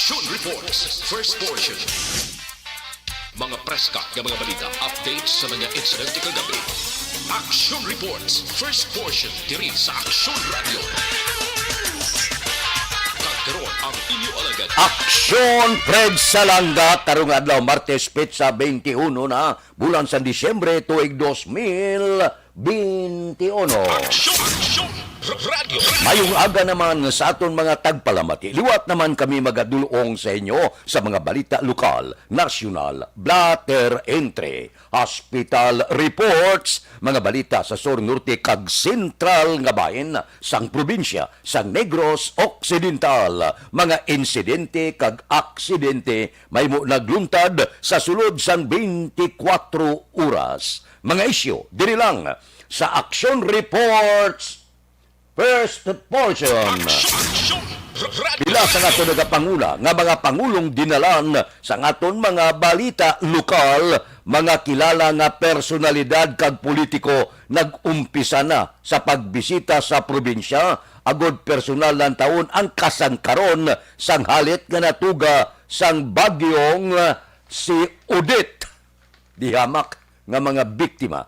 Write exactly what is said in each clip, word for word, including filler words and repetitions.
Action Reports, first portion. Mga preska nga mga balita, updates sa mga insidente kagabi. Action Reports, first portion, diri sa Action Radio. Kag karon ang inyo alagad. Action Fred Salanga, karong adlaw, Martes, petsa twenty-one na, bulan sa Disyembre, tuig dos mil twenty-uno. Action, Action Radio. Mayong aga naman sa aton mga tagpalamati. Liwat naman kami magadulong sa inyo sa mga balita lokal, nasyonal, blatter entry, hospital reports, mga balita sa sur, norte, kag sentral nga bahin sang probinsya sang Negros Occidental, mga insidente kag aksidente mahimo nagluntad sa sulod sang twenty-four oras. Mga isyu diri lang sa Action Reports, first portion. Action, Action Radio. Pila sa ato nagapanguna nga mga pangulong dinalan sa aton mga balita lokal, mga kilala nga personalidad kag politiko nag-umpisa na sa pagbisita sa probinsya agod personal lantawon ang kasangkaron sang halit nga natuga sang bagyong si Odette. Di hamak nga mga biktima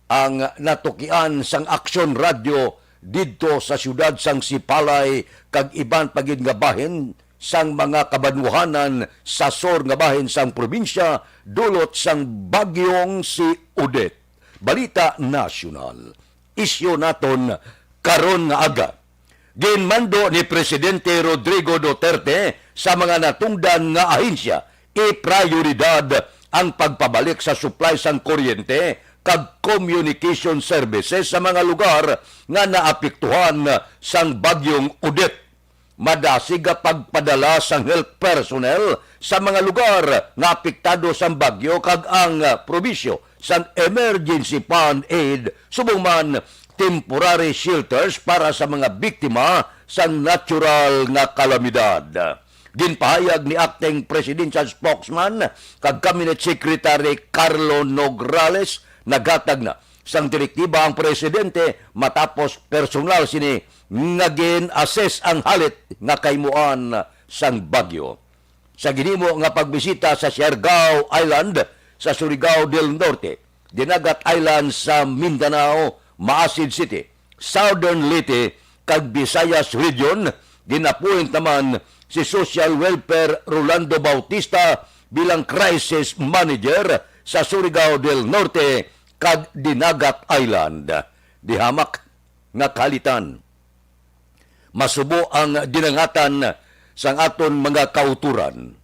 ang natukian sang Aksyon Radyo didto sa siyudad sang Sipalay kag iban pa gid nga bahin sang mga kabanwahanan sa sur nga bahin sang probinsya dulot sang bagyong si Odette. Balita nasyonal. Isyu naton karon nga aga. Ginmando ni Presidente Rodrigo Duterte sa mga natungdan nga ahensya, iprayoridad ang pagpabalik sa supply sang kuryente kag communication services sa mga lugar nga naapektuhan sang Bagyong Odette. Madasig nga pagpadala sang health personnel sa mga lugar nga apektado sang bagyo kag ang, ah, provisyo sang emergency fund aid, subong man temporary shelters para sa mga biktima sang natural nga kalamidad. Ginpahayag ni Acting Presidential Spokesman kag Cabinet Secretary Carlo Nograles, naghatag na sang direktiba ang presidente matapos personal sini nga gin-assess ang halit nga kahimuan sang bagyo. Sa ginhimo nga pagbisita sa Siargao Island sa Surigao del Norte, Dinagat Island sa Mindanao, Maasid City, Southern Leyte, kag Visayas Region, gin-appoint naman si Social Welfare Rolando Bautista bilang Crisis Manager sa Surigao del Norte kag Dinagat Island. Di hamak nga kahalitan, masubo ang dinangatan sang aton mga kautoran.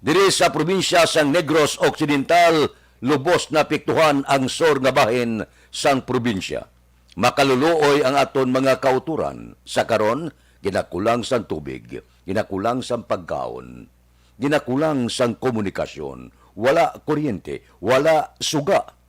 Diri sa probinsya sang Negros Occidental, lubos naapektuhan ang sur nga bahin sang probinsya. Makaluluoy ang aton mga kautoran. Sa karon, ginakulang sang tubig, ginakulang sang pagkaon, ginakulang sang komunikasyon, wala kuryente, wala suga.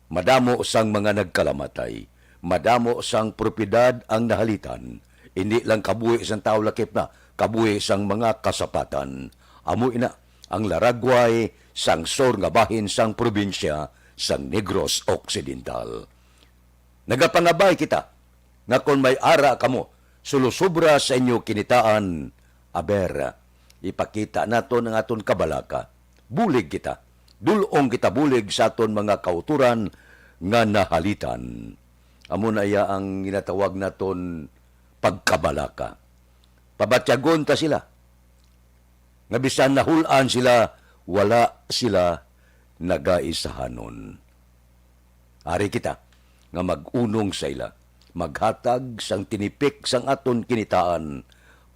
Madamo sang mga nagkalamatay, madamo sang propiedad ang nahalitan. Indi lang kabuhi sang tawo lakip na, kabuhi sang mga kasapatan. Amo ina ang laragway sang sur nga bahin sang probinsya sang Negros Occidental. Nagapangabay kita nga kon may ara kamo sulusubra sa inyo kinitaan, aber, ipakita naton ang aton kabalaka. Bulig kita. Dul-ong kita bulig sa aton mga kautoran nga nahalitan. Amo na iya ang ginatawag naton pagkabalaka. Pabatyagon ta sila nga bisan nahul-an sila, wala sila nagaisahanon. Ari kita nga mag-unong sa ila, maghatag sang tinipik sang aton kinitaan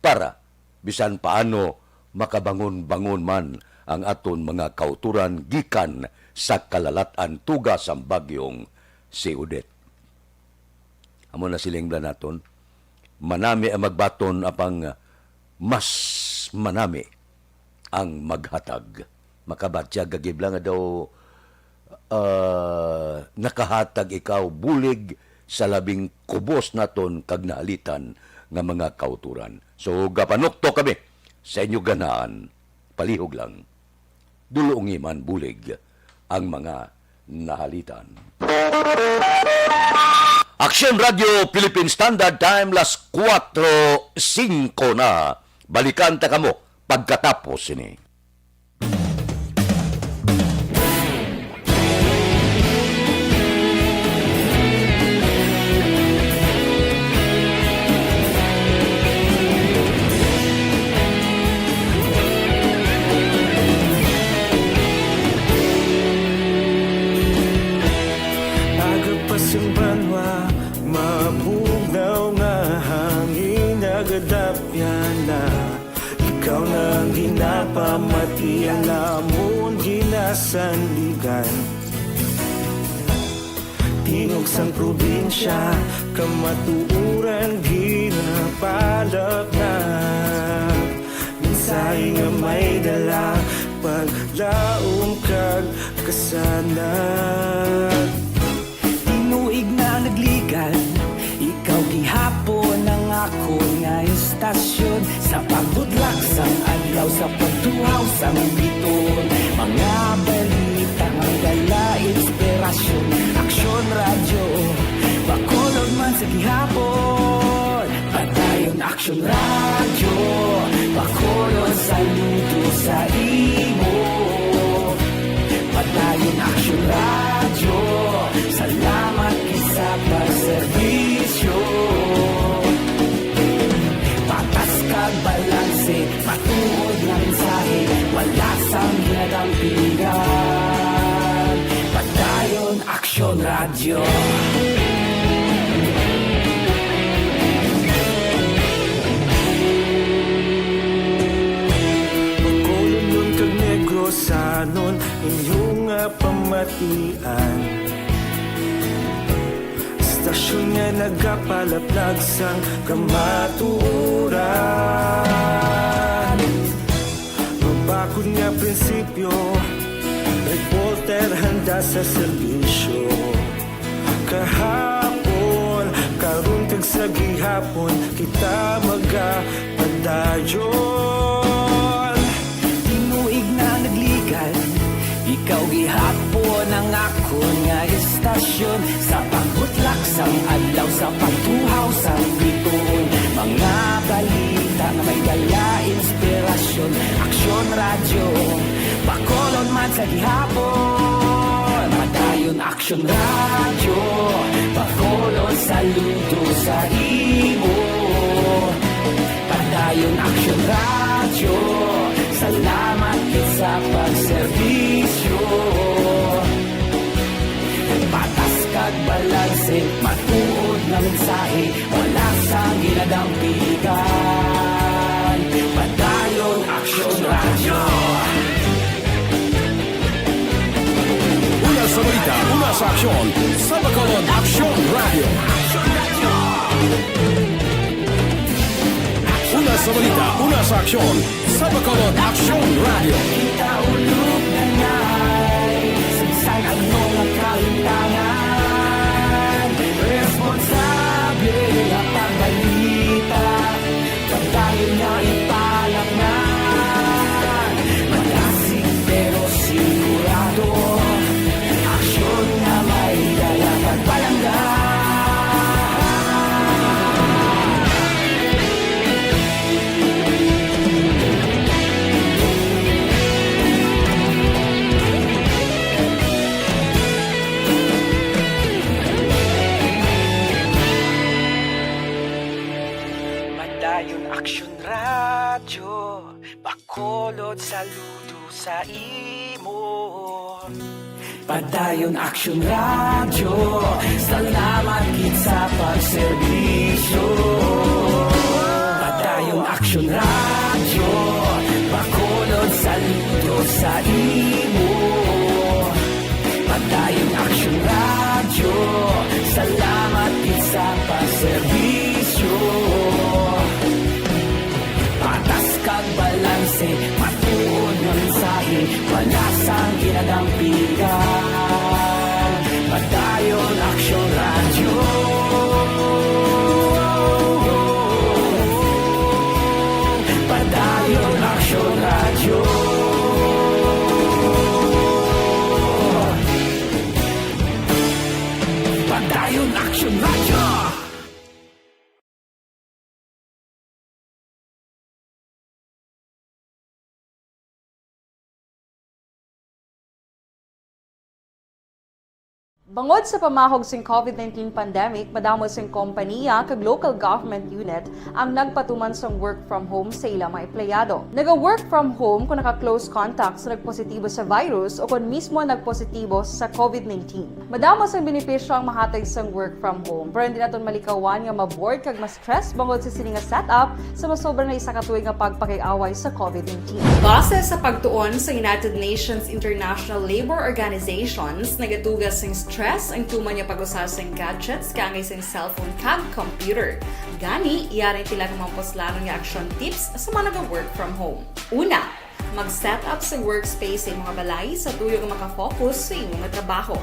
para bisan paano makabangon-bangon man ang aton mga kautoran gikan sa kalalat-an tuga sang bagyong si Odette. Amo na siling bala naton, manami ang magbaton apang mas manami ang maghatag. Makabatyag ka gid bala nga daw, ah, nakahatag ikaw bulig sa labing kubos naton kag nahalitan nga mga kautoran. So, gapanuktok kami sa inyo ganahan. Palihog lang. Dulongi man bulig ang mga nahalitan. Aksyon Radio Philippine Standard Time, las kuwatro singko na. Balikan ta kamo pagkatapos sini. Agapas ang banwa, mabugnaw nga hangin, nagadapyan na. Ikaw na ang ginapamati, ang amon ginasandigan. Tingog sang probinsya, kamatuoran ginapalatnat. Mensahe nga may dala, paglaom kag kasanag. Tinuig na nagligan, ikaw gihapon ang akon nga istasyon. Sa pagbutlak sang adlaw, sa pagtuhaw sang bituon, mga balita nga dala inspirasyon. Aksyon Radyo, Bacolod man sa gihapon. Padayon Aksyon Radyo, Bacolod, saludo sa imo. Padayon Aksyon Radyo, salamat gid sa pagserbisyo. Patas kag balanse, matuod nga mensahe, wala sang ginadampigan. Padayon Aksyon Radyo. Bacolodnon kag Negrosanon, inyo nga pamatian. Istasyon nga nagapalaplag sang kamatuoran. Mabakod nga prinsipyo, reporter handa sa serbisyo. Kahapon, karon kag sa gihapon, kita magapadayon. Tinuig na nagligan, ikaw gihapon ang akon nga istasyon. Sa pagbutlak sang adlaw, sa pagtuhaw sang bituon, mga balita nga may dala inspirasyon. Aksyon Radyo, Bacolod man sa gihapon. Padayon Aksyon Radyo, Bacolod, saludo sa imo. Padayon Aksyon Radyo, salamat gid sa pagserbisyo. Patas kag balanse, matuod nga mensahe, wala sang ginadampigan. Padayon Aksyon Radyo. Una sa balita, una sa aksyon, sa Bacolod Aksyon Radyo. Una sa balita, una sa aksyon, sa Bacolod Aksyon Radyo. Kita ulog na ngay, saysay ang mga kahintangan. Responsable nga pagbalita, padayon nga ipalapngan. Madasig pero sigurado, aksyon nga may dala kag palangga. Padayon Aksyon Radyo, Bacolod, saludo sa imo. Padayon Aksyon Radyo, salamat gid sa pagserbisyo. Padayon Aksyon Radyo, Bacolod, saludo sa imo. Padayon Aksyon Radyo, salamat gid sa pagserbisyo. Patas kag balanse, matuod nga mensahe, wala sang ginadampigan. Padayon Aksyon Radyo. Padayon Aksyon Radyo. Padayon Aksyon Radyo. Bangod sa pamahog sing COVID nineteen pandemic, madamo sing kompaniya kag local government unit ang nagpatuman sang work from home sa ila mga empleyado. Naga-work from home kon naka-close contact sa nagpositibo sa virus o kon mismo nagpositibo sa COVID nineteen. Madamo sang benepisyo ang mahatag sang work from home, pero hindi naton malikawan nga ma-bored kag ma-stress bangod sa sini nga setup sa masobra na isa ka tuig nga pagpakig-away sa COVID nineteen. Base sa pagtuon sa United Nations International Labour Organizations, nagadugas sing stress ang tuman nga pag-usa sing gadgets kaangay sing cellphone kag computer. Gani, yari ang pila ka mga puslanon nga action tips sa mga naga-work from home. Una, mag-set up sa workspace sa imong balay sa tuyo nga makafocus sa imong trabaho.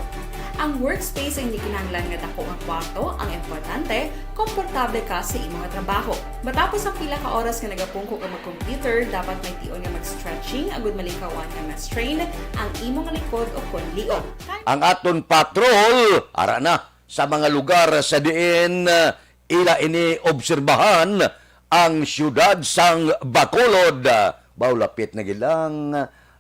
Ang workspace ay hindi kinahanglan nga dako nga kwarto, ang importante, komportable ka sa imong trabaho. Matapos ang pila ka oras nga nagapungko ka mag-computer, dapat may tion nga mag-stretching agud malikawan nga ma-strain ang imong likod o kon liog. Ang aton patrol, ara na, sa mga lugar sa diin, uh, ila ini obserbahan ang siyudad sang Bacolod. Baw lapit na gid lang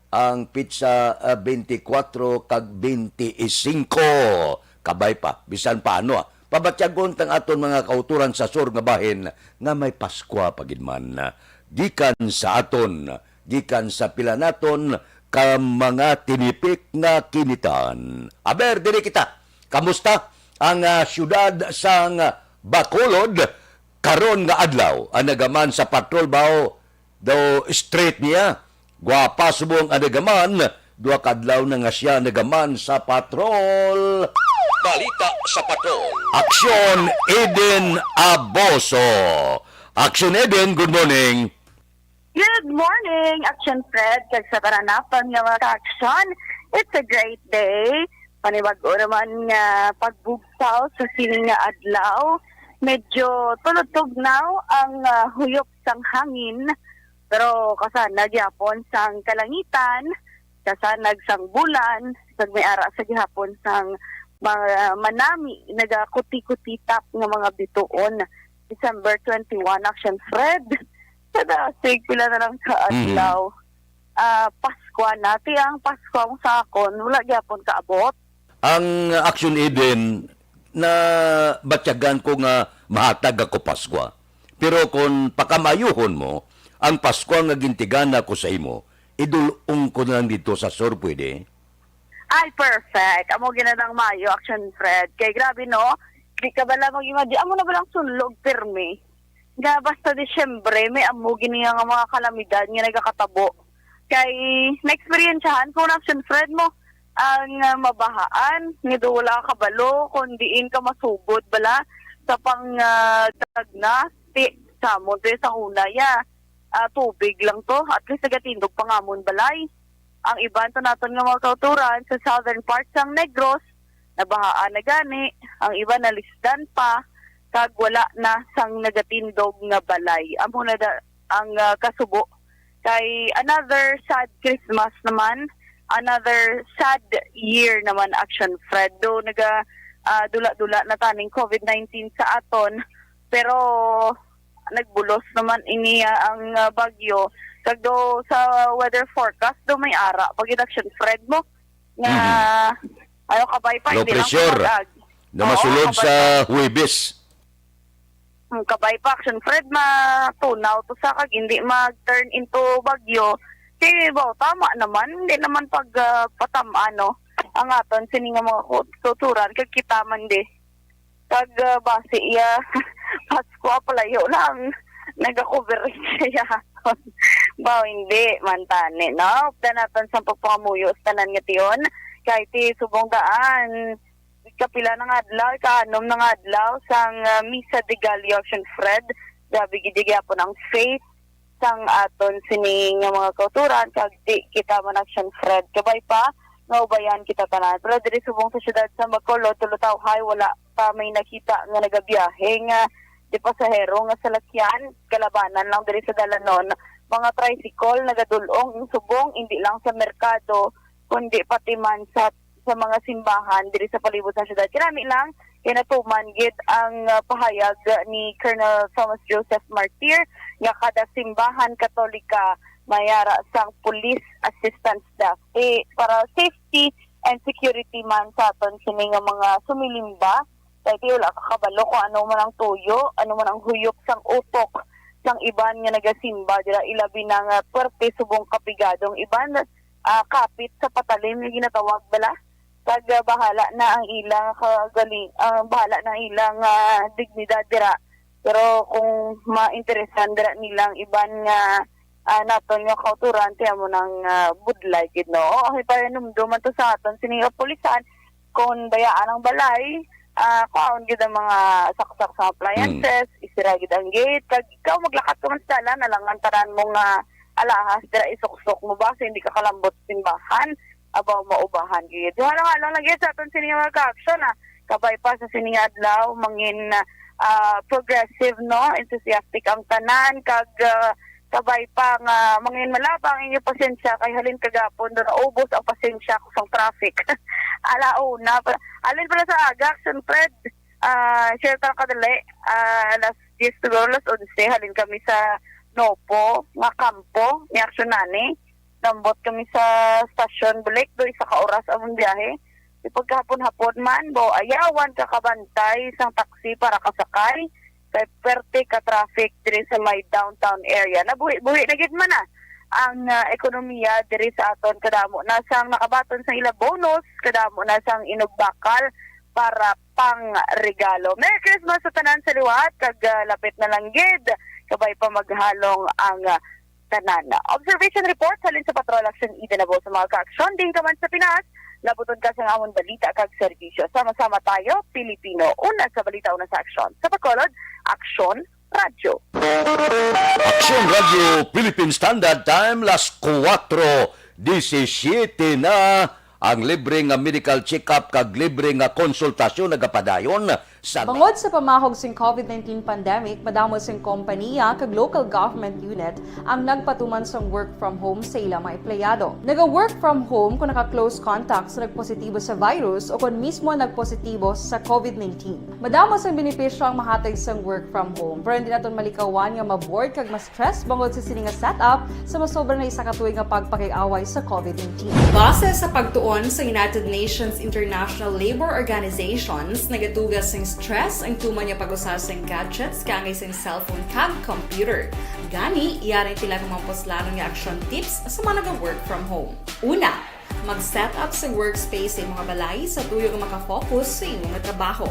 ang pitsa, ah, twenty-four kag twenty-five. Kabay pa, bisan pa ano, ah. Pabatyagon tang aton mga kauturan sa sur nga bahin nga may Paskwa pa gid man, ah, gikan sa aton, gikan sa pila naton ka mga tinipik nga kinitan. Aber, diri kita. Kamusta ang, ah, siyudad sang Bacolod karon nga adlaw? Ang nagaman sa patrol baw daw straight niya. Gwapa subong ang nagaman, duha ka adlaw na nga siya nagaman sa patrol. Balita sa patrol. Aksyon, Eden Aboso. Aksyon, Eden, good morning. Good morning, Action Fred, kag sa tanan naton nga mga ka-action. It's a great day. Panibag-o naman nga pagbugtaw sa sining nga adlaw. Medyo tulod-tugnaw ang, ah, huyop sang hangin, pero kasanag gyapon sang kalangitan, kasanag sang bulan, kag may ara sa gihapon sang mga manami nagakuti-kutitap nga mga bituon. December twenty-one, Action Fred. Sa dasig, pila na lang ka Mhm. adlaw. Ah, Paskwa na. Ti ang Paskwa mo sa akon, wala gyapon kaabot. Ang Action Eden, na batyagan ko nga mahatag ako Paskwa. Pero kung pakamayuhon mo, ang Paskwa nga gintigana ko sa imo, idulong ko na lang dito sa sur, pwede? Ay, perfect. Amo ginadang mayo, Action Fred. Kay grabe, no? Di ka bala mag-imagine. Amo na balang sunlog, pirmi. Nga basta Disyembre, may amo gini nga mga kalamidad nga nagakatabo. Kay, na-experiensyahan ko na, Action Fred, mo, ang, ah, mabahaan, nga daw wala ka kabalo, kung diin ka masugod bala sa pang, ah, dagna, ti, sa amon, ti, sa hunay, ah, ah, tubig lang to. At least nagatindog pa nga amon balay. Ang iban to naton nga mga kauturan sa southern part sang Negros, nabahaan na gani, ang iban nalisdan pa, kag wala na sang nagatindog nga balay. Amo na da, ang, ah, kasubo. Kay another sad Christmas naman, another sad year naman, Action Fred. Do naga, ah, dula-dula na taning COVID nineteen sa aton, pero nagbulos naman ini, ah, ang, ah, bagyo. Kag do sa weather forecast, do may ara pag Action Fred mo nga, Mhm. ano, kabay pa, Low hindi lang pressure. Pumag-ag. Na Oo, masulod kabay sa pa. Huwebes. Hmm, kabay pa, Action Fred, matunaw to sa kag hindi mag-turn into bagyo. Si, wow, tama naman, hindi naman pag, ah, patam-, ano, ang aton sini nga mga kut-, kulturan, kag kita man di. Kag, ah, basi iya, Pasko, palayo lang. Nagakuberensiya. Baw, hindi man tani, no? Updan naton sa pagpangamuyo sa tanan nga tion. Kay ti subong daan, kapila na nga adlaw, ikaanom na nga adlaw sang, ah, Misa de Gallo, Action Fred. Grabe gid gyapon ang faith sang aton sini nga mga kauturan, kag di kita man, Action Fred. Kabay pa nga ubayan kita tanan. Pero diri subong sa siyudad sa Bacolod, Tulutawhay, wala pa may nakita nga nagabiyahe nga di pasahero nga salakyan. Kalabanan lang diri sa dalanon, mga tricycle nagadul-ong subong, hindi lang sa merkado, kundi pati man sa sa mga simbahan diri sa palibot sa siyudad. Kinami lang, kay natuman gid ang, ah, pahayag ni Colonel Thomas Joseph Martir nga kada simbahan Katolika may ara sang police assistance desk. Eh, para safety and security man sa aton sini nga mga sumilimba. Kay ti wala ka kabalo kung ano man ang tuyo, ano man ang huyop sang utok sang iban nga nagasimba dira, ilabi na nga puwerte subong kapigadong iban, ah, kapit sa patalim nga ginatawag bala. Kag, ah, bahala na ang ilang kagaling, ah, bahala na ang ilang, ah, dignidad dira. Pero kung mainteresan dira nilang iban nga, ah, naton nga kautoran, kaya mo nang, ah, budlay gid, no? O, ay, pahinumduman to sa aton sini nga pulisan, kung bayaan ang balay, ah, kwaon gid ang mga saksak sa appliances, isira gid ang gate, kag ikaw maglakat ka man sa dalan, alangan tanan mo nga alahas dira isuksok mo ba, so hindi ka kalambot simbahan, abaw maubahan gid. So, halang-halang lang gid sa aton sini nga mga ka-action, ah. Kabay pa sa sini nga adlaw, mangin, ah, progressive, no? Enthusiastic ang tanan, kag, ah, kabay pa nga mangin malaba ang inyo pasensya, kay halin kagapon do naubos ang pasensya ko sang traffic. Ala una, pa-, halin pala sa aga, action, Fred. Ah, share ta kadali. Ah, alas diyes siguro, alas onse, halin kami sa Nopo nga kampo ni Action Nani. Nambot kami sa stasyon, balik do isa ka oras among biyahe. Di pagkahapon-hapon man, bo, ayawan ka kabantay sang taxi para kasakay. Kay perte ka traffic diri sa may downtown area. Nabuhi-buhi na gid man na ang, ah, ekonomiya diri sa aton. Kadamo na sang nakabaton sang ila bonus, kadamo na sang inugbakal para pang regalo. Merry Christmas sa tanan sa liwat, kag, ah, lapit na lang gid. Kabay pa maghalong ang, ah, tanan. Observation report halin sa Patrol Action Eden Abo sa mga ka-aksyon. Din ka man sa Pinas, labuton ka sa amon balita kag serbisyo. Sama-sama tayo, Pilipino. Una sa balita, una sa aksyon. Sa Bacolod, Aksyon Radyo. Aksyon Radyo Philippine Standard Time, las kuwatro disisiete na. Ang libre nga medical check-up kag libre nga konsultasyon nagapadayon sa Bangod sa pamahog sing covid nineteen pandemic, madamo sing kompaniya kag local government unit ang nagpatuman sang work from home sa ila mga empleyado. Naga-work from home kung naka-close contact sa nagpositibo sa virus o kon mismo nagpositibo sa covid nineteen. Madamo sang benepisyo ang mahatag sang work from home, pero hindi naton malikawan nga ma-bored kag ma-stress bangod sa sini nga setup sa masobra na isa ka tuig nga pagpakig-away sa covid nineteen. Base sa pagtuon sa United Nations International Labor Organizations, nagatuga sing stress ang tuman nga pag-usa sing gadgets kaangay sing cellphone kag computer. Gani, yari tila nga mga puslanon nga action tips sa mga naga-work from home. Una, mag-set up sa workspace sa imong balay sa tuyo nga makafocus sa imong trabaho.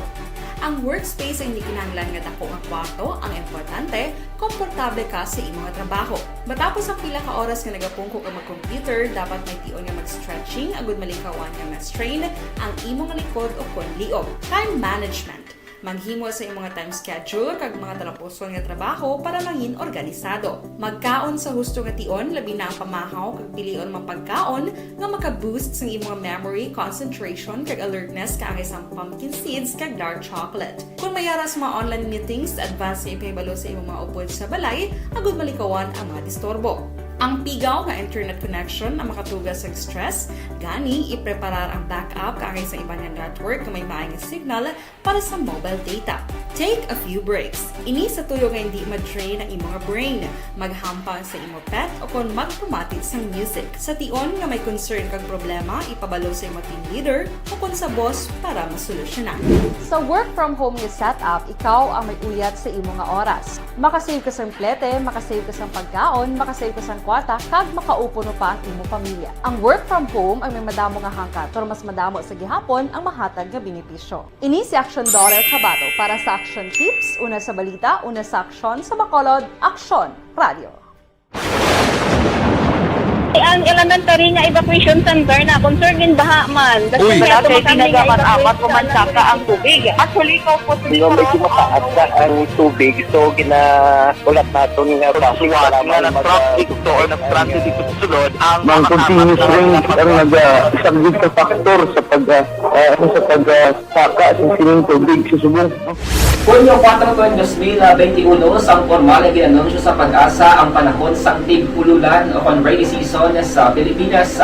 Ang workspace ay hindi kinahanglan nga dako nga kwarto, ang importante, komportable ka sa imong trabaho. Matapos ang pila ka oras nga nagapungko ka mag-computer, dapat may tion nga mag-stretching agud malikawan nga ma-strain ang imong likod o kon liog. Time management. Maghimo sa imong time schedule kag mga talapuson nga trabaho para mangin organisado. Magkaon sa husto nga tion, labi na ang pamahaw kag pilion mga pagkaon nga maka-boost sang imong memory, concentration, kag alertness kaangay sang pumpkin seeds kag dark chocolate. Kon may ara sa mga online meetings, advance nga ipahibalo sa imong mga upod sa balay agud malikawan ang mga disturbo. Ang pigaw nga internet connection ang makatuga sang stress, gani ipreparar ang backup kaangay sa iban nga network nga may maay nga signal para sa mobile data. Take a few breaks. Ini sa tuyo nga hindi ma-drain ang imo nga brain. Maghampang sa imo pet o kon magpamati sang music. Sa tion nga may concern kag problema, ipabalo sa imo team leader o kon sa boss para masolusyonan. Sa work from home nga setup, ikaw ang may uyat sa imo nga oras. Makasave ka sang plete, makasave ka sang pagkaon, makasave ka sang kwarta, kag makaupuno pa ang imo pamilya. Ang work from home ang may madamo nga hangkat, pero mas madamo sa gihapon ang mahatag nga benepisyo. Ini si Action Daughter Kabato para sa Action Tips, una sa balita, una sa aksyon, sa Bacolod, Aksyon Radio. Ang elementary nga evacuation center na concern in baha man. Uy. Wala kay tinaga man amat ko man saka ang tubig. Actually, ikaw po sa Hindi, medyo mataas na ang tubig. So, gina-, ulat naton nga Pagsuwat para nga may nag-traffic mag-, to or nag-transit dito sa sulod, ang Mang mga continuous apat na rain ang nag-, ah, isang gid ka factor sa pag, ah, ah, ano, sa pag, ah, saka sa sining tubig sa subong. Hunyo kuwatro, dos mil benti uno, sang pormal nga gin-anunsyo sa PAGASA ang panahon sang tig-ululan o kon rainy season sa Pilipinas.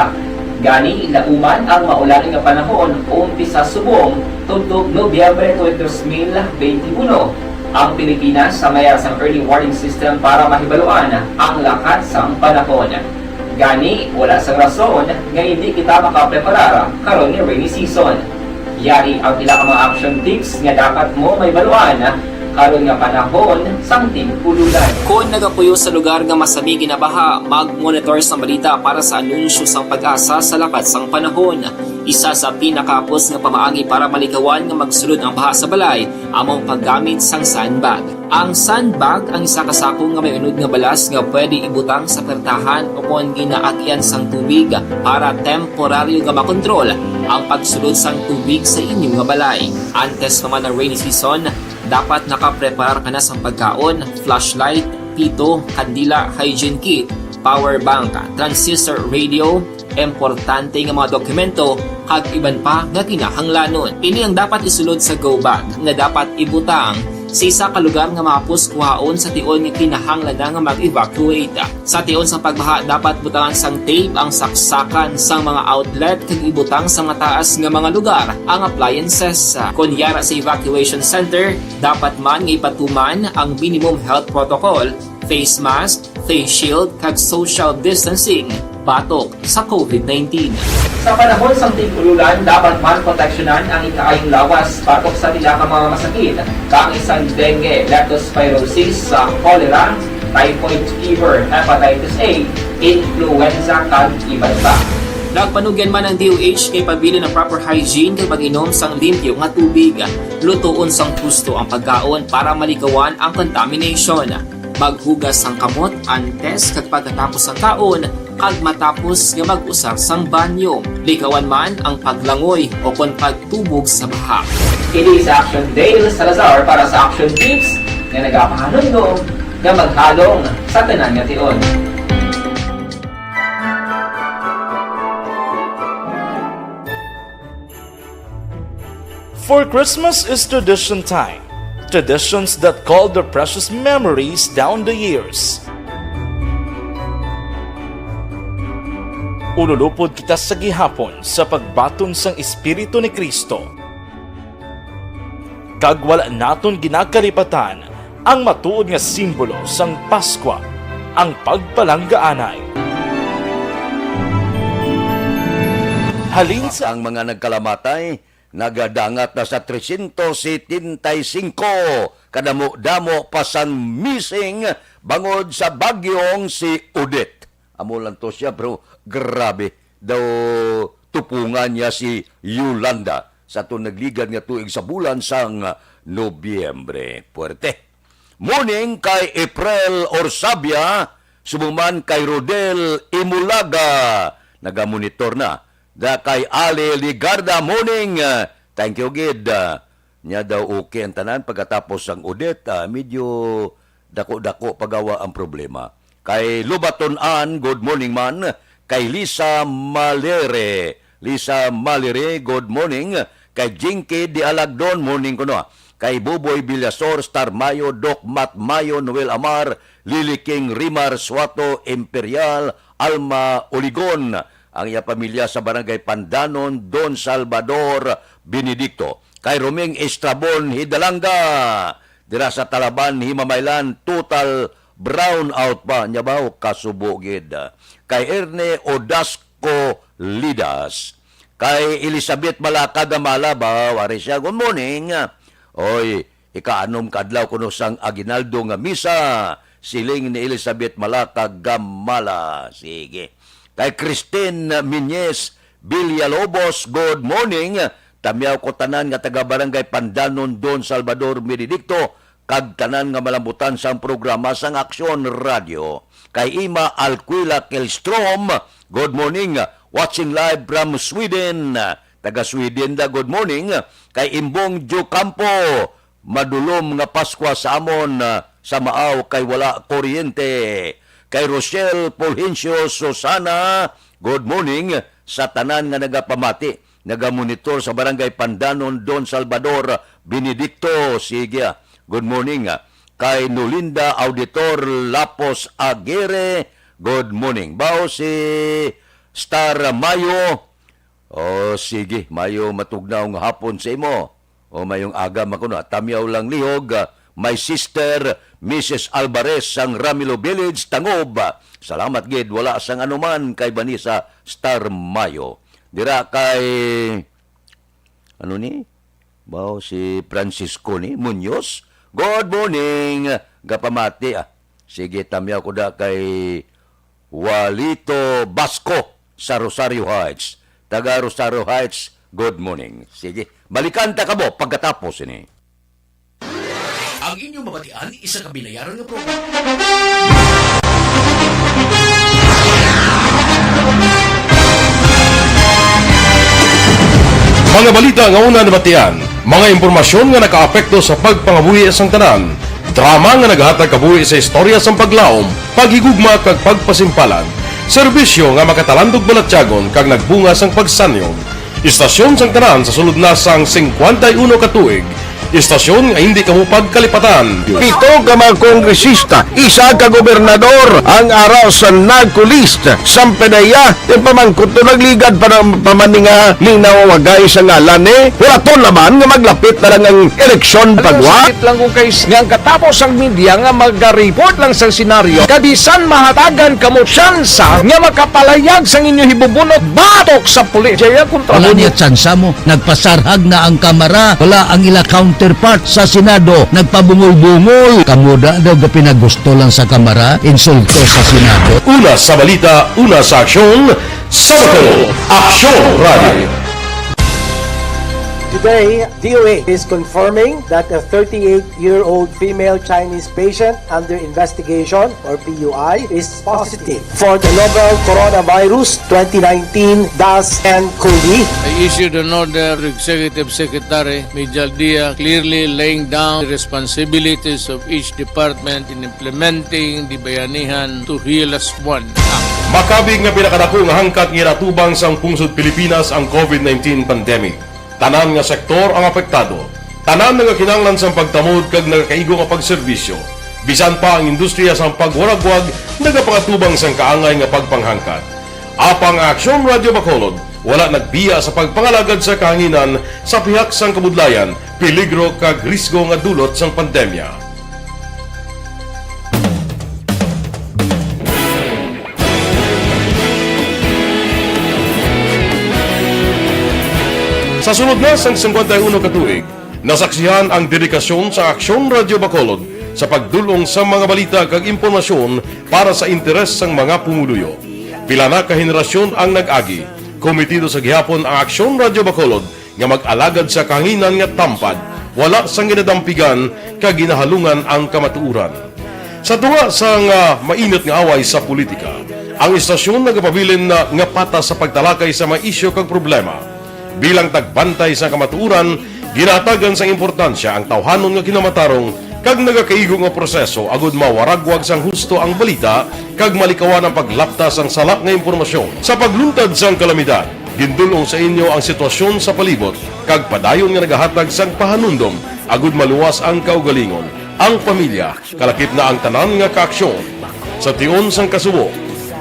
Gani, lauman ang maulan nga panahon umpisa subong tubtob Nobyembre twenty, dos mil benti uno. Ang Pilipinas sa may sang early warning system para mahibaluan ang lakat sang panahon. Gani, wala sang rason nga indi kita makapreparar karon nga rainy season. Yari ang pila ka mga action tips nga dapat mo mahibaluan karon nga panahon sang tig-ululan. Kon nagapuyo sa lugar nga masami ginabaha, mag-monitor sang balita para sa anunsyo sang PAGASA sa lakat sang panahon. Isa sa pinakahapos nga pamaagi para malikawan nga magsulod ang baha sa balay amo ang paggamit sang sandbag. Ang sandbag ang isa ka sako nga may unod nga balas nga pwede ibutang sa pertahan o kon ginaagyan sang tubig para temporaryo nga makontrol ang pagsulod sang tubig sa inyo nga balay. Antes pa man ang rainy season, dapat nakapreparar ka na sang pagkaon, flashlight, pito, kandila, hygiene kit, power bank, transistor radio, importante nga mga dokumento, kag iban pa nga kinahanglanon. Ini ang dapat isulod sa go bag nga dapat ibutang sa isa ka lugar nga mahapos kuhaon sa tion nga kinahanglan na nga mag-evacuate. Sa tion sa pagbaha, dapat butangan sang tape ang saksakan sang mga outlet kag ibutang sa mataas nga mga lugar ang appliances. Kon yara sa evacuation center, dapat man nga ipatuman ang minimum health protocol, face mask, face shield, kag social distancing batok sa covid nineteen. Sa panahon sang tig-ululan, dapat man proteksyonan ang ikaayong lawas batok sa pila ka mga masakit, kaangay sang dengue, leptospirosis, sa cholera, typhoid fever, hepatitis A, influenza, kag iban pa. Nagpanugyan man ang D O H nga ipabilin ang proper hygiene kag pag-inom sang limpyo nga tubig. Lutoon sang husto ang pagkaon para malikawan ang contamination. Maghugas sang kamot antes kag pagkatapos sang kaon kag matapos nga mag-usar sang banyo. Likawan man ang paglangoy o kon pagtubog sa baha. Ini si Action Dale Salazar para sa Action Tips nga nagapahanumdom nga maghalong sa tanan nga tion. For Christmas is tradition time. Traditions that call the precious memories down the years. Ululupod kita sa gihapon sa pagbaton sang Espiritu ni Cristo. Kag wala naton ginakalipatan ang matuod nga simbolo sang Paskwa, ang pagpalanggaanay. Halin sa Ang mga nagkalamatay nagadangat na sa trescientos setenta y cinco, kadamo-damo pa sang missing bangod sa bagyong si Odette. Amo lang to siya, pero grabe daw tupungan niya si Yolanda sa aton nagligad nga tuig sa bulan sang Nobyembre. Puwerte. Morning kay April Orsabia, subong man kay Rodel Imulaga. Nagamonitor na. Da kay Ali Ligarda, morning. Ah, thank you, gid. Ah, nya daw okay ang tanan pagkatapos sang Odette. Ah, medyo dako-dako pagawa ang problema. Kay Lubaton Ann, good morning man. Kay Lisa Malere. Lisa Malere, good morning. Kay Jinky Dialagdon, morning kuno. Kay Buboy Villasor, Star Mayo, Doc Matt Mayo, Noel Amar, Lily King, Rimar Suato, Imperial, Alma Oligon, ang iya pamilya sa Barangay Pandanon, Don Salvador Benedicto. Kay Roming Estrabon Hidalanga, dira sa Talaban, Himamaylan, total brownout pa. Nya ba, o kasubo gid. Kay Erne Odasco Lidas. Kay Elizabeth Malaca Gamala ba, wari siya. Good morning. Oy, ikaanom ka adlaw kuno sang Aguinaldo nga misa. Siling ni Elizabeth Malaca Gamala. Sige. Kay Christine Miñez Villalobos, good morning. Tamyaw ko tanan nga taga Barangay Pandanon, Don Salvador Benedicto, kag tanan nga malambutan sang programa sang Aksyon Radio. Kay Ima Alquila Kelstrom, good morning. Watching live from Sweden. Taga Sweden da, good morning. Kay Imbong Diocampo, madulom nga Paskwa sa amon, ah, sa Maaw kay wala kuryente. Kay Rochelle Fulgencio Susana, good morning sa tanan nga nagapamati, nagamonitor sa Barangay Pandanon, Don Salvador Benedicto. Sige, ah, good morning, ah. Kay Nolinda Auditor Lapos Aguirre, good morning. Bao si Star Mayo, Oh, sige, mayo matugnaw nga hapon sa imo. O mayong aga man kuno, tamyaw lang lihog, ah, My sister, Missus Alvarez sang Ramilo Village, Tangob. Salamat gid, wala sang anuman kay Vanessa Star Mayo. Dira kay, ano ni? Bao si Francisco ni Muñoz. Good morning. Gapamati, ah. Sige, tamyaw ko da kay Walito Basco sa Rosario Heights. Taga Rosario Heights, good morning. Sige, balikan ta kamo pagkatapos ini. Ang inyong mabatian, isa ka binayaran nga programa. Mga balita nga una nabatian, mga impormasyon nga nakaapekto sa pagpangabuhi sang tanan, drama nga naghatag kabuhi sa istorya sang paglaom, paghigugma kag pagpasimpalan, serbisyo nga makatalandog balatyagon kag nagbunga sang pagsanyog. Istasyon sang tanan sa sulod na sang singkwenta y uno ka tuig. Istasyon nga hindi kamo pagkalipatan. Pito ka mga kongresista, isa ka gobernador ang ara sa NAGCO list. Sang P D E A, ti pamangkot to nagligad pa ng pamaninga linawagay sa ngalan ni. Wala to naman nga maglapit na lang ang eleksyon pagwa. Sakit lang kung kay nga ang katapos ang media nga magariport lang sa senaryo. Kabisan mahatagan kamo tsansa nga makapalayag sang inyo hibubunot batok sa pulis. Jaya kontra Wala mo niya tsansa mo. Nagpasarhag na ang Kamara. Wala ang ila counterpart sa Senado. Nagpabungol-bungol. Kamo da daw gapinagusto lang sa Kamara, insulto sa Senado. Una sa balita, una sa aksyon, sa Bacolod, Aksyon Radio. Today, D O A is confirming that a thirty-eight-year-old female Chinese patient under investigation, or P U I, is positive for the novel coronavirus twenty nineteen dash N cov. I issued an order to Executive Secretary Mijal Dia, clearly laying down the responsibilities of each department in implementing the Bayanihan to Heal Us One Act. Makabig nga pinakadako nga hangkat nga ginatubang sang pungsod Pilipinas ang covid nineteen pandemic. Tanan nga sektor ang apektado. Tanan nagakinahanglan sang pagtamod kag nagakaigo nga pagserbisyo. Bisan pa ang industriya sang pagwaragwag nagapangatubang sang kaangay nga pagpanghangkat. Apang ang Aksyon Radio Bacolod wala nagbiya sa pagpangalagad sa kahanginan sa pihak sang kabudlayan, peligro kag risgo nga dulot sang pandemya. Sa sulod na sang singkwenta y uno ka tuig, nasaksihan ang dedikasyon sa Aksyon Radio Bacolod sa pagdul-ong sa mga balita kag impormasyon para sa interes sang mga pumuluyo. Pila na ka henerasyon ang nag-agi. Komitido sa gihapon ang Aksyon Radio Bacolod nga mag-alagad sa kahanginan nga tampad, wala sang ginadampigan kag ginahalungan ang kamatuoran. Sa tunga sang, ah, mainit nga away sa politika, ang istasyon nagapabilin na nga patas sa pagtalakay sa mga isyu kag problema. Bilang tagbantay sa kamatuoran, ginahatagan sang importansya ang tawhanon nga kinamatarong kag nagakaigo nga proseso agud mawaragwag sang husto ang balita kag malikawan ang paglapta sang sala nga impormasyon. Sa pagluntad sang kalamidad, gindul-ong sa inyo ang sitwasyon sa palibot kag padayon nga nagahatag sang pahanumdom agud maluwas ang kaugalingon, ang pamilya, kalakip na ang tanan nga kaaksyon. Sa tion sang kasubo,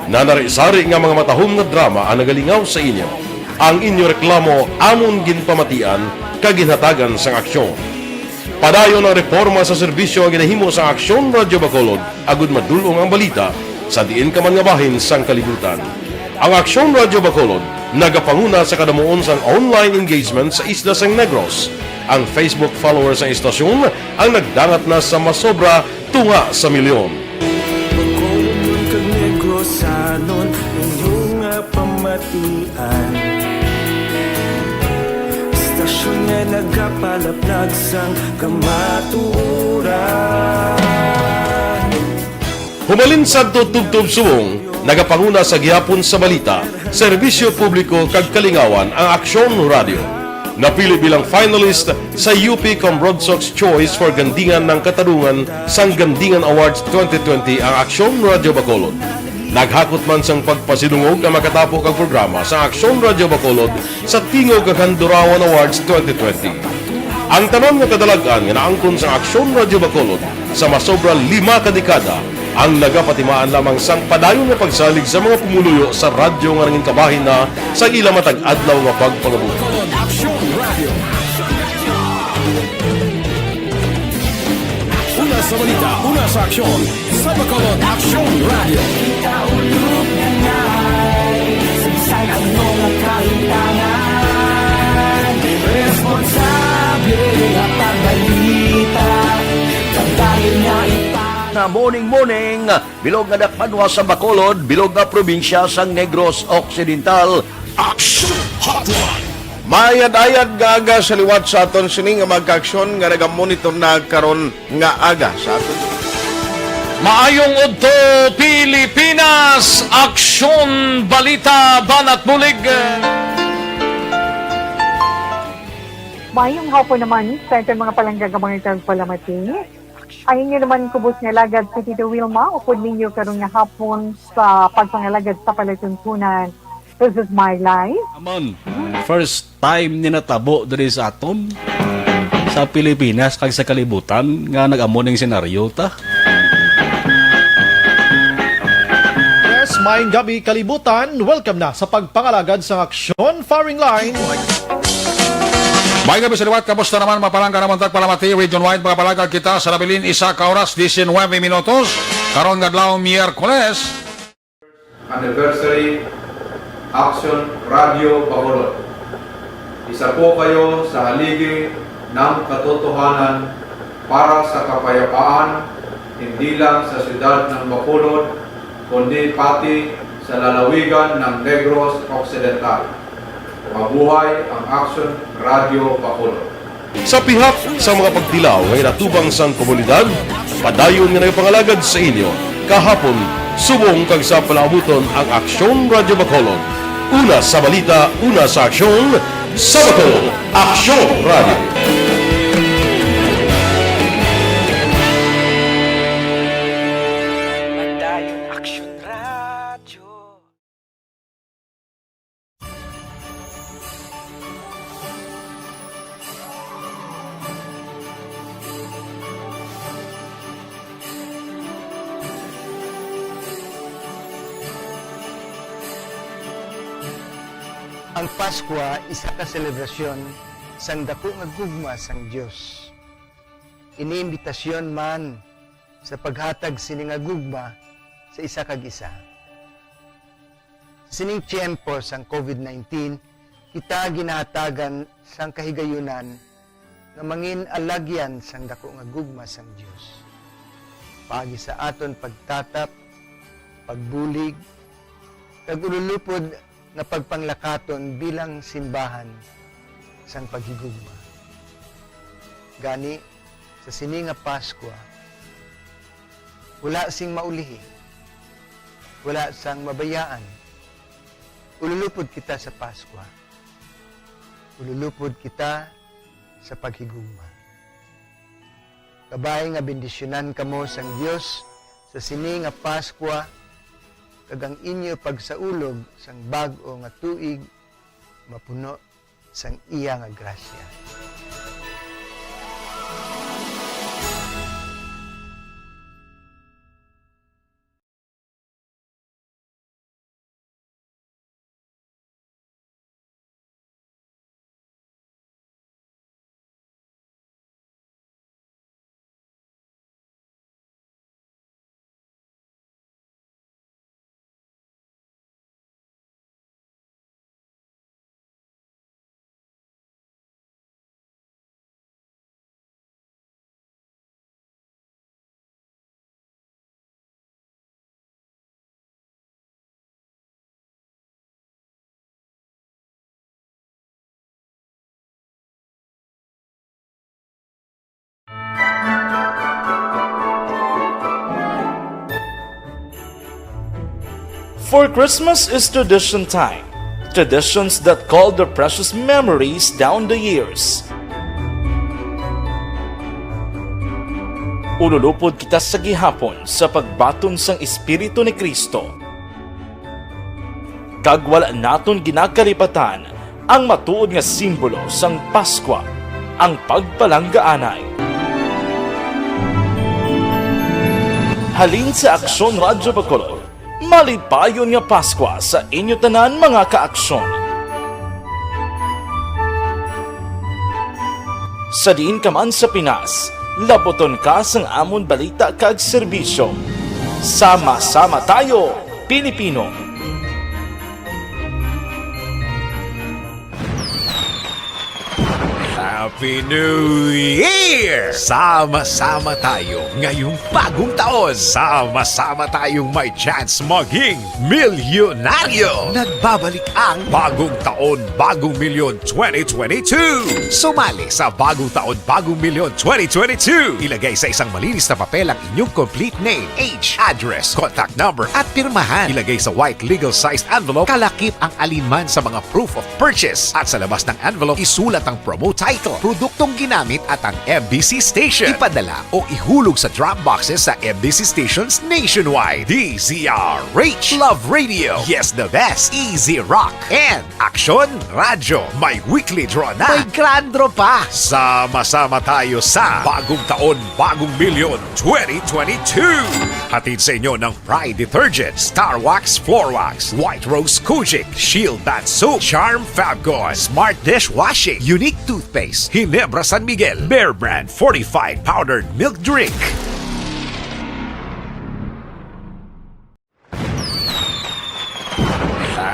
nanari-sari nga mga matahom nga drama ang nagalingaw sa inyo. Ang inyo reklamo amon ginpamatian kag ginhatagan sang aksyon. Padayon ang reporma sa serbisyo nga ginahimo sa Aksyon Radio Bacolod agud madul-ong ang balita sa diin ka man nga bahin sang kalibutan. Ang Aksyon Radio Bacolod nagapanguna sa kadamuon sang online engagement sa isla sang Negros. Ang Facebook followers sang istasyon ang nagdangat na sa masobra tunga sa milyon. Bacolod kag Negrosanon, inyo nga pamatian. Istasyon nga nagapalaplag sang kamatuoran. Humalin sadto tubtob subong, nagapanguna sa gihapon sa balita, serbisyo publiko kag kalingawan ang Aksyon Radio. Napili bilang finalist sa U P Cambronsox Choice for Gandingan ng Katarungan sang Gandingan Awards twenty twenty ang Aksyon Radio Bacolod. Naghakot man sang pagpasidungog ang makatapo kag programa sa Aksyon Radio Bacolod sa Tingog kag Handurawan Awards twenty twenty. Ang tanan nga kadalag-an nga naangkon sa Aksyon Radio Bacolod sa masobra lima ka dekada ang nagapatimaan lamang sang padayon nga pagsalig sa mga pumuluyo sa radyo nga nangin kabahin na sa ila matag adlaw nga pagpangabuhi. Aksyon Radio. Balita, una sa aksyon, sa Bacolod Aksyon Radio. Kaulog na ngay, sagsag ang mga kahitangan. Responsable nga pagbalita, kag dahil nga ipa- Na morning, morning, bilog nga dakpanwa sa Bacolod, bilog nga probinsya sang Negros Occidental. Aksyon Hotline. Maayad-ayad nga aga sa liwat sa aton sini nga mga kaaksyon nga nagamonitor na karon nga aga sa aton. Maayong udto, Pilipinas! Aksyon, balita, banat bulig. Mayong hapon naman sa aton mga palangga nga mga tagpalamati. Ang inyo naman kubos nga alagad si Tito Wilma, upod ninyo karon nga hapon sa pagpangalagad sa palatuntunan. This is my life. Aman, first time ni natabo diri sa aton, sa Pilipinas kag sa kalibutan nga nag-amo ning senaryo ta. Yes, maayong gabi, kalibutan. Welcome na sa pagpangalagad sang Aksyon Firing Line. Maayong gabi sa liwat, kamusta naman, mga palangga namon tagpalamati, region-wide, mga palangga kita sa nabilin, isa ka oras, diecinuebe minutos, karon nga adlaw, Miyerkules. Anniversary Action Radio Bacolod. Isa po kayo sa haligi ng katotohanan para sa kapayapaan, hindi lang sa siyudad ng Bacolod, kundi pati sa lalawigan ng Negros Occidental. Mabuhay ang Action Radio Bacolod. Sa pihak sa mga pagtilaw nga inatubang sang komunidad, padayon nga nagapangalagad sa inyo kahapon, subong kag sa palaabuton ang Aksyon Radyo Bacolod. Una sa balita, una sa aksyon, sa Bacolod, Aksyon Radyo. Padayon Aksyon Radyo. Ang Paskwa isa ka selebrasyon sang daku nga gugma sang Dios. Ini imbitasyon man sa paghatag sini nga gugma sa isa kag isa. Sa sining tiyempo sang COVID nineteen, kita ginahatagan sang kahigayunan nga mangin alagyan sang daku nga gugma sang Dios, paagi sa aton pagtatap, pagbulig, kag ululupod nga pagpanglakaton bilang simbahan sang paghigugma. Gani, sa sini nga Paskwa, wala sing maulihi, wala sang mabayaan. Ululupod kita sa Paskwa. Ululupod kita sa paghigugma. Kabay nga bendisyonan kamo sang Dios sa sini nga Paskwa, kag ang inyo pagsaulog sang bag-o nga tuig mapuno sang iya nga grasya. For Christmas is tradition time. Traditions that call their precious memories down the years. Ululupod kita sa gihapon sa pagbaton sang Espiritu ni Cristo. Kag wala naton ginakalipatan ang matuod nga simbolo sang Paskwa, ang pagpalanggaanay. Halin sa Aksyon Radyo Bacolod, malipayon nga Paskwa sa inyo tanan, mga kaaksyon. Sa diin ka man sa Pinas, Labuton ka sang amon balita kag serbisyo. Sama-sama tayo, Pilipino! Happy New Year! Sama-sama tayo ngayong bagong taon. Sama-sama tayong may chance maging milyonaryo. Nagbabalik ang Bagong Taon, Bagong Milyon twenty twenty-two. Sumali sa Bagong Taon, Bagong Milyon twenty twenty-two. Ilagay sa isang malinis na papel ang inyong complete name, age, address, contact number, at pirmahan. Ilagay sa white legal-sized envelope, kalakip ang alinman sa mga proof of purchase, at sa labas ng envelope, isulat ang promo title, produktong ginamit, at ang M B C station. Ipadala o ihulog sa drop boxes sa M B C stations nationwide. D Z R H, Love Radio, Yes the Best, Easy Rock, and Aksyon Radyo. May weekly draw na. May grand draw pa. Sama-sama tayo sa Bagong Taon, Bagong Milyon twenty twenty-two. Hatid sa inyo ng Pride Detergent, Star Wax Floor Wax, White Rose Kojic, Shield Bath Soap, Charm Fabcon, Smart Dishwashing, Unique Toothpaste, Ginebra San Miguel, Bear Brand Fortified Powdered Milk Drink.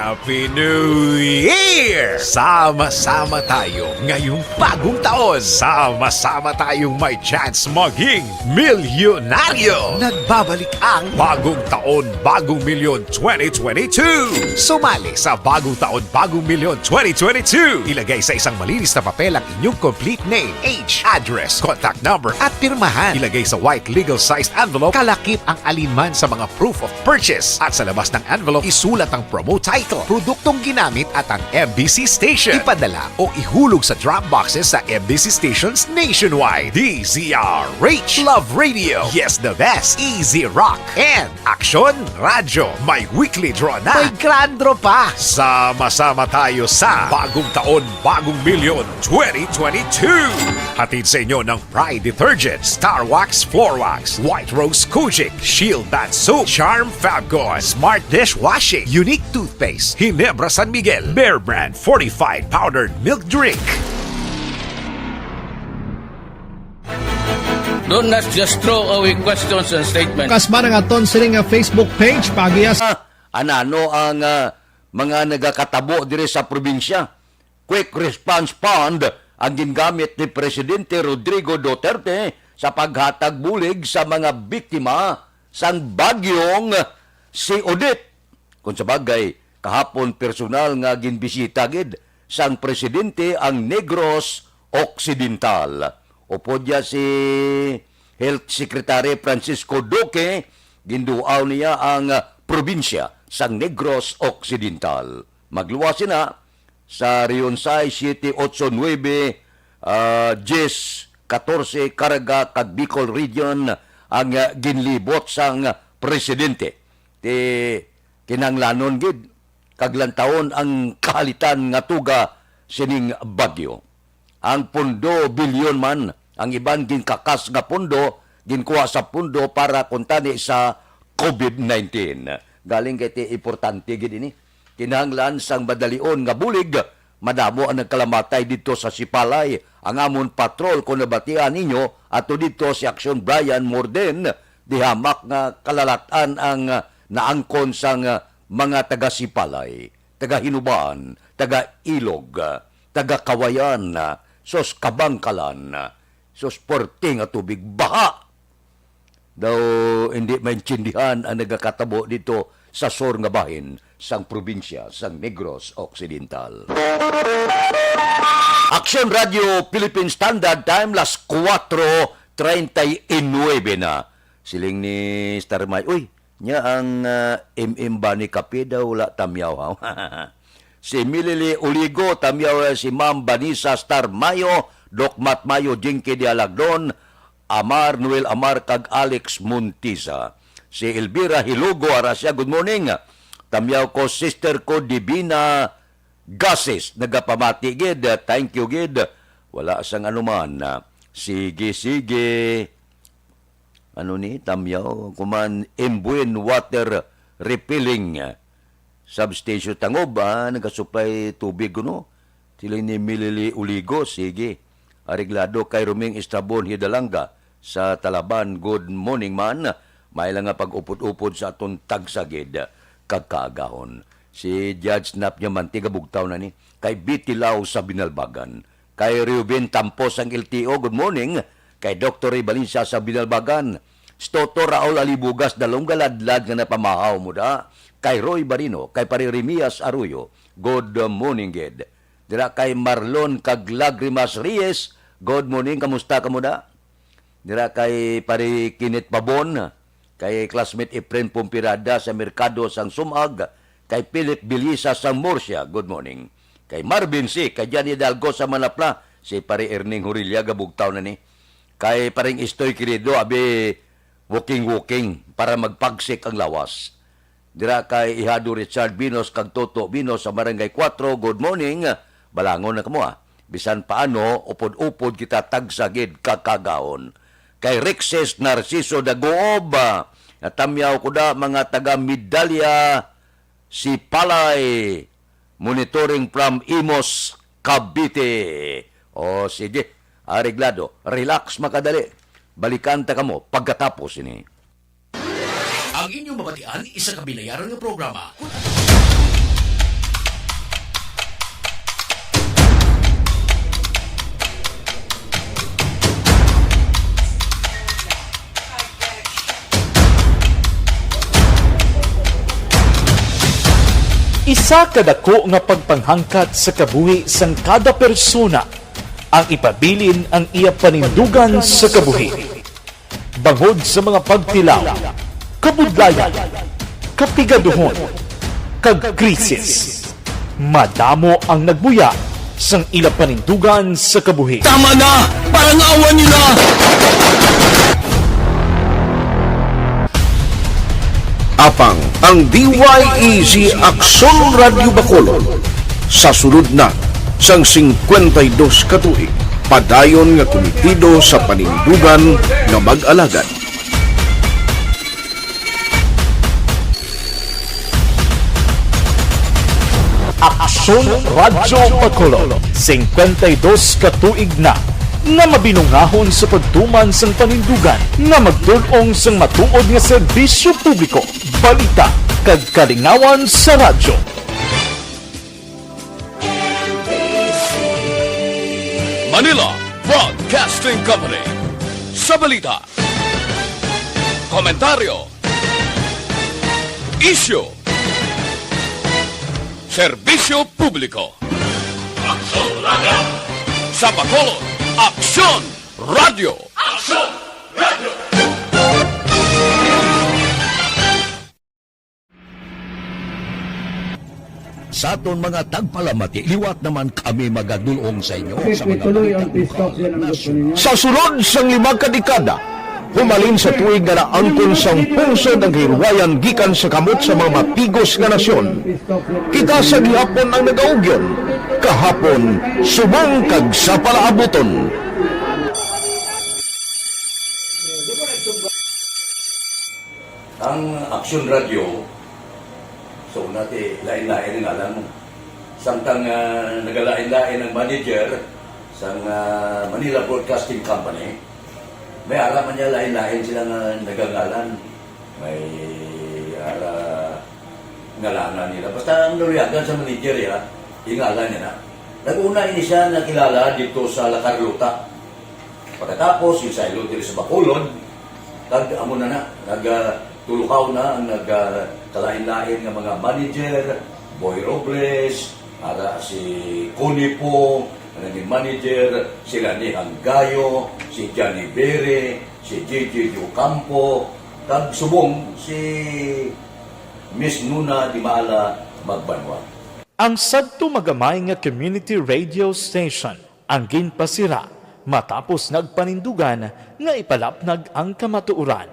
Happy New Year! Sama-sama tayo ngayong bagong taon. Sama-sama tayong may chance maging milyonaryo. Nagbabalik ang Bagong Taon, Bagong Milyon twenty twenty-two. Sumali sa Bagong Taon, Bagong Milyon twenty twenty-two. Ilagay sa isang malinis na papel ang inyong complete name, age, address, contact number, at pirmahan. Ilagay sa white legal-sized envelope, kalakip ang alinman sa mga proof of purchase, at sa labas ng envelope, isulat ang promo title, produktong ginamit, at ang M B C station. Ipadala o ihulog sa drop boxes sa M B C stations nationwide. D Z R H, Love Radio, Yes the Best, Easy Rock, and Aksyon Radyo. May weekly draw na. May grand draw pa. Sama-sama tayo sa Bagong Taon, Bagong Milyon twenty twenty-two. Hatid sa inyo ng Pride Detergent, Star Wax Floor Wax, White Rose Kojic, Shield Bath Soap, Charm Fabcon, Smart Dishwashing, Unique Toothpaste, Ginebra San Miguel, Bear Brand Fortified Powdered Milk Drink. Don't, let's just throw away questions and statements. Kasma nga aton sini nga Facebook page, paagi sa Ah, anano ang, ah, mga nagakatabo diri sa probinsya? Quick Response Fund ang gingamit ni Presidente Rodrigo Duterte sa paghatag bulig sa mga biktima sang bagyong si Odette. Kung sa bagay, kahapon personal nga ginbisita gid sang presidente ang Negros Occidental. Upod niya si Health Secretary Francisco Duque, ginduaw niya ang, ah, probinsya sang Negros Occidental. Magluwas sina sa Rionsay siete, ocho, nuebe, ah, diyes, katorse, Caraga, kag Bicol Region ang, ah, ginlibot sang presidente. Ti kinahanglanon gid kag lantawon ang kahalitan nga tuga sining bagyo. Ang pondo, bilyon man, ang iban ginkakas nga pondo, ginkuha sa pondo para kuntani sa covid nineteen. Galing kay ti importante gid ini. Kinahanglan sang madalion nga bulig, madamo ang nagkalamatay didto sa Sipalay. Ang amon patrol, kung nabatian ninyo, ato didto si Aksyon Brian Morden, di hamak nga kalalat-an ang, ah, naangkon sang, ah, mga taga Sipalay, taga Hinubaan, taga Ilog, ah, taga Kawayan, ah, sus, Kabangkalan, ah, sus, puwerte nga tubig, baha. Daw hindi maintindihan ang nagakatabo dito sa sur nga bahin sang probinsya sang Negros Occidental. Aksyon Radio Philippine Standard Time, las kuwatro treinta y nuebe na. Siling ni Star May, "Uy, nya ang, ah, M M Bani Kape daw wala tamyaw, ha?" Si Milili Uligo, tamyaw si Ma'am Vanessa Star Mayo, Doc Mat Mayo, Jinky Dialagdon, Amar, Noel Amar, kag Alex Montisa. Si Elvira Hilugo, ara siya, "Good morning. Tamyaw ko, sister ko, Divina Gases, nagapamati gid. Thank you gid." Wala sang anuman. Sige, sige. Ano ni, tamyaw, kuman, Imbuen water refilling substation Tangob, ah, nagasupply tubig kuno. Sila ni Milili Uligo, sige. Areglado kay Roming Estrabon Hidalanga. sa Talaban, good morning man. May lang nga pag-upod-upod sa aton tagsagid kag kaagahon. Si Judge Nap Diamante, gabugtaw na ni. Kay Bitilaw sa Binalbagan. Kay Reuben Tampos ang L T O, good morning. Kay Doktor Ray Valencia sa Binalbagan. Si Toto Raul Alibugas, dalom galadlad nga napamahaw mo da. Kay Roy Barino, kay Pare Remias Arroyo, good morning, gid. Dira kay Marlon kag Lagrimas Reyes, good morning, kamusta kamo da? Dira kay Pare Kenneth Pabon, kay classmate Efren Pompirada sa Merkado sang Sumag, kay Philip Bilisa sang Murcia, good morning. Kay Marvin C, kay Johnny Hidalgo sa Manapla, si Pare Erning Hurilla, gabugtaw na ni. Kay Paring Istoy Querido, abi, walking-walking para magpagsik ang lawas. Dira kay Ihado Richard Binos kag Toto Binos sa Barangay Kuwatro, good morning. Balangon na kamo, ah. Bisan paano, upod-upod kita tagsagid kakagahon. Kay Rexes Narciso Daguob, ah, natamyaw ko da, mga taga Medalya, si Palay, monitoring from Imus, Cavite. O, sige, areglado. Relax, makadali. Balikan ta kamo pagkatapos ini. Ang inyong mabatian, isa ka binayaran nga programa. Isa ka dako nga pagpanghangkat sa kabuhi sang kada persona ang ipabilin ang iya panindugan sa kabuhi. Bangod sa mga pagtilaw, kabudlayan, kapigaduhon, kag krisis, madamo ang nagbuya sang ila panindugan sa kabuhi. Tama na! Parang awan nila! Apang ang D Y E Z Aksyon Radyo Bacolod sa sulod na sang singkwenta y dos ka tuig, padayon nga kumitido sa panindugan nga mag-alagad. Aksyon Radyo Bacolod, singkwenta y dos ka tuig na nga mabinungahon sa pagtuman sang panindugan nga magtul-ong sang matuod nga serbisyo publiko, balita, kag kalingawan sa radyo. Manila Broadcasting Company. Sa balita, komentaryo, isyu, serbisyo publiko. Aksyon Radyo. Sa Bacolod, Aksyon Radyo. Aksyon Radyo. Sa aton mga tagpalamati, liwat naman kami magadul-ong sa inyo sa mga balita lokal, nasyonal. Sa sulod sang lima ka dekada, humalin sa tuig nga naangkon sang pungsod ang kahirwayan gikan sa kamot sa mga matigos nga nasyon, kita sa gihapon ang nagaugyon, kahapon, subong kag sa palaabuton. Ang Aksyon Radyo, sa una ti, lain-lain ang ngalan. Samtang, ah, nagalain-lain ang manager sang, ah, Manila Broadcasting Company, may ara man niya lain-lain sila nga nagangalan. May ara ngalanan nila. Basta ang naluyagan sa manager, ya, ingalan niya na. Nag-una ini siya nakilala dito sa La Carlota. Pagkatapos, yung saylo diri sa Bacolod, kag amo na na, nag, ah, tulukaw na ang nag, ah, kalain-lain nga mga manager, Boy Robles, ara si Connie Pong, ang naging manager, sila ni Hanggayo, si Johnny Bere, si J J Ocampo, kag subong si Miss Nuna Dimala Magbanwa. Ang sadto magamay nga community radio station ang ginpasira matapos nagpanindugan nga ipalapnag ang kamatuoran,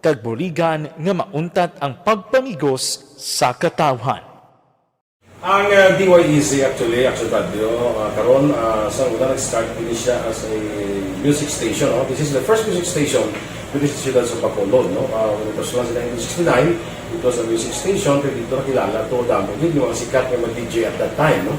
kag buligan nga mauntat ang pagpamigos sa katawhan. Ang, uh, D Y E Z actually, Action Radio, uh, karon, uh, sa una nag-start din siya as a music station, no? This is the first music station within the siyudad sa Bacolod, no? Uh, when it was launched in nineteen sixty-nine, it was a music station, pero dito nakilala to, damo din yung mga sikat nga mga D J at that time, no?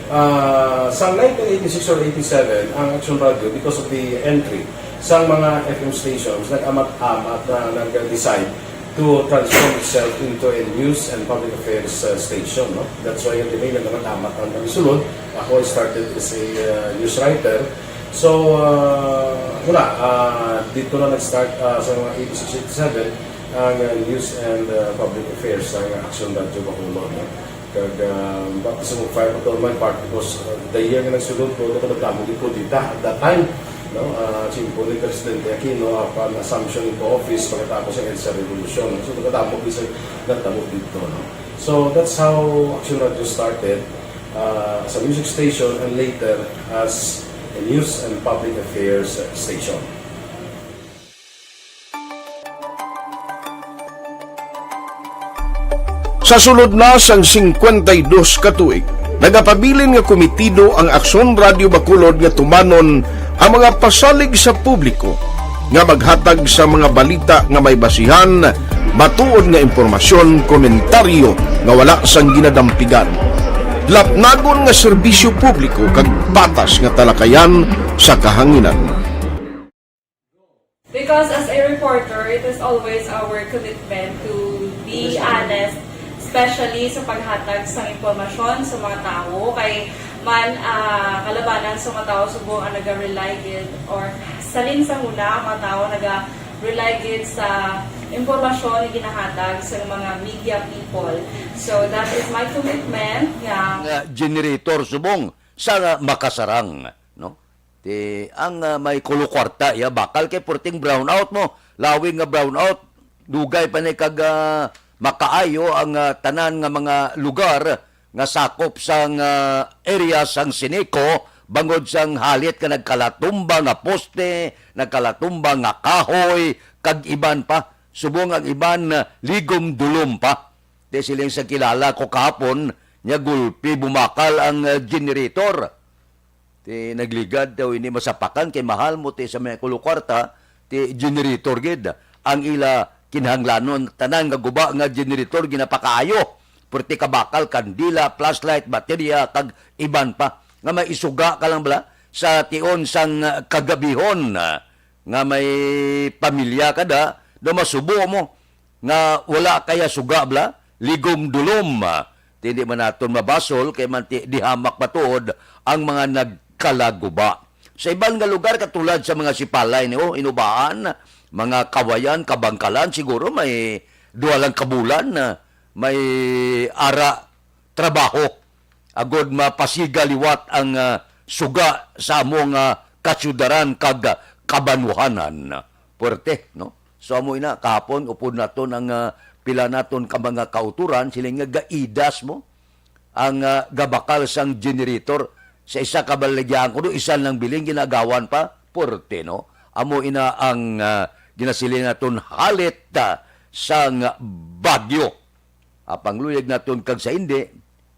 Ah, sa nineteen eighty-six or eighty-seven, ang Action Radio, because of the entry Sang mga F M stations, nag-amat-amat na nag-decide to transform itself into a news and public affairs, uh, station, no? That's why yung dinay nag-amat-amat ang pagsulod. Ako, I started as a, uh, news writer. So, uh, wala, uh, dito na nag-start, uh, sa mga eighty-six, eighty-seven, ang, uh, news and, uh, public affairs, ang Aksyon Radyo Bacolod, no? Kag, ah, baptism of fire pa to my part because, ah, the year nga nagsulod ko, ako nagdamo gid ko dita at that time, no? Ah, simple ni Presidente Aquino, upon assumption into office, pagkatapos ang EDSA Revolution. So, nagdamo gid sa nagdamo dito, no? So, that's how Action Radio started, ah, as a music station and later as a news and public affairs station. Sa sulod na sang singkwenta y dos ka tuig, nagapabilin nga komitido ang Aksyon Radio Bacolod nga tumanon ang mga pasalig sa publiko nga maghatag sa mga balita nga may basihan, matuod nga impormasyon, komentaryo nga wala sang ginadampigan, lapnagon nga serbisyo publiko kag patas nga talakayan sa kahanginan. Because as a reporter, it is always our commitment to be honest, especially sa paghatag sa impormasyon sa mga tawo. Kay man, ah, kalabanan sa mga tawo subong ang naga-rely gid or salin sa huna ang mga tawo naga-rely gid sa impormasyon nga ginahatag sa mga media people. So that is my commitment nga Nga generator subong sa makasarang, no? Ti ang, ah, may kulo kwarta iya bakal kay purting brownout mo. Lawig nga brownout, dugay pa ni kag, ah, makaayo ang, ah, tanan nga mga lugar nga sakop sang, ah, area sang Sineco bangod sang halit nga nagkalatumba nga poste, nagkalatumba nga kahoy, kag iban pa. Subong ang iban, ah, ligom-dulom pa. Ti siling sa kilala ko kahapon, nya gulpi bumakal ang, ah, generator. Ti nagligad daw ini masapakan kay mahal mo ti sa mga kulo kwarta, ti generator gid ang ila kinahanglanon. Tanan nga guba nga generator ginapakaayo, purti ka bakal, kandila, flashlight, baterya, kag iban pa nga may isuga ka lang bala sa tion sang, ah, kagabihon, ah, nga may pamilya ka da, daw masubo mo nga wala kaya suga bala, ligom-dulom. Ah, ti hindi man naton mabasol kay man ti dihamak matuod ang mga nagkalaguba. Sa iban nga lugar, katulad sa mga sipalay ni, oh, inubaan, mga kawayan, kabangkalan, siguro may duha lang ka bulan na may ara trabaho agod mapasiga liwat ang, ah, suga sa amo nga kasyudaran kag kabanwahanan. Puwerte, no? So, amo ina, kahapon, upod naton ang, ah, pila naton ka mga kauturan, sila nga gaidas mo ang, ah, gabakal sang generator sa isa ka baligyahan kuno, isa lang biling ginagawan pa. Puwerte, no? Amo ina ang, ah, ginasiling naton halit, ah, sang bagyo. Apang luyag naton kag sa indi,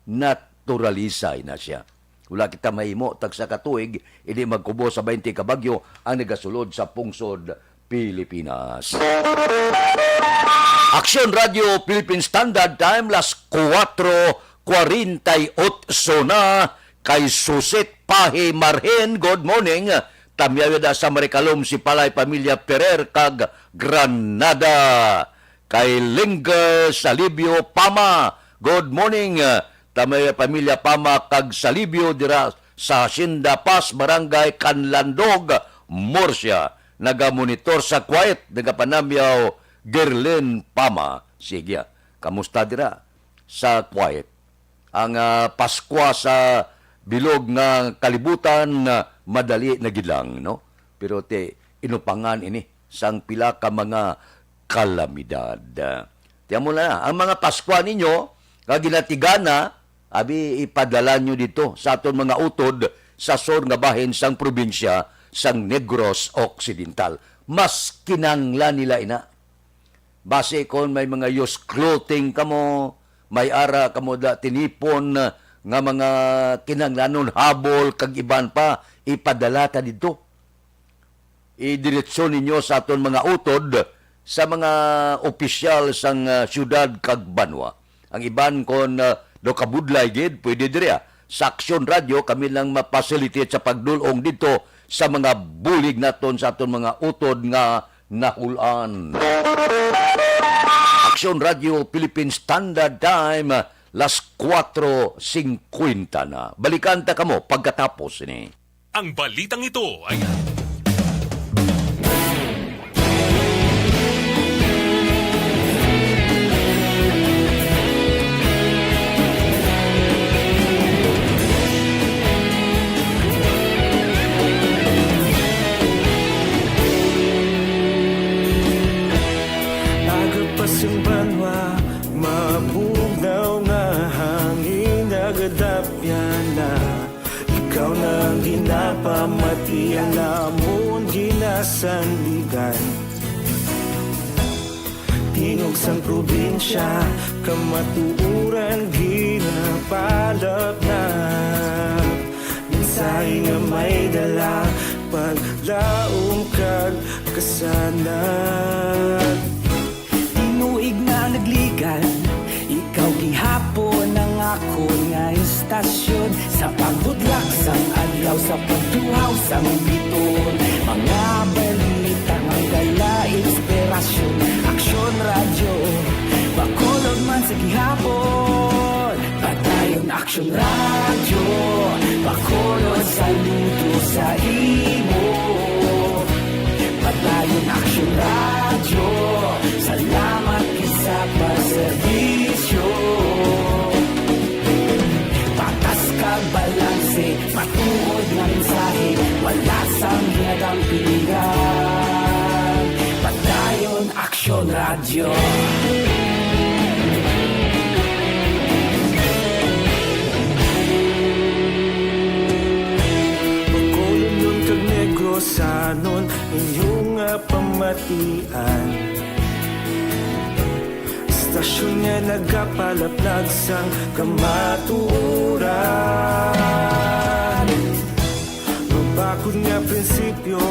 naturalisay na siya. Wala kita mahimo tagsa ka tuig, hindi magkubos sa baynte ka bagyo ang nagasulod sa pungsod Pilipinas. Aksyon Radio Philippine Standard Time, las kuwatro kwarenta y otso na, kay Susit Pahi Marhen, good morning. Tamyaw da sa Marikalom, Sipalay, pamilya Ferrer kag Granada. Kay Linger Salibio Pama, good morning. Tamay pamilya Pama kag Salibio dira sa Hacienda Paz, Barangay Canlandog, Murcia. Nagamonitor sa Kuwait, nagapanamyaw, Gerlin Pama. Sige, kamusta dira sa Kuwait? Ang, ah, Paskwa sa bilog nga kalibutan, ah, madali na gid lang, no? Pero ti inupangan ini sang pila ka mga kalamidad. Ti amo na, ang mga Paskwa ninyo nga ginatigana, abi, ipadala nyo dito sa aton mga utod sa sur nga bahin sang probinsya sang Negros Occidental. Mas kinanglan nila ina. Basi kon may mga used clothing kamo, may ara kamo da tinipon nga mga kinahanglanon, habol kag iban pa, ipadala ta didto. Idiretso ninyo sa aton mga utod sa mga opisyal sang, ah, syudad kag banwa. Ang iban kon, ah, daw kabudlay gid, pwede diri, ah. Sa Aksyon Radio, kami lang ma-facilitate sa pagdul-ong didto sa mga bulig naton, sa aton mga utod nga nahul-an. Aksyon Radio Philippine Standard Time, las kuwatro singkwenta na. Balikan ta kamo pagkatapos sini. Ang balitang ito ay Aga pa sing banwa, mabugnaw nga hangin nagadapyan na. Ikaw na ang ginapamati, ang amon ginasandigan. Tingog sang probinsya, kamatuoran ginapalapnap. Mensahe nga may dala, paglaom kag kasanag. Tinuig na nagligan, ikaw gihapon ang akon nga istasyon. Sa pagbudlak sang adlaw, sa pagtuhaw sang bituon, mga balita nga dala inspirasyon. Aksyon Radyo, Bacolod man sa gihapon. Padayon Aksyon Radyo, Bacolod, saludo sa imo. Padayon Aksyon Radyo, salamat gid sa pagserbisyo. Patas kag balanse, matuod nga mensahe, wala sang ginadampigan. Padayon Aksyon Radyo. Bacolodnon kag Negrosanon, inyo nga pamatian. Istasyon nga nagapalaplag sang kamatuoran. Mabakod nga prinsipyo,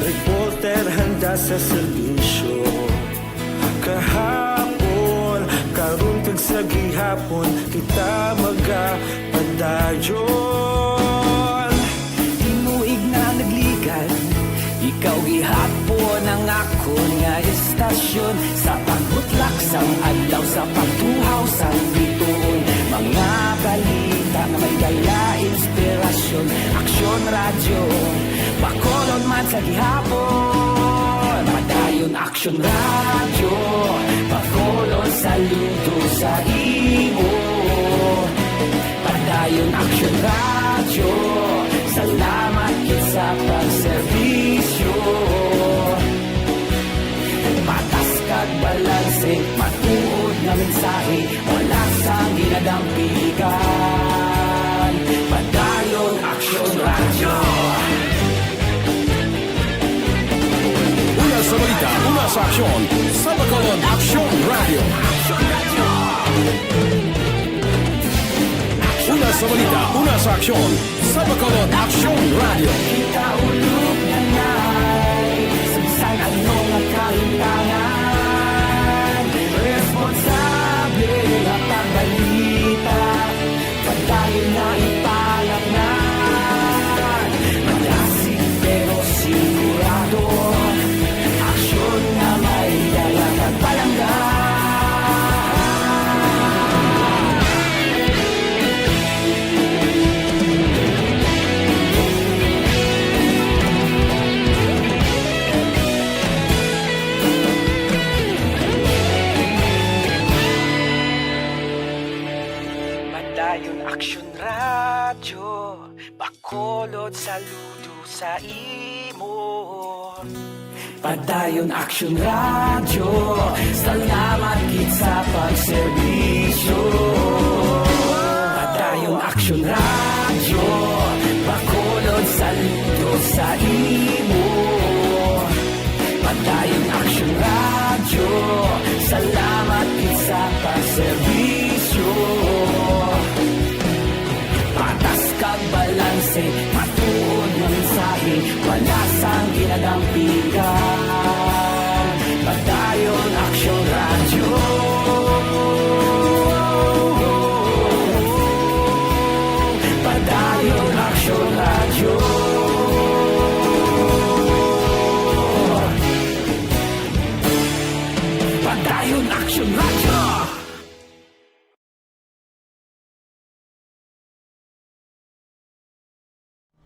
reporter handa sa serbisyo. Kahapon, karon kag sa gihapon, kita magapadayon. Tinuig na nagligan, ikaw gihapon ang akon nga istasyon. Sa pagbutlak sang adlaw, sa pagtuhaw sang bituon, mga balita nga may dala inspirasyon. Aksyon Radyo, Bacolod man sa gihapon. Padayon Aksyon Radyo, Bacolod, saludo sa imo. Padayon Aksyon Radyo, salamat gid sa pagserbisyo. Patas kag balanse, matuod nga mensahe, wala sang ginadampigan. Padayon Aksyon Radyo. Una sa balita, una sa aksyon, sa Bacolod Aksyon Radyo. Una sa balita, una sa aksyon, sa Bacolod Aksyon Radyo. Kita ulog na nai, sa bisan ano nga kahimtangan, responsable nga pagbalita. Padayon na ipalatnan, malasig pero sigurado. Aksyon nga may dala kag palangga. Padayon Aksyon Radyo, Bacolod, saludo sa imo. Padayon Aksyon Radyo, salamat gid sa pagserbisyo. Padayon Aksyon Radyo, Bacolod, saludo sa imo. Padayon Aksyon Radyo, salamat gid sa pagserbisyo. Patas kag balanse, matuod nga mensahe, wala sang ginadampigan. Padayon Aksyon Radyo.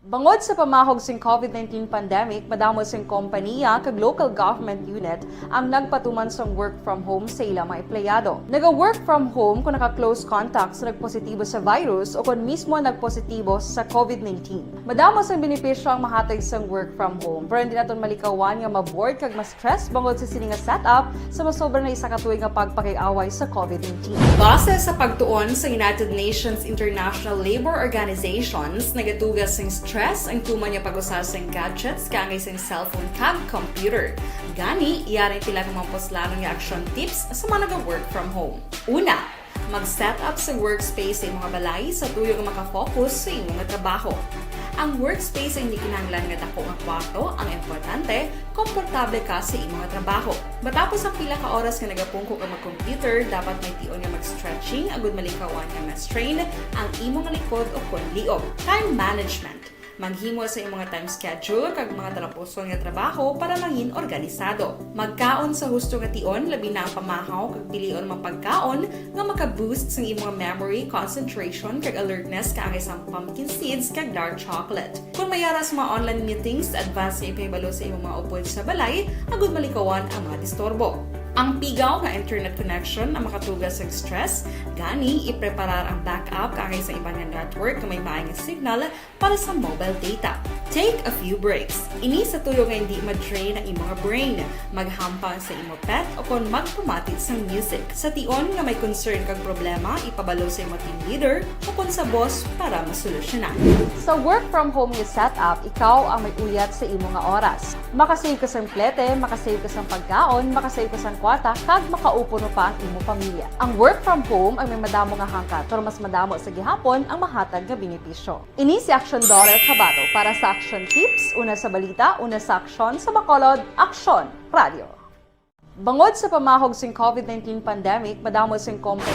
Bangod sa pamahog sing COVID nineteen pandemic, madamo sing kompaniya kag local government unit ang nagpatuman sang work from home sa ila mga empleyado. Naga-work from home kung naka-close contact sa nagpositibo sa virus o kon mismo nagpositibo sa COVID nineteen. Madamo sang benepisyo ang mahatag sang work from home, pero hindi naton malikawan nga ma-bored kag ma-stress bangod sa sini nga setup sa masobra na isa ka tuig nga pagpakig-away sa COVID nineteen. Base sa pagtuon sa United Nations International Labour Organizations, nagatugas sing stress ang tuman nga pag-usa sing gadgets kaangay sing cellphone kag computer. Gani, yari ang pila ka mga puslanon nga action tips sa mga naga-work from home. Una, mag-set up sa workspace sa imong balay sa tuyo nga makafocus sa imong trabaho. Ang workspace ay hindi kinahanglan nga dako nga kwarto, ang importante, komportable ka sa imong trabaho. Matapos ang pila ka oras nga nagapungko ka mag-computer, dapat may tion nga mag-stretching agud malikawan nga ma-strain ang imong likod o kon liog. Time management. Maghimo sa imong time schedule kag mga talapuson nga trabaho para mangin organisado. Magkaon sa husto nga tion, labi na ang pamahaw kag pilion mga pagkaon nga maka-boost sang imong memory, concentration, kag alertness kaangay sang pumpkin seeds kag dark chocolate. Kon may ara sa mga online meetings, advance nga ipahibalo sa imong mga upod sa balay agud malikawan ang mga disturbo. Ang pigaw nga internet connection ang makatugas sa stress, gani ipreparar ang backup kaangay sa iban nga network nga may maay nga signal para sa mobile data. Take a few breaks. Ini sa tuyo nga hindi ma-drain ang imong brain. Maghampang sa imo pet o kon magpamati sang music. Sa tion nga may concern kag problema, ipabalo sa imo team leader o kon sa boss para masolusyonan. Sa work from home nga setup, ikaw ang may uyat sa imo nga oras. Makasave ka sang plete, makasave ka sang pagkaon, makasave ka sang kwarta, kag makaupo pa ang imo pamilya. Ang work from home ay may madamo nga hangkat, pero mas madamo sa gihapon ang mahatag nga benepisyo. Ini si Action Dollar Kabato para sa Action Tips, una sa balita, una sa aksyon, sa Bacolod, Aksyon Radio. Bangod sa pamahog sing COVID nineteen pandemic, madamo sing company.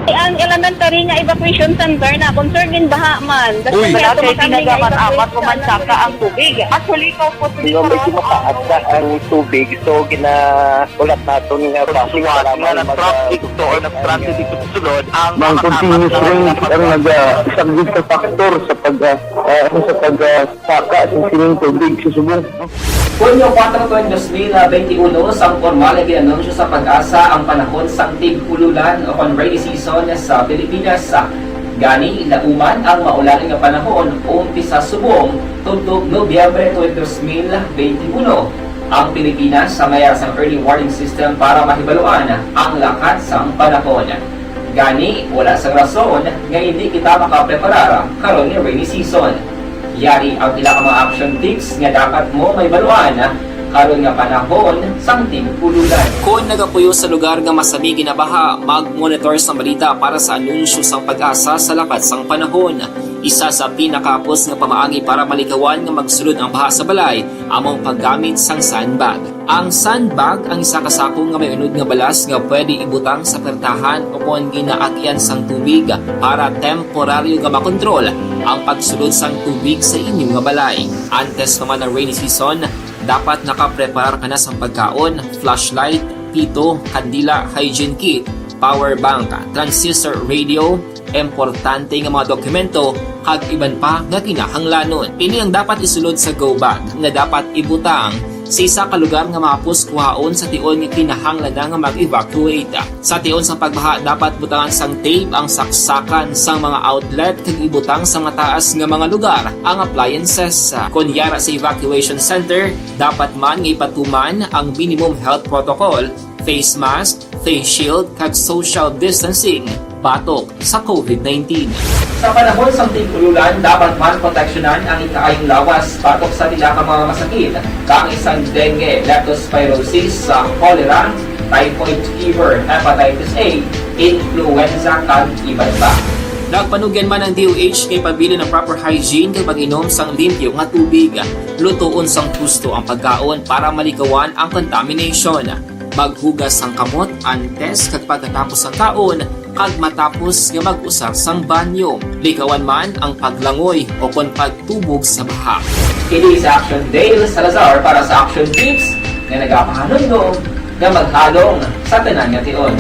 Ang elementary nga evacuation center na concern in baha man. Uy. Wala kay ginagaman amat ko man saka ang tubig. Actually, ikaw po sa Nga medyo mataas na ang tubig, so ginaulat naton nga traffic para nga nag-traffic to or nag-traffic dito sa sulod ang mga continuous rain ang nagasaglit sa factor sa pag ah, ah, ano, sa pag ah, saka sing sining tubig sa subong. Hunyo kuwatro, dos mil benti uno, sang pormal nga gin-anunsyo sa PAGASA ang panahon sang tig-ululan o kon rainy season sa Pilipinas. Gani, lauman ang maulan nga panahon umpisa subong tubtob Nobyembre twenty, dos mil benti uno. Ang Pilipinas sa mayar sang early warning system para mahibaluan ang lakat sang panahon. Gani, wala sang rason nga hindi kita makapreparar karon nga rainy season. Yari ang pila ka mga action tips nga dapat mo mahibaluan karon nga panahon sang tig-ululan. Kon nagapuyo sa lugar nga masami ginabaha, mag-monitor sang balita para sa anunsyo sang PAGASA sa lakat sang panahon. Isa sa pinakahapos nga pamaagi para malikawan nga magsulod ang baha sa balay amo ang paggamit sang sandbag. Ang sandbag ang isa ka sako nga may unod nga balas nga pwede ibutang sa pertahan o kon ginaagyan sang tubig para temporaryo nga makontrol ang pagsulod sang tubig sa inyo nga balay. Antes pa man ang rainy season, dapat nakapreparar ka na sang pagkaon, flashlight, pito, kandila, hygiene kit, power bank, transistor radio, importante nga mga dokumento, kag iban pa nga kinahanglanon. Ini ang dapat isulod sa go bag nga dapat ibutang sa isa ka lugar nga mahapos kuhaon sa tion nga kinahanglan na nga mag-evacuate. Sa tion sang pagbaha, dapat butangan sang tape ang saksakan sang mga outlet kag ibutang sa mataas nga mga lugar ang appliances. Kon yara sa evacuation center, dapat man nga ipatuman ang minimum health protocol, face mask, face shield, kag social distancing batok sa COVID nineteen. Sa panahon sang tig-ululan, dapat man proteksyonan ang ikaayong lawas batok sa pila ka mga masakit, kaangay sang dengue, leptospirosis, sa cholera, typhoid fever, hepatitis A, influenza, kag iban pa. Nagpanugyan man ang D O H nga ipabilin ang proper hygiene kag mag-inom sang limpyo nga tubig. Lutoon sang husto ang pagkaon para malikawan ang contamination. Maghugas sang kamot antes kag pagkatapos sang kaon, kag matapos nga mag-usar sang banyo. Likawan man ang paglangoy o kon pagtubog sa baha. Kini si Action Dale Salazar para sa Action Tips nga nagapahanumdom nga maghalong sa tanan nga tion.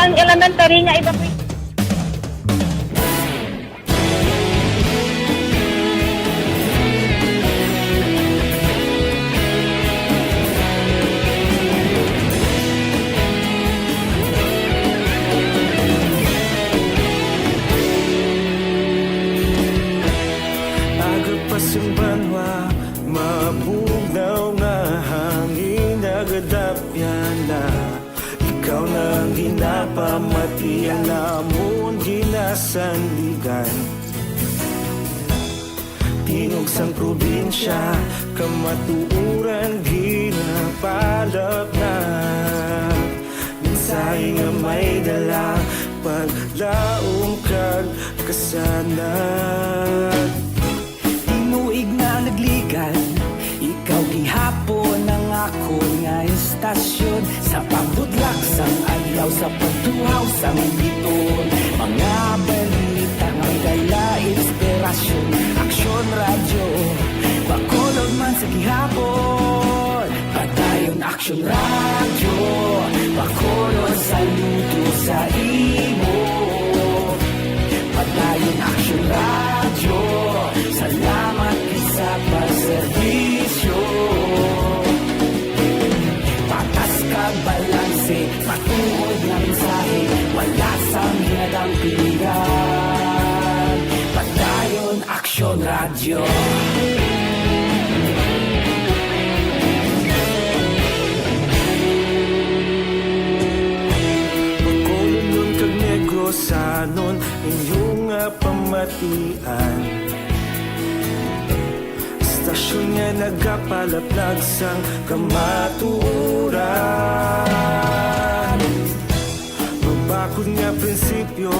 Ang elementary nga evacuation. na, ikaw na ang ginapamati, ang amon ginasandigan. Tingog sang probinsya, kamatuoran ginapalapnag. Mensahe nga may dala, paglaom kag kasanag. Tinuig na nagligad, ikaw gihapon ang akon nga istasyon. Sa pagbutlak sang adlaw, sa pagtuhaw sang biton, mga balita nga may dala inspirasyon. Aksyon Radyo Bacolod man sa gihapon. Padayon Aksyon Radyo Bacolod, saludo sa imo. Padayon Aksyon Radyo, salamat gid sa pagserbisyo. Patas kag balanse, matuod nga mensahe, wala sang ginadampigan. Padayon Aksyon Radyo. Bacolodnon kag Negrosanon, inyo nga pamatian. Istasyon nga nagapalaplag sang kamatuoran. Mabakod nga prinsipyo,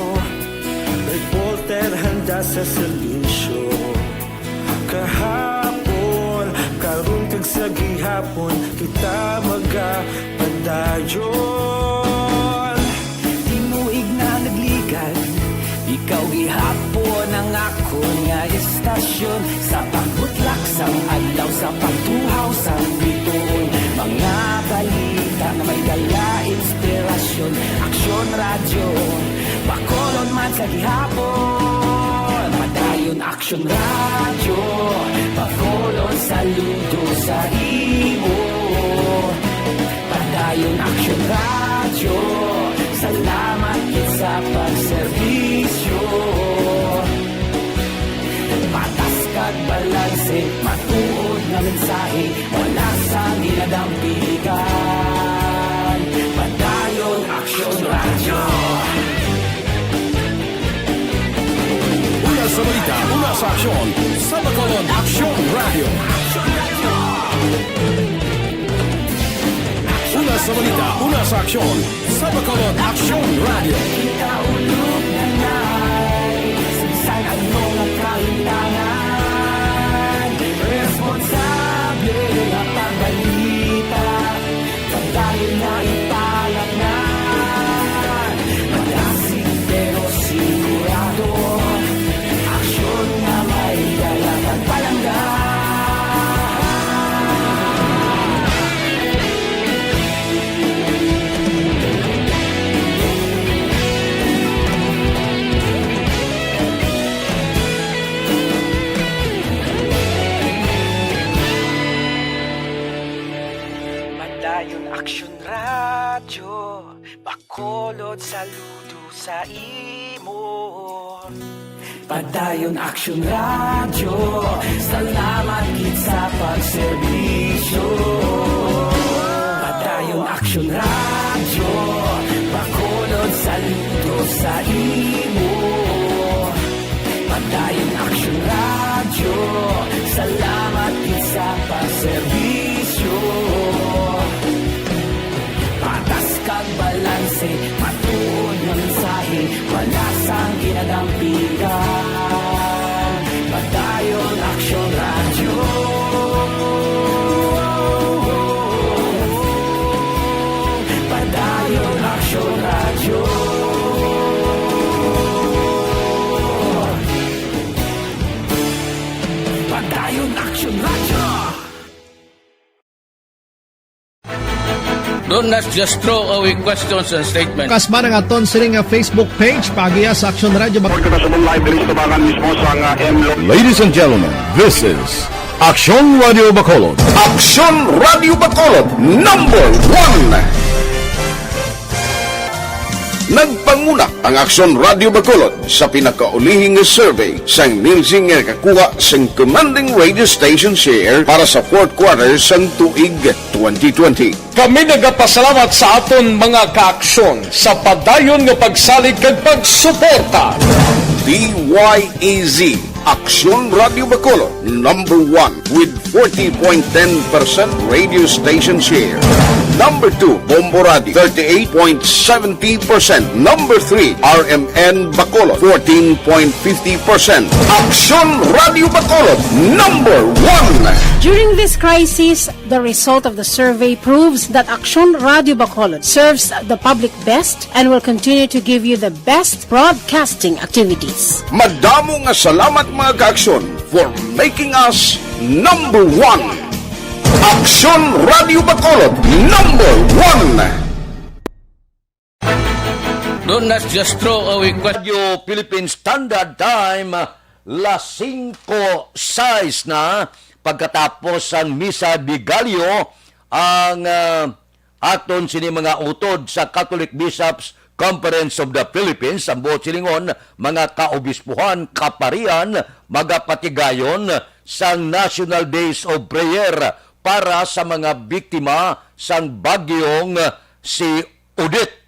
reporter handa sa serbisyo. Kahapon, karon kag sa gihapon, kita magapadayon. Tinuig na nagligad, ikaw gihapon ang akon nga istasyon. Sa pagbutlak sang adlaw, sa pagtuhaw sang bituon, mga balita nga may dala inspirasyon. Aksyon Radyo Bacolod man sa gihapon. Padayon Aksyon Radyo Bacolod, saludo sa imo. Padayon Aksyon Radyo, salamat gid sa pagserbisyo. Patas kag balanse, matuod nga mensahe, wala sang ginadampigan. Padayon Aksyon Radyo. Una sa balita, una sa aksyon, sa Bacolod, Aksyon Radyo. Una sa balita, una sa aksyon, sa Bacolod, Aksyon Radyo. Kita ulog na nay, sa bisan ano nga kahitangan, responsable nga pagbalita. Padayon na ipalapngan, malasig pero sigurado. Aksyon nga may dala kag palangga. Padayon Aksyon Radyo, Bacolod, saludo sa imo. Padayon Aksyon Radyo, salamat gid sa pagserbisyo. Padayon Aksyon Radyo, Bacolod, saludo sa imo. Padayon Aksyon Radyo, salamat gid sa pagserbisyo. Patas kag balanse, matuod nga mensahe, wala sang ginadampigan. Padayon Aksyon Radyo. Padayon Aksyon Radyo. Padayon Aksyon Radyo. Don't not just throw away questions and statements. Kas man ang aton sini nga Facebook page, paagiha sa Aksyon Radyo. Report kita sa live diri sa tubangan mismo sa nga M Lo- Ladies and gentlemen, this is Aksyon Radio Bacolod. Aksyon Radio Bacolod, number one. Nagpang- Una ang Aksyon Radio Bacolod sa pinakaulihi nga survey sang Nielsen nga nakakuha sang commanding radio station share para sa fourth quarter sang tuig twenty twenty. Kami nagapasalamat sa aton mga kaaksyon sa padayon nga pagsalig kag pagsuporta. D Y E Z, Aksyon Radio Bacolod, number one with forty point ten percent radio station share. Number two, Bombo Radio, thirty-eight point seventy percent. Number three, R M N Bacolod, fourteen point fifty percent. Aksyon Radio Bacolod, number one. During this crisis, the result of the survey proves that Aksyon Radio Bacolod serves the public best and will continue to give you the best broadcasting activities. Madamo nga salamat, mga kaaksyon, for making us number one. Aksyon Radio Bacolod, number one. Don't not just throw away question. Radio Philippine Standard Time, las singko sais na pagkatapos sang Misa de Gallo, ang, ah, aton sini mga utod sa Catholic Bishops Conference of the Philippines, ang buot silingon, mga kaobispuhan, kaparian, magapatigayon sang National Days of Prayer para sa mga biktima sang bagyong si Odette.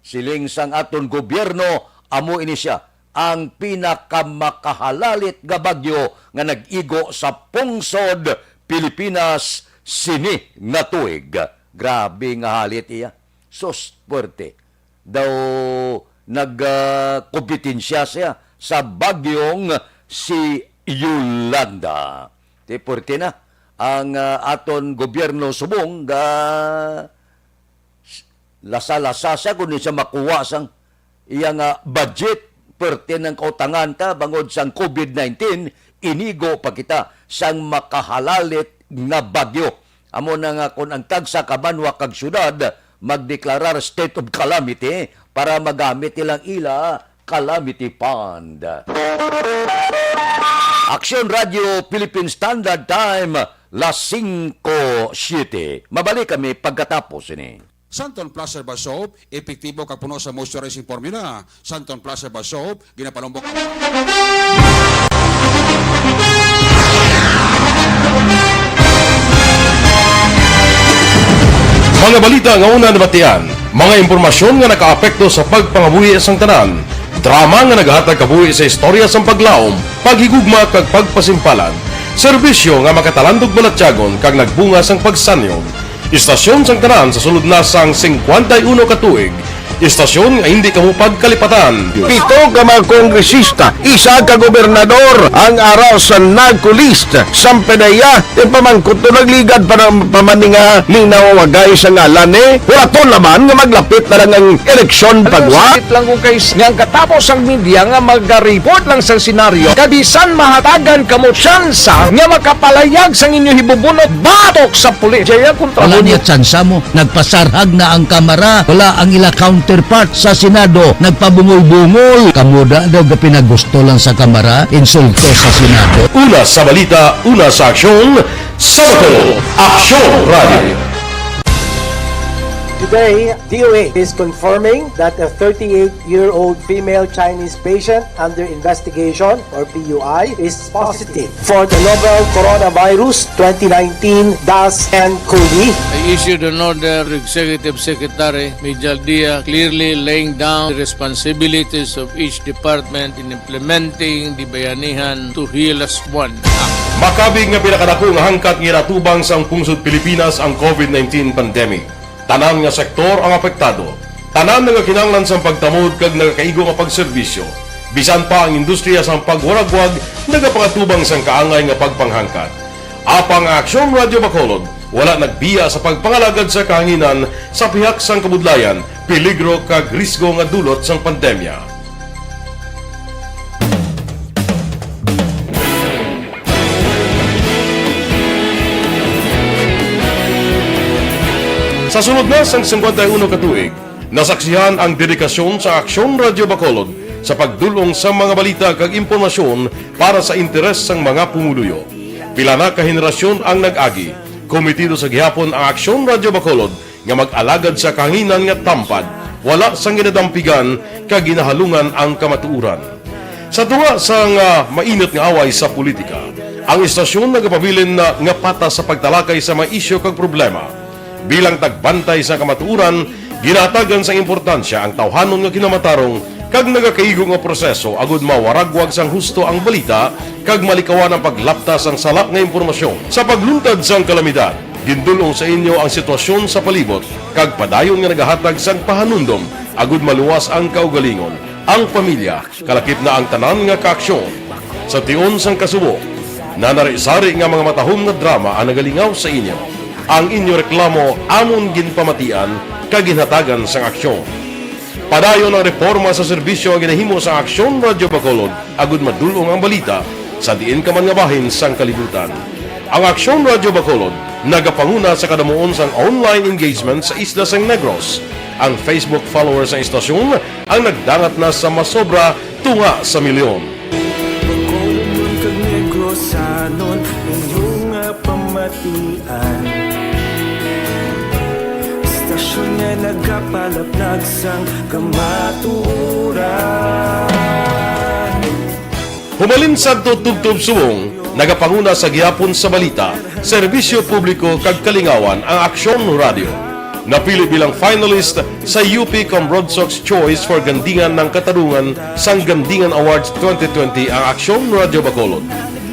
Siling sang aton gobyerno, amo ini sia ang pinakamahalalit nga bagyo nga nag-igo sa pungsod Pilipinas sini nga tuig. Grabe nga halit iya. Sus, puwerte. Daw nag, ah, kompetensya siya sa bagyong si Yolanda. Di puwerte na ang, ah, aton gobyerno subong ga lasa-lasa siya kung di siya makuha sang iya nga budget. Perti ng kautangan ta bangod sang covid nineteen, inigo pa kita sang makahalalit nga bagyo. Amo na nga, kung ang tagsa ka banwa kag syudad magdeklarar state of calamity para magamit nilang ila calamity fund. Aksyon Radio Philippine Standard Time, las singko siete. Mabalik kami pagkatapos ini. Santon Plus Herbal Soap, epektibo kag puno sa moisturizing formula. Santon Plus Herbal Soap, ginapanumbok ang mga balita nga una nabatian, mga impormasyon nga nakaapekto sa pagpangabuhi sang tanan, drama nga nagahatag kabuhi sa istorya sang paglaom, paghigugma kag pagpasimpalan, serbisyo nga makatalandog balatyagon kag nagbunga sang pagsanyog. Istasyon sang tanan sa sulod na sang singkwenta y uno ka tuig. Istasyon nga hindi kamo pagkalipatan. Pito ka mga kongresista, isa ka gobernador ang ara sa narco list. Sampanaya, ipamangkot to, nagligad pa ng pamaninga, linaw wagay sa ngalan ni. Hulaton naman nga maglapit na lang ang eleksyon pagwa. Sakit lang kung kay nga ang katapos ang media nga mag-report lang sa senaryo, kabisan mahatagan kamo tsansa nga makapalayag sang inyo hibubunot batok sa pulis. Jaya kontra Wala mo. Niya tsansa mo. Nagpasarhag na ang Kamara. Wala ang ila counterpart sa Senado. Nagpabungol-bungol. Kamo da daw gapinagusto lang sa Kamara. Insulto sa Senado. Una sa balita, una sa aksyon, sa Bacolod, Aksyon Radio. Today, D O H is confirming that a thirty-eight-year-old female Chinese patient under investigation, or P U I, is positive for the novel coronavirus twenty nineteen dash N cov. I issued an order to Executive Secretary Major Dia, clearly laying down the responsibilities of each department in implementing the Bayanihan to Heal Us One Act. Makabig nga pinakadako nga hangkat nga ginatubang sang pungsod Pilipinas ang covid nineteen pandemic. Tanan nga sektor ang apektado. Tanan nagakinahanglan sang pagtamod kag nagakaigo nga pagserbisyo. Bisan pa ang industriya sang pagwaragwag nagapangatubang sang kaangay nga pagpanghangkat. Apang ang Aksyon Radio Bacolod wala nagbiya sa pagpangalagad sa kahanginan sa pihak sang kabudlayan, peligro kag risgo nga dulot sang pandemya. Sa sulod na sang singkwenta y uno ka tuig, nasaksihan ang dedikasyon sa Aksyon Radio Bacolod sa pagdul-ong sa mga balita kag impormasyon para sa interes sang mga pumuluyo. Pila na ka henerasyon ang nag-agi. Komitido sa gihapon ang Aksyon Radio Bacolod nga mag-alagad sa kahanginan nga tampad, Wala sang ginadampigan kag ginahalungan ang kamatuoran. Sa tunga sang, ah, mainit nga away sa politika, ang istasyon nagapabilin na nga patas sa pagtalakay sa mga isyu kag problema. Bilang tagbantay sa kamatuoran, ginahatagan sang importansya ang tawhanon nga kinamatarong kag nagakaigo nga proseso agud mawaragwag sang husto ang balita kag malikawan ang paglapta sang sala nga impormasyon. Sa pagluntad sang kalamidad, gindul-ong sa inyo ang sitwasyon sa palibot kag padayon nga nagahatag sang pahanumdom agud maluwas ang kaugalingon, ang pamilya, kalakip na ang tanan nga kaaksyon. Sa tion sang kasubo, nanari-sari nga mga matahom nga drama ang nagalingaw sa inyo. Ang inyo reklamo amon ginpamatian kag ginhatagan sang aksyon. Padayon ang reporma sa serbisyo nga ginahimo sang Aksyon Radyo Bacolod agud madul-ong ang balita sa diin ka man nga bahin sang kalibutan. Ang Aksyon Radyo Bacolod nagapanguna sa kadamuon sang online engagement sa isla sang Negros. Ang Facebook followers sang istasyon ang nagdangat na sa masobra tunga sa milyon. Bacolodnon kag Negrosanon, inyo nga pamatian. Istasyon nga nagapalaplag sang kamatuoran. Humalin sadto tubtob subong, nagapanguna sa gihapon sa balita, serbisyo publiko kag kalingawan ang Aksyon Radyo. Napili bilang finalist sa U P Comrodsox Choice for Gandingan ng Katarungan sang Gandingan Awards twenty twenty ang Aksyon Radyo Bacolod.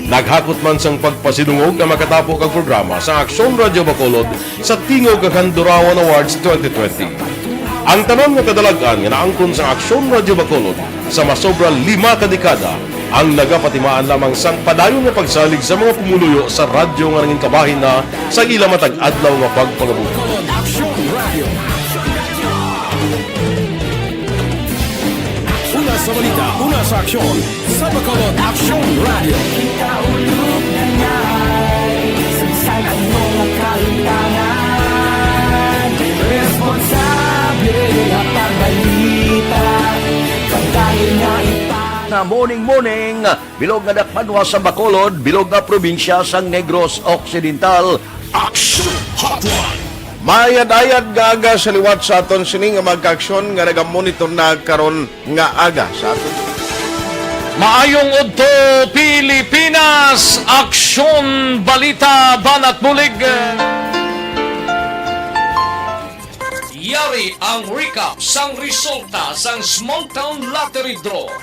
Naghakot man sang pagpasidungog ang makatapo kag programa sa Aksyon Radyo Bacolod sa Tingog kag Handurawan Awards twenty twenty. Ang tanan nga kadalag-an nga naangkon sa Aksyon Radyo Bacolod sa masobra lima ka dekada ang nagapatimaan lamang sang padayon nga pagsalig sa mga pumuluyo sa radyo nga nangin kabahin na sa ila matag adlaw nga pagpangabuhi. Aksyon Radyo. Una sa balita, una sa aksyon, sa Bacolod Aksyon Radyo. Kita ulog na ngay, sagsag ang mga kalimtangan. Responsable nga pagbalita, pagdali nga ipa- Na morning, morning, bilog nga dakpanwa sa Bacolod, bilog nga probinsya sang Negros Occidental. Action Hotline. Maayad-ayad nga aga sa liwat sa aton sini nga magkaaksyon nga nagamonitor na karon nga aga sa aton. Maayong udto, Pilipinas! Aksyon, balita, banat bulig. Yari ang recap sang resulta sang Small Town Lottery Draw.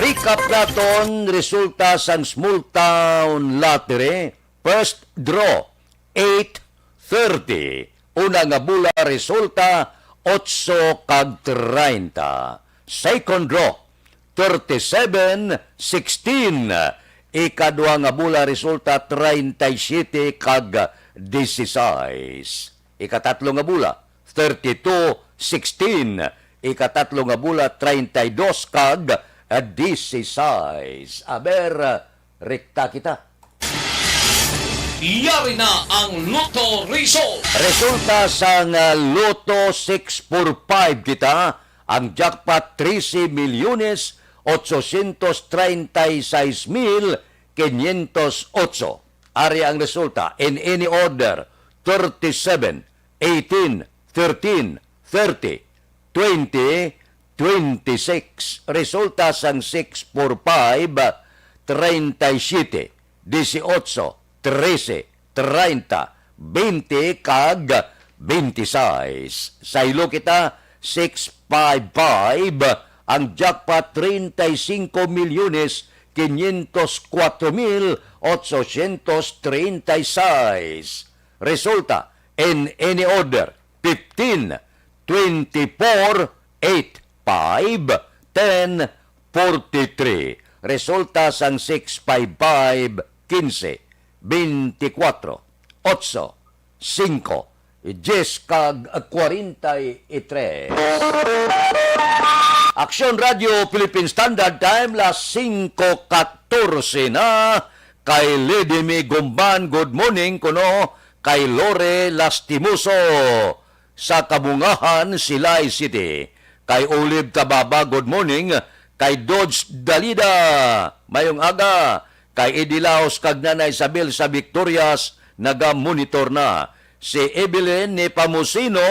Recap naton resulta sang Small Town Lottery. First draw, eight thirty. Una nga bola resulta, otso kag treinta. Second draw, thirty-seven sixteen. Ikadua nga bola resulta, treinta y siete kag dieciséis. Ikatatlo nga bola, thirty-two sixteen. Ikatatlo nga bola, treinta y dos kag dieciséis. Aber, rekta kita. Yari na ang Lotto result. Resulta sang, ah, Lotto six four five kita, ang jackpot trese milyones otsosyentos treinta y seis mil quinientos otso. Ari ang resulta in any order: thirty-seven, eighteen, thirteen, thirty, twenty, twenty-six. Resulta sang six four five, treinta y siete, dieciocho, trece, treinta, veinte, kag veintiseis. Saylo kita, six five five, ang jackpot, treinta y cinco milyones quinientos cuatro mil ochocientos treinta y seis. Resulta, in any order: fifteen, twenty-four, eight, five, ten, forty-three. Resulta sang six five five, quince, veinticuatro, otso, singko, diyes, kag kwarenta y tres. Aksyon Radio Philippine Standard Time, las singko katorse na. Kay Lady May Gumban, good morning kuno kay Lore Lastimoso sa Kabungahan, Silay City. Kay Olive Tababa, good morning. Kay Dodge Dalida, mayong aga. Kay Eddie Laos kag Nanay Isabel sa Victorias, naga-monitor na. Si Evelyn Nepomuceno,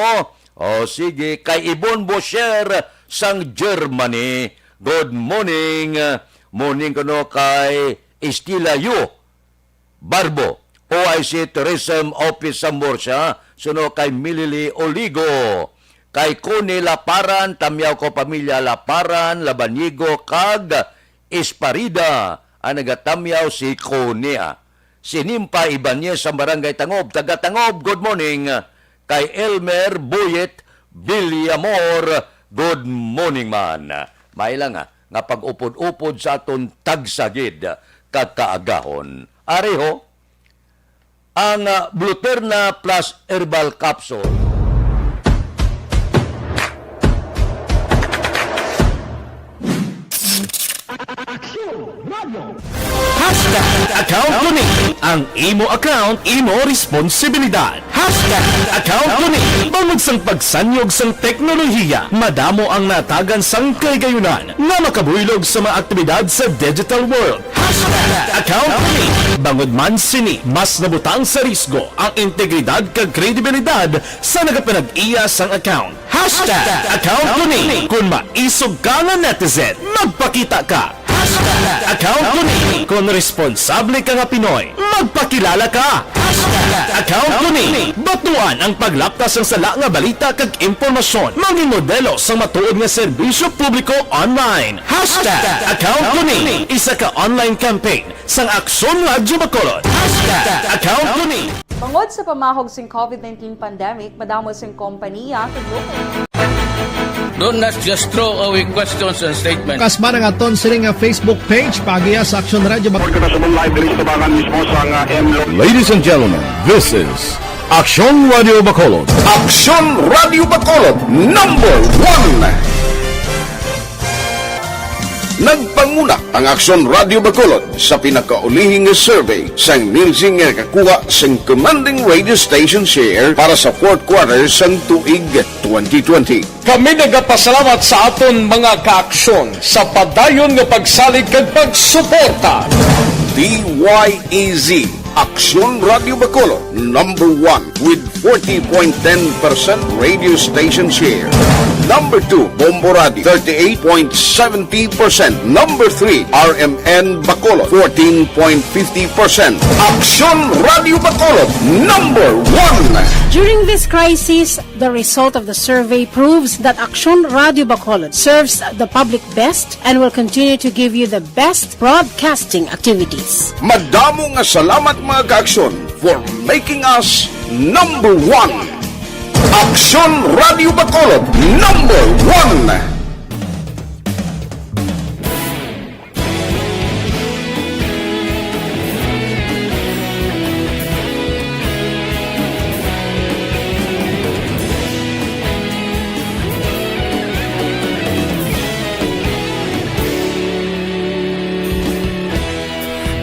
O sige, kay Ibon Bosher sang Germany. Good morning. Morning kuno kay Estila Yu Barbo, O I C Tourism Office sa Murcia, suno kay Milili Oligo, kay Connie Laparan, tamyaw ko pamilya Laparan, Labanigo, kag Esparida, ang nagatamyaw si Connie, ah. Si Nimpa Ibanez sa Barangay Tangob, taga Tangob, good morning. Kay Elmer Boyet Villamor, good morning man. May lang, ah, nga pag-upod-upod sa aton tagsagid kag kaagahon. Ari ho, ang, ah, Bluterna Plus Herbal Capsule. Aksyon Radio. Hashtag account ko ni. Ang imo account, imo responsibilidad. Hashtag account ko ni. Bangod sang pagsanyog sang teknolohiya, madamo ang natagan sang kahigayunan nga makabuylog sa mga aktibidad sa digital world. Hashtag account ko ni. Bangod man sini, mas nabutang sa risgo ang integridad kag kredibilidad sa nagapanag-iya sang account. Hashtag account ko ni. Kung maisog ka nga netizen, magpakita ka. Hashtag account ko ni. Kung responsable ka nga Pinoy, magpakilala ka. Hashtag account ko ni. Batuan ang paglapkas sang sala nga balita kag impormasyon. Mangin modelo sang matuod nga serbisyo publiko online. Hashtag account ko ni. Isa ka online campaign sang Aksyon Radyo Bacolod. Hashtag account ko ni. Bangod sa pamahog sing covid nineteen pandemic, madamo sing kompaniya kag local. Don't not just throw away questions and statements. Kas man ang aton sini nga Facebook page, paagiha sa Aksyon Radyo Bacolod. Report kita sa live diri sa tubangan mismo sa nga M Lo- Ladies and gentlemen, this is Aksyon Radyo Bacolod. Aksyon Radyo Bacolod, number one. Nagpanguna ang Aksyon Radyo Bacolod sa pinakaulihi nga survey sang Nielsen nga nakakuha sang commanding radio station share para sa fourth quarter sang tuig twenty twenty. Kami nagapasalamat sa aton mga kaaksyon sa padayon nga pagsalig kag pagsuporta. D Y E Z, Aksyon Radyo Bacolod, number one with forty point ten percent radio station share. Number two, Bombo Radio, thirty-eight point seventy percent. Number three, R M N Bacolod, fourteen point fifty percent. Aksyon Radyo Bacolod, number one. During this crisis, the result of the survey proves that Aksyon Radyo Bacolod serves the public best and will continue to give you the best broadcasting activities. Madamo nga salamat, mga kaaksyon, for making us number one. Aksyon Radyo Bacolod, number one.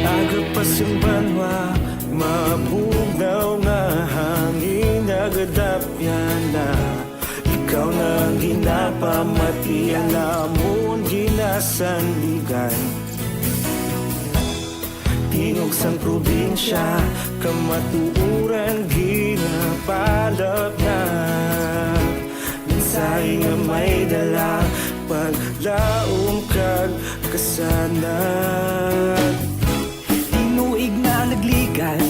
Aga pa sing banwa, mabugnaw nga hangin, nagadapyan na. Ikaw na ang ginapamati, ang amon ginasandigan. Tingog sang probinsya, kamatuoran ginapalapnag. Mensahe nga may dala, paglaom kag kasanag. Tinuig na nagligad,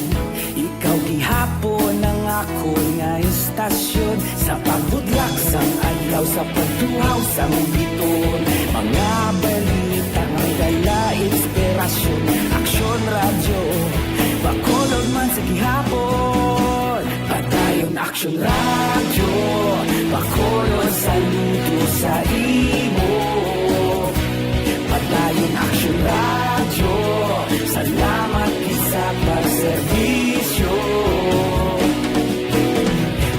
ikaw gihapon ang akon nga istasyon. Sa pagbudlak sang adlaw, sa pagtuhaw sang biton, mga balita nga may dala inspirasyon. Aksyon Radyo Bacolod man sa gihapon. Padayon Aksyon Radyo Bacolod, saludo sa imo. Padayon Aksyon Radyo, salamat gid sa pagserbisyo.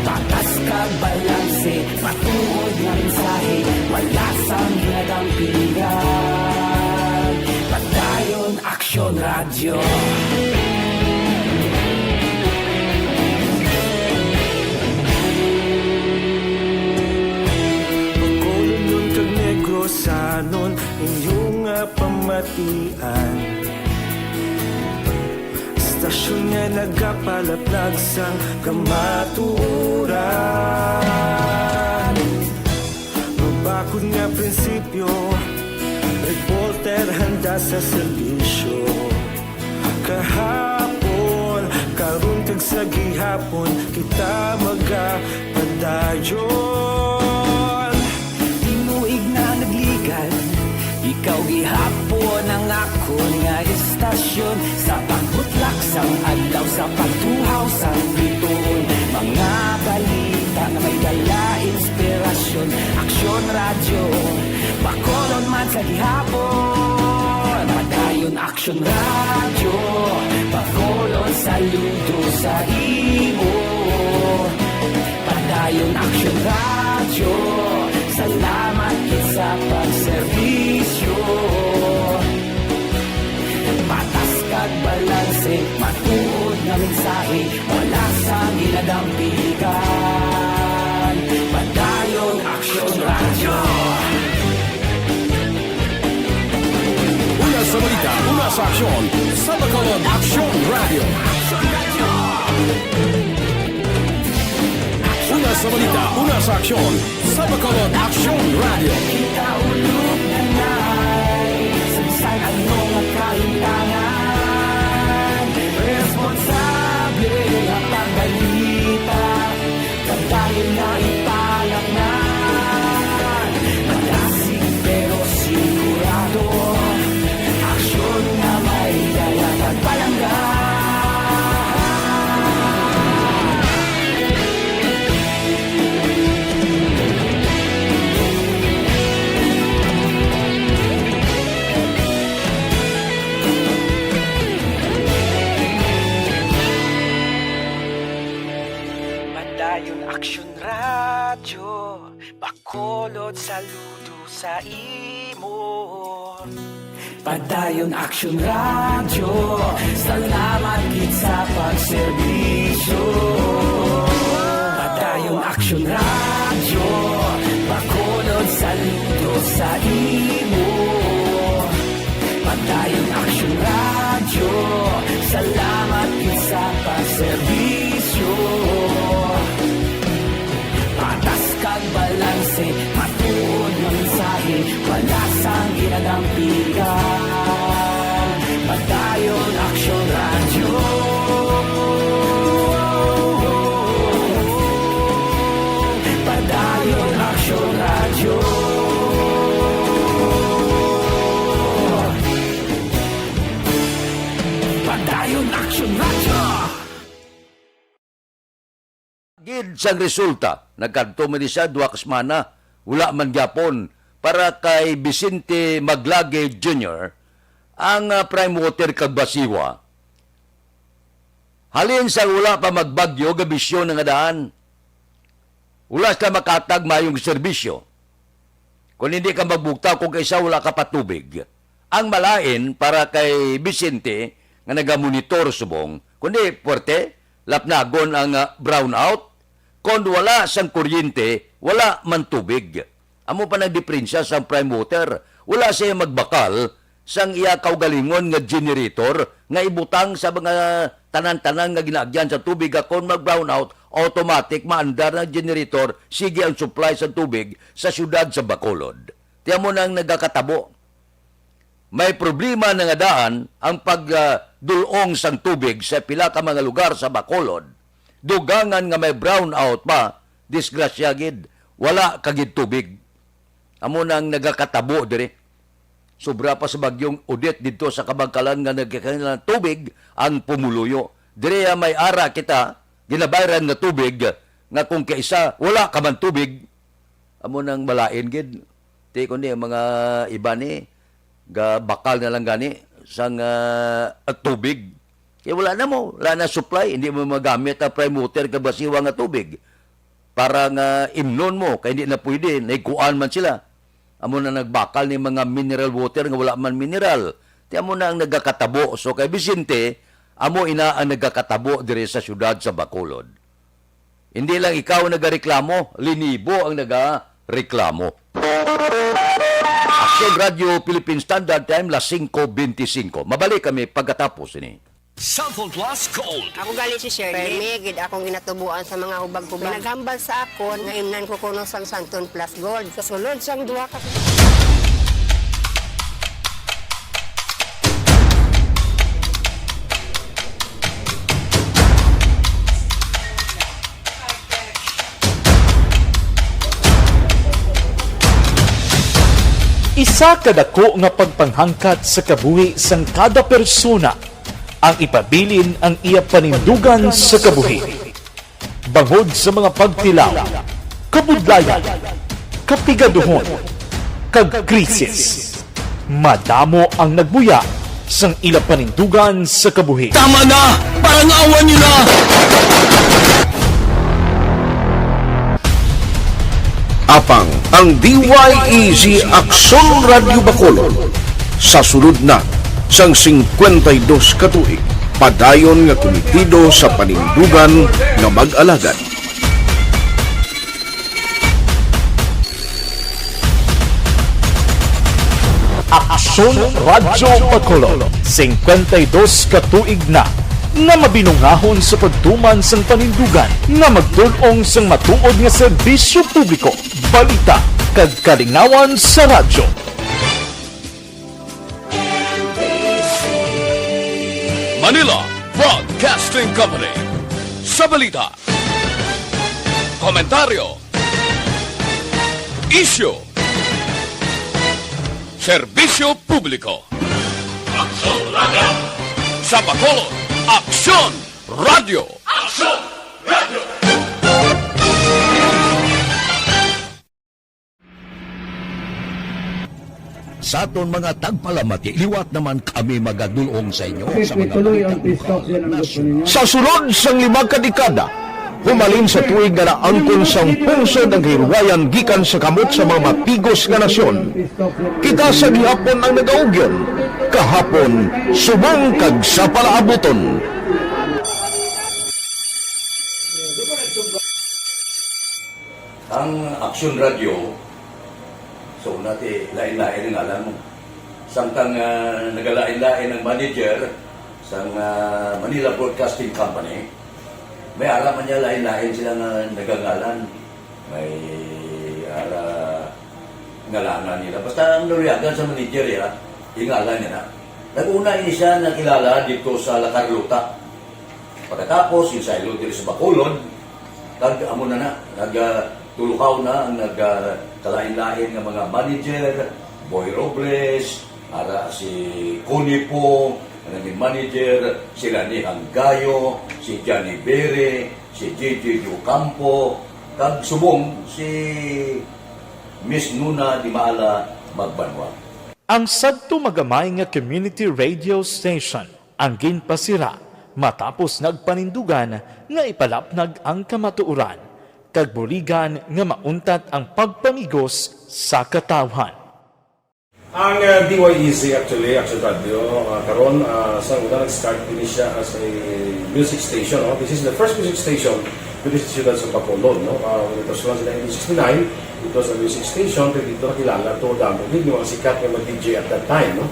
Patas kag balanse, matuod nga mensahe, wala sang ginadampingan. Padayon Aksyon Radyo. Bacolodnon kag Negrosanon, inyo nga pamatian. Istasyon nga nagapalaplag sang kamatuoran. Kun nga prinsipyo, reporter handa sa serbisyo. Kahapon, karon kag sa gihapon, kita magapadayon. Tinuig na nagligad, ikaw gihapon ang akon nga istasyon. Sa pagbutlak sang adlaw, sa pagtuhaw sang bituon, mga balita nga may dala inspirasyon. Aksyon Radyo, Bacolod man sa gihapon. Padayon Aksyon Radyo, Bacolod saludo sa imo. Padayon Aksyon Radyo, salamat gid sa pagserbisyo. Patas kag balanse, matuod nga mensahe, wala sang ginadampigan. Padayon Aksyon Radyo. Una sa balita, una sa aksyon, sa Bacolod Aksyon Radyo. Una sa balita, una sa aksyon, sa Bacolod Aksyon Radyo. Kita ulog na nai, sa bisan ano nga kahintangan, responsable nga pagbalita. Padayon nga ipalaknay, madasig pero sigurado, aksyon nga may dala kag palangga. Padayon Aksyon Radyo, Bacolod saludo sa imo. Padayon Aksyon Radyo, salamat gid sa pagserbisyo. Padayon Aksyon Radyo, Bacolod saludo sa imo. Padayon Aksyon Radyo, salamat gid sa pagserbisyo. Patas kag balanse, matuod nga mensahe, wala sang ginadampigan. Padayon Aksyon Radyo. Padayon Aksyon Radyo. Padayon Aksyon Radyo. Gid sang resulta, nagkadto man ni siya duha ka semana, wala man gyapon para kay Vicente Maglage Junior ang, ah, Prime Water kag Basiwa. Halin sa wala pa magbagyo, gabisyo na nga daan. Wala sila makatag mayong serbisyo. Kung hindi ka magbugtaw, kung kaisa wala ka patubig. Ang malain para kay Vicente nga nagamonitor subong, kundi puwerte, lapnagon ang, ah, brownout. Kon wala sang kuryente, wala man tubig. Amo pa nagdiperensya sang Prime Water. Wala siya magbakal sang iya kaugalingon nga generator nga ibutang sa mga tanan-tanan nga ginaagyan sa tubig, nga kon mag-brownout, automatic maandar ang generator, sige ang supply sa tubig sa siyudad sa Bacolod. Ti amo nang nagakatabo. May problema na nga daan ang pag, ah, dul-ong sang tubig sa pila ka mga lugar sa Bacolod. Dugangan nga may brownout pa, disgrasya gid, wala ka gid tubig. Amo nang nagakatabo diri. Sobra pa sa bagyong Odette didto sa Kabankalan nga nagkinahanglan tubig ang pumuluyo. Diri may ara kita, ginabayran nga tubig, nga kung kaisa, wala ka man tubig. Amo nang malain gid. Ti kundi ang mga iba ni, gabakal na lang gani sang, ah, tubig. Kay wala na mo, wala na supply, hindi mo magamit ang Prime Water kag Basiwa nga tubig para nga imnon mo, kay hindi na pwede, naikuan man sila. Amo na nagbakal ni mga mineral water nga wala man mineral. Ti amo na ang nagakatabo. So kay Vicente, amo ina ang nagakatabo diri sa siyudad sa Bacolod. Hindi lang ikaw ang nagareklamo, linibo ang nagareklamo. Aksyon Radyo Philippine Standard Time, las singko benti singko. Mabalik kami pagkatapos ini. Santon Plus Gold. Ako gali si Shirley. Permi gid akong ginatubuan sa mga hubag-hubag. May naghambal sa akon nga imnan ko kuno sang Santon Plus Gold. Sa sulod sang duha ka Isa ka dako nga pagpanghangkat sa kabuhi sang kada persona ang ipabilin ang iya panindugan sa kabuhi. Bangod sa mga pagtilaw, kabudlayan, kapigaduhon, kag krisis, madamo ang nagbuya sang ila panindugan sa kabuhi. Tama na! Parangawan niyo na! Apang ang D Y E Z Aksyon Radyo Bacolod sa sulod na sang singkwenta y dos ka tuig, padayon nga kumitido sa panindugan nga mag-alagad. Aksyon Radyo Bacolod, singkwenta y dos ka tuig na nga mabinungahon sa pagtuman sang panindugan nga magtul-ong sang matuod nga serbisyo publiko, balita, kag kalingawan sa radyo. Manila Broadcasting Company. Sa balita, komentaryo, isyu, serbisyo publiko. Aksyon Radyo! Sa Bacolod, Aksyon Radyo! Aksyon Radyo! Sa aton mga tagpalamati, liwat naman kami magadul-ong sa inyo sa mga balita lokal, nasyonal. Sa sulod sang lima ka dekada, humalin sa tuig nga naangkon sang pungsod ang kahilwayan gikan sa kamot sa mga mapigos nga nasyon, kita sa gihapon ang nagaugyon, kahapon, subong kag sa palaabuton. Ang Aksyon Radyo, so, nati, lain-lain ang ngalan mo. Samtang, ah, nagalain-lain ang manager sang, ah, Manila Broadcasting Company, may ara man niya lain-lain sila nga nagangalan. May ara ngalanan nila. Basta ang naluyagan sa manager, ya, ingalan niya na. Nag-una ini siya nakilala dito sa La Carlota. Pagkatapos, ginsaylo diri sa Bacolod, kag amo na na, nag, ah, tulukaw na ang nag, ah, kalain-lain nga mga manager, Boy Robles, ara si Connie Pong, ang naging manager, si Rani Hanggayo, si Johnny Bere, si J J Ocampo, kag subong si Miss Nuna Di Maala Magbanwa. Ang sadto magamay nga community radio station ang ginpasira matapos nagpanindugan nga ipalapnag ang kamatuoran kag buligan nga mauntat ang pagpamigos sa katawhan. Ang, ah, D Y E Z actually, Action Radio, ah, karon, ah, sa una nag-start ini siya as a music station, no? This is the first music station diri sa siyudad sa Bacolod, no? Ah, when it was launched in nineteen sixty-nine, it was a music station, pero dito nakilala to, damo gid yung mga sikat nga mga D J at that time, no?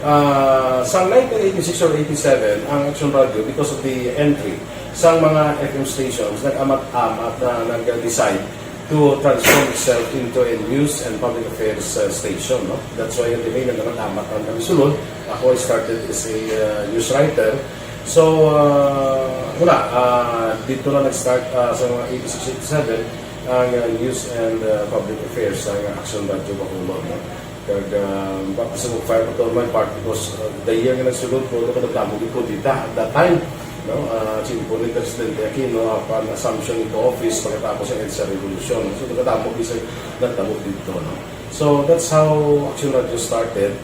Ah, sa nineteen eighty-six or eighty-seven, ang Action Radio, because of the entry sa mga F M stations, nag-amat-amat na nag-decide to transform itself into a news and public affairs, uh, station, no? That's why, ang name na naman, Amat ang kami sulod. Ako, I started as a, uh, news writer. So, uh, wala, uh, dito na nag-start, uh, sa mga eighty-six, eighty-seven, ang, uh, news and, uh, public affairs sa Action Radio Bacolod, no? Kag, ah, baptism of fire pa to my part because, ah, the year nga nagsulod ko, ano ko, nagdamo gid ko dita at that time, no? Ah, simple ni Presidente Aquino, ah, pan assumption into office pagkatapos ng EDSA Revolution. So, nagdamo gid sa nagdamo dito, no? So, that's how Action Radio started,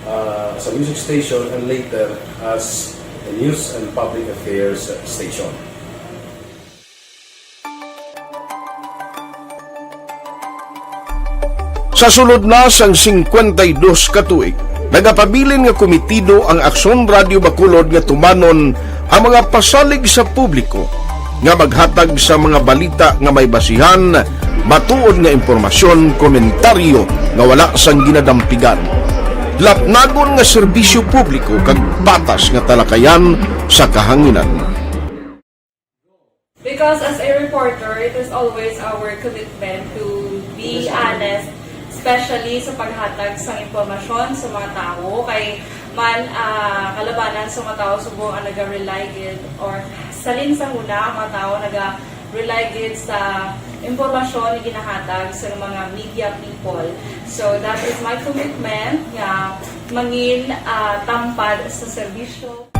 ah, as a music station and later as a news and public affairs station. Sa sulod na sang singkwenta y dos ka tuig, nagapabilin nga kumitido ang Aksyon Radio Bacolod nga tumanon ang mga pasalig sa publiko nga maghatag sa mga balita nga may basihan, matuod nga impormasyon, komentaryo nga wala sang ginadampigan. Lapnagon nga serbisyo publiko kag patas nga talakayan sa kahanginan. Because as a reporter, it is always our commitment to be honest, especially sa paghatag sa impormasyon sa mga tawo. Kay man, ah, kalabanan sa mga tawo subong ang naga-rely gid or salin sa huna ang mga tawo naga-rely gid sa impormasyon nga ginahatag sa mga media people. So that is my commitment nga mangin ah, tampad sa serbisyo.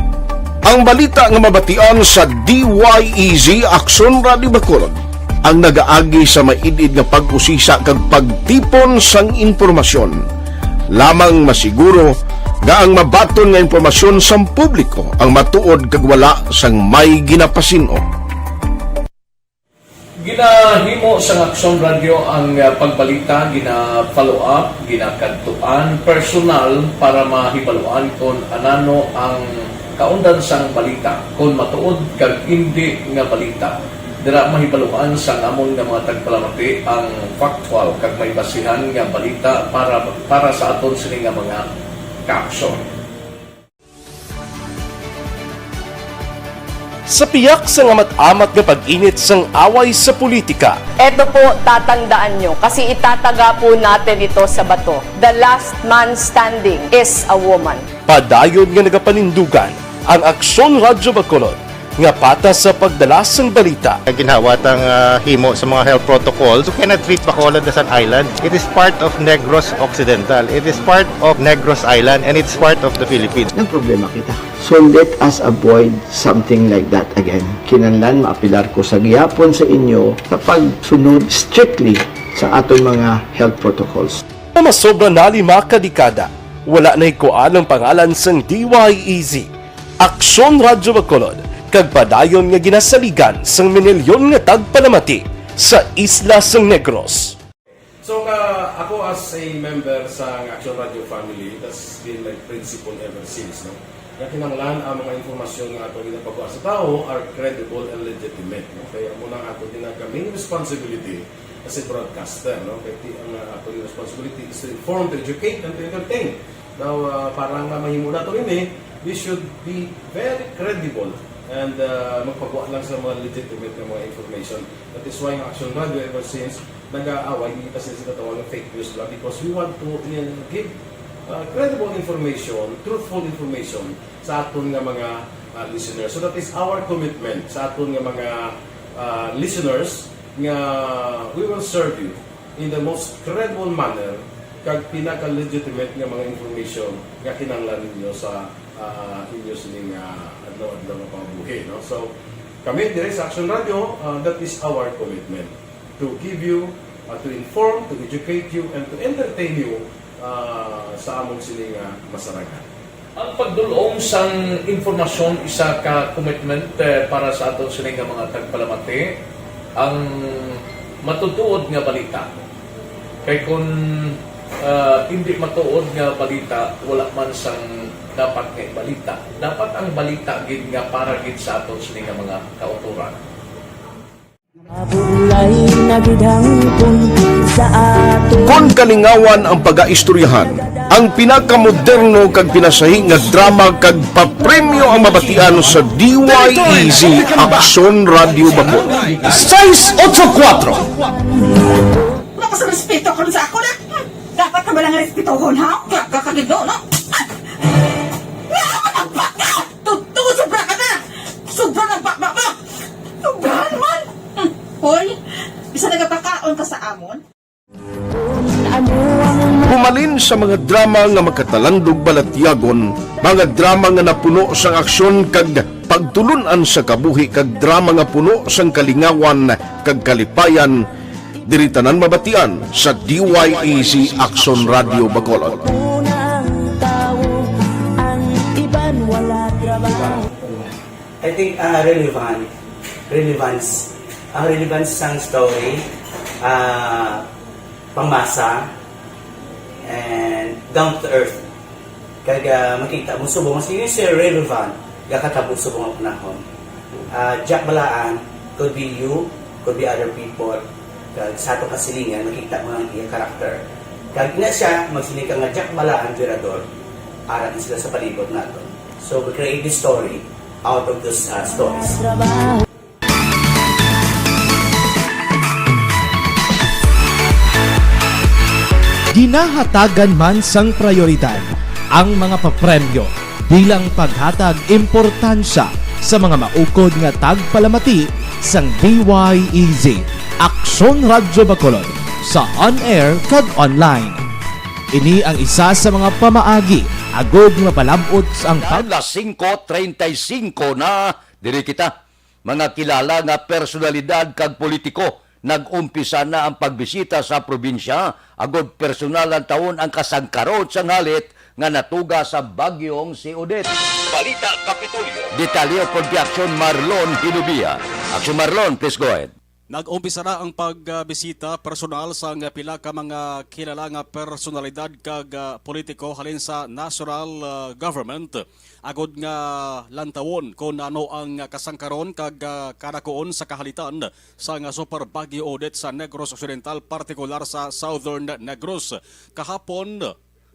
Ang balita nga mabatian sa D Y E Z Aksyon Radio Bacolod ang nagaagi sa maid-id nga pag-usisa kag pagtipon sang impormasyon. Lamang masiguro nga ang mabaton nga impormasyon sang publiko ang matuod kag wala sang may ginapasin-o. Ginahimo sang Aksyon Radyo ang ah, pagbalita, gina-follow up, ginakadtuan personal para mahibaluan kon anano ang kaundan sang balita, kon matuod kag indi nga balita. Dira mahibaluan sang amon nga mga tagpalamati ang factual kag may basihan nga balita para para sa aton sini nga mga kaaksyon. Sa piyak sang amat-amat nga pag-init sang away sa politika, Eto po, tatandaan nyo, kasi itataga po natin ito sa bato. The last man standing is a woman. Padayon nga nagapanindugan ang Aksyon Radyo Bacolod nga patas sa pagdala sang balita. Ginhawa tang ah, himo sa mga health protocols. You cannot treat Bacolod as an island. It is part of Negros Occidental. It is part of Negros Island and it's part of the Philippines. Nagproblema kita. So let us avoid something like that again. Kinahanglan maapilar ko sa gihapon sa inyo sa pagsunod strictly sa aton mga health protocols. Nga masobra na lima ka dekada, wala nahikuan ang pangalan sang D Y E Z, Aksyon Radyo Bacolod, kag padayon nga ginasaligan sang minilyon nga tagpalamati sa isla sang Negros. So ka ako as a member sa Action Radio family, that's been my principle ever since, no? Nga kinahanglan ang mga impormasyon nga ato ginapagawa sa tawo are credible and legitimate, no? Kaya mo na ato din ang main responsibility as a broadcaster, no? Kaya ti- ang uh, ato responsibility is to inform, to educate, and to entertain. Now, uh, para nga mahimo nato ini, we should be very credible and uh, magpagawa lang sa mga legitimate nga mga information. That is why ang Action Radio ever since nag-aaway, hindi kasi sa tatawag ng fake news lang because we want to uh, give uh, credible information, truthful information sa aton nga mga uh, listeners. So that is our commitment sa aton nga mga uh, listeners nga we will serve you in the most credible manner kag pinaka-legitimate nga mga information nga kinahanglan ninyo sa uh, inyo sining uh, adlaw-adlaw nga pangabuhi, no? So kami dire sa Action Radio, uh, that is our commitment to give you, uh, to inform, to educate you, and to entertain you uh, sa among sining uh, masarangan. Ang pagdul-ong sang impormasyon isa ka commitment eh, para sa aton sini nga mga tagpalamati ang matutuod nga balita. Kay kun ah, hindi matuod nga balita, wala man sang dapat nga ibalita. Dapat ang balita gid nga para gid sa aton sini nga mga kautoran. Mabulay na gid hangpon sa ato. Kon kalingawan ang pagaistoryahan, ang pinakamoderno kag pinasahi nga drama kag papremyo ang mabatian sa D Y E Z Aksyon Radio Bacolod. Sais otso kuwatro. Wala ka sa respeto karon sa ako na. Hmm. Dapat ka ba lang respetohon, ha? Kaya ka kagido, no? Ah! Nga ako nagbaka! Totoo, sobra ka na! Sobra na baba mo! Sobrahan man! Hmm. Hoy, bisa nagapakaon ka sa amon? Humalin sa mga drama nga makatalandog balatyagon, mga drama nga napuno sang aksyon kag pagtulun-an sa kabuhi kag drama nga puno sang kalingawan kag kalipayan, diri tanan mabatian sa D Y E Z Aksyon Radio Bacolod. I think uh, relevant, relevance, ang relevance sang story, uh, pangmasa, and down to earth. Kag uh, makita mo subong mas yun siya relevant, gakatabo subong ang panahon. Uh, Jack Balaan could be you, could be other people. Kag sa atong kasilingan, makita mo ang iya character. Kag ina siya, magsiling ka nga, "Jack bala ang tirador," ara na sila sa palibot naton. So, we create this story out of those, uh, stories. Ginahatagan man sang prayoridad ang mga papremyo bilang paghatag importansya sa mga maukod nga tagpalamati sang D Y E Z, Aksyon Radyo Bacolod, sa on-air kag online. Ini ang isa sa mga pamaagi agud nga mapalab-ot ang pag- Las singko treinta y cinco na, diri kita. Mga kilala nga personalidad kag politiko nag-umpisa na ang pagbisita sa probinsya agud personal lantawon ang kasangkaron sang halit nga natuga sa bagyong si Odette. Balita Kapitolyo. Detalye upod kay Aksyon Marlon Hinubia. Aksyon Marlon, please go ahead. Nag-umpisa na ang pagbisita personal sang pila ka mga kilala nga personalidad kag, ah, politiko halin sa national, ah, government agud nga lantawon kon ano ang kasangkaron kag, ah, kadakuon sa kahalitan sang Super Bagyo Odette sa Negros Occidental, partikular sa Southern Negros. Kahapon,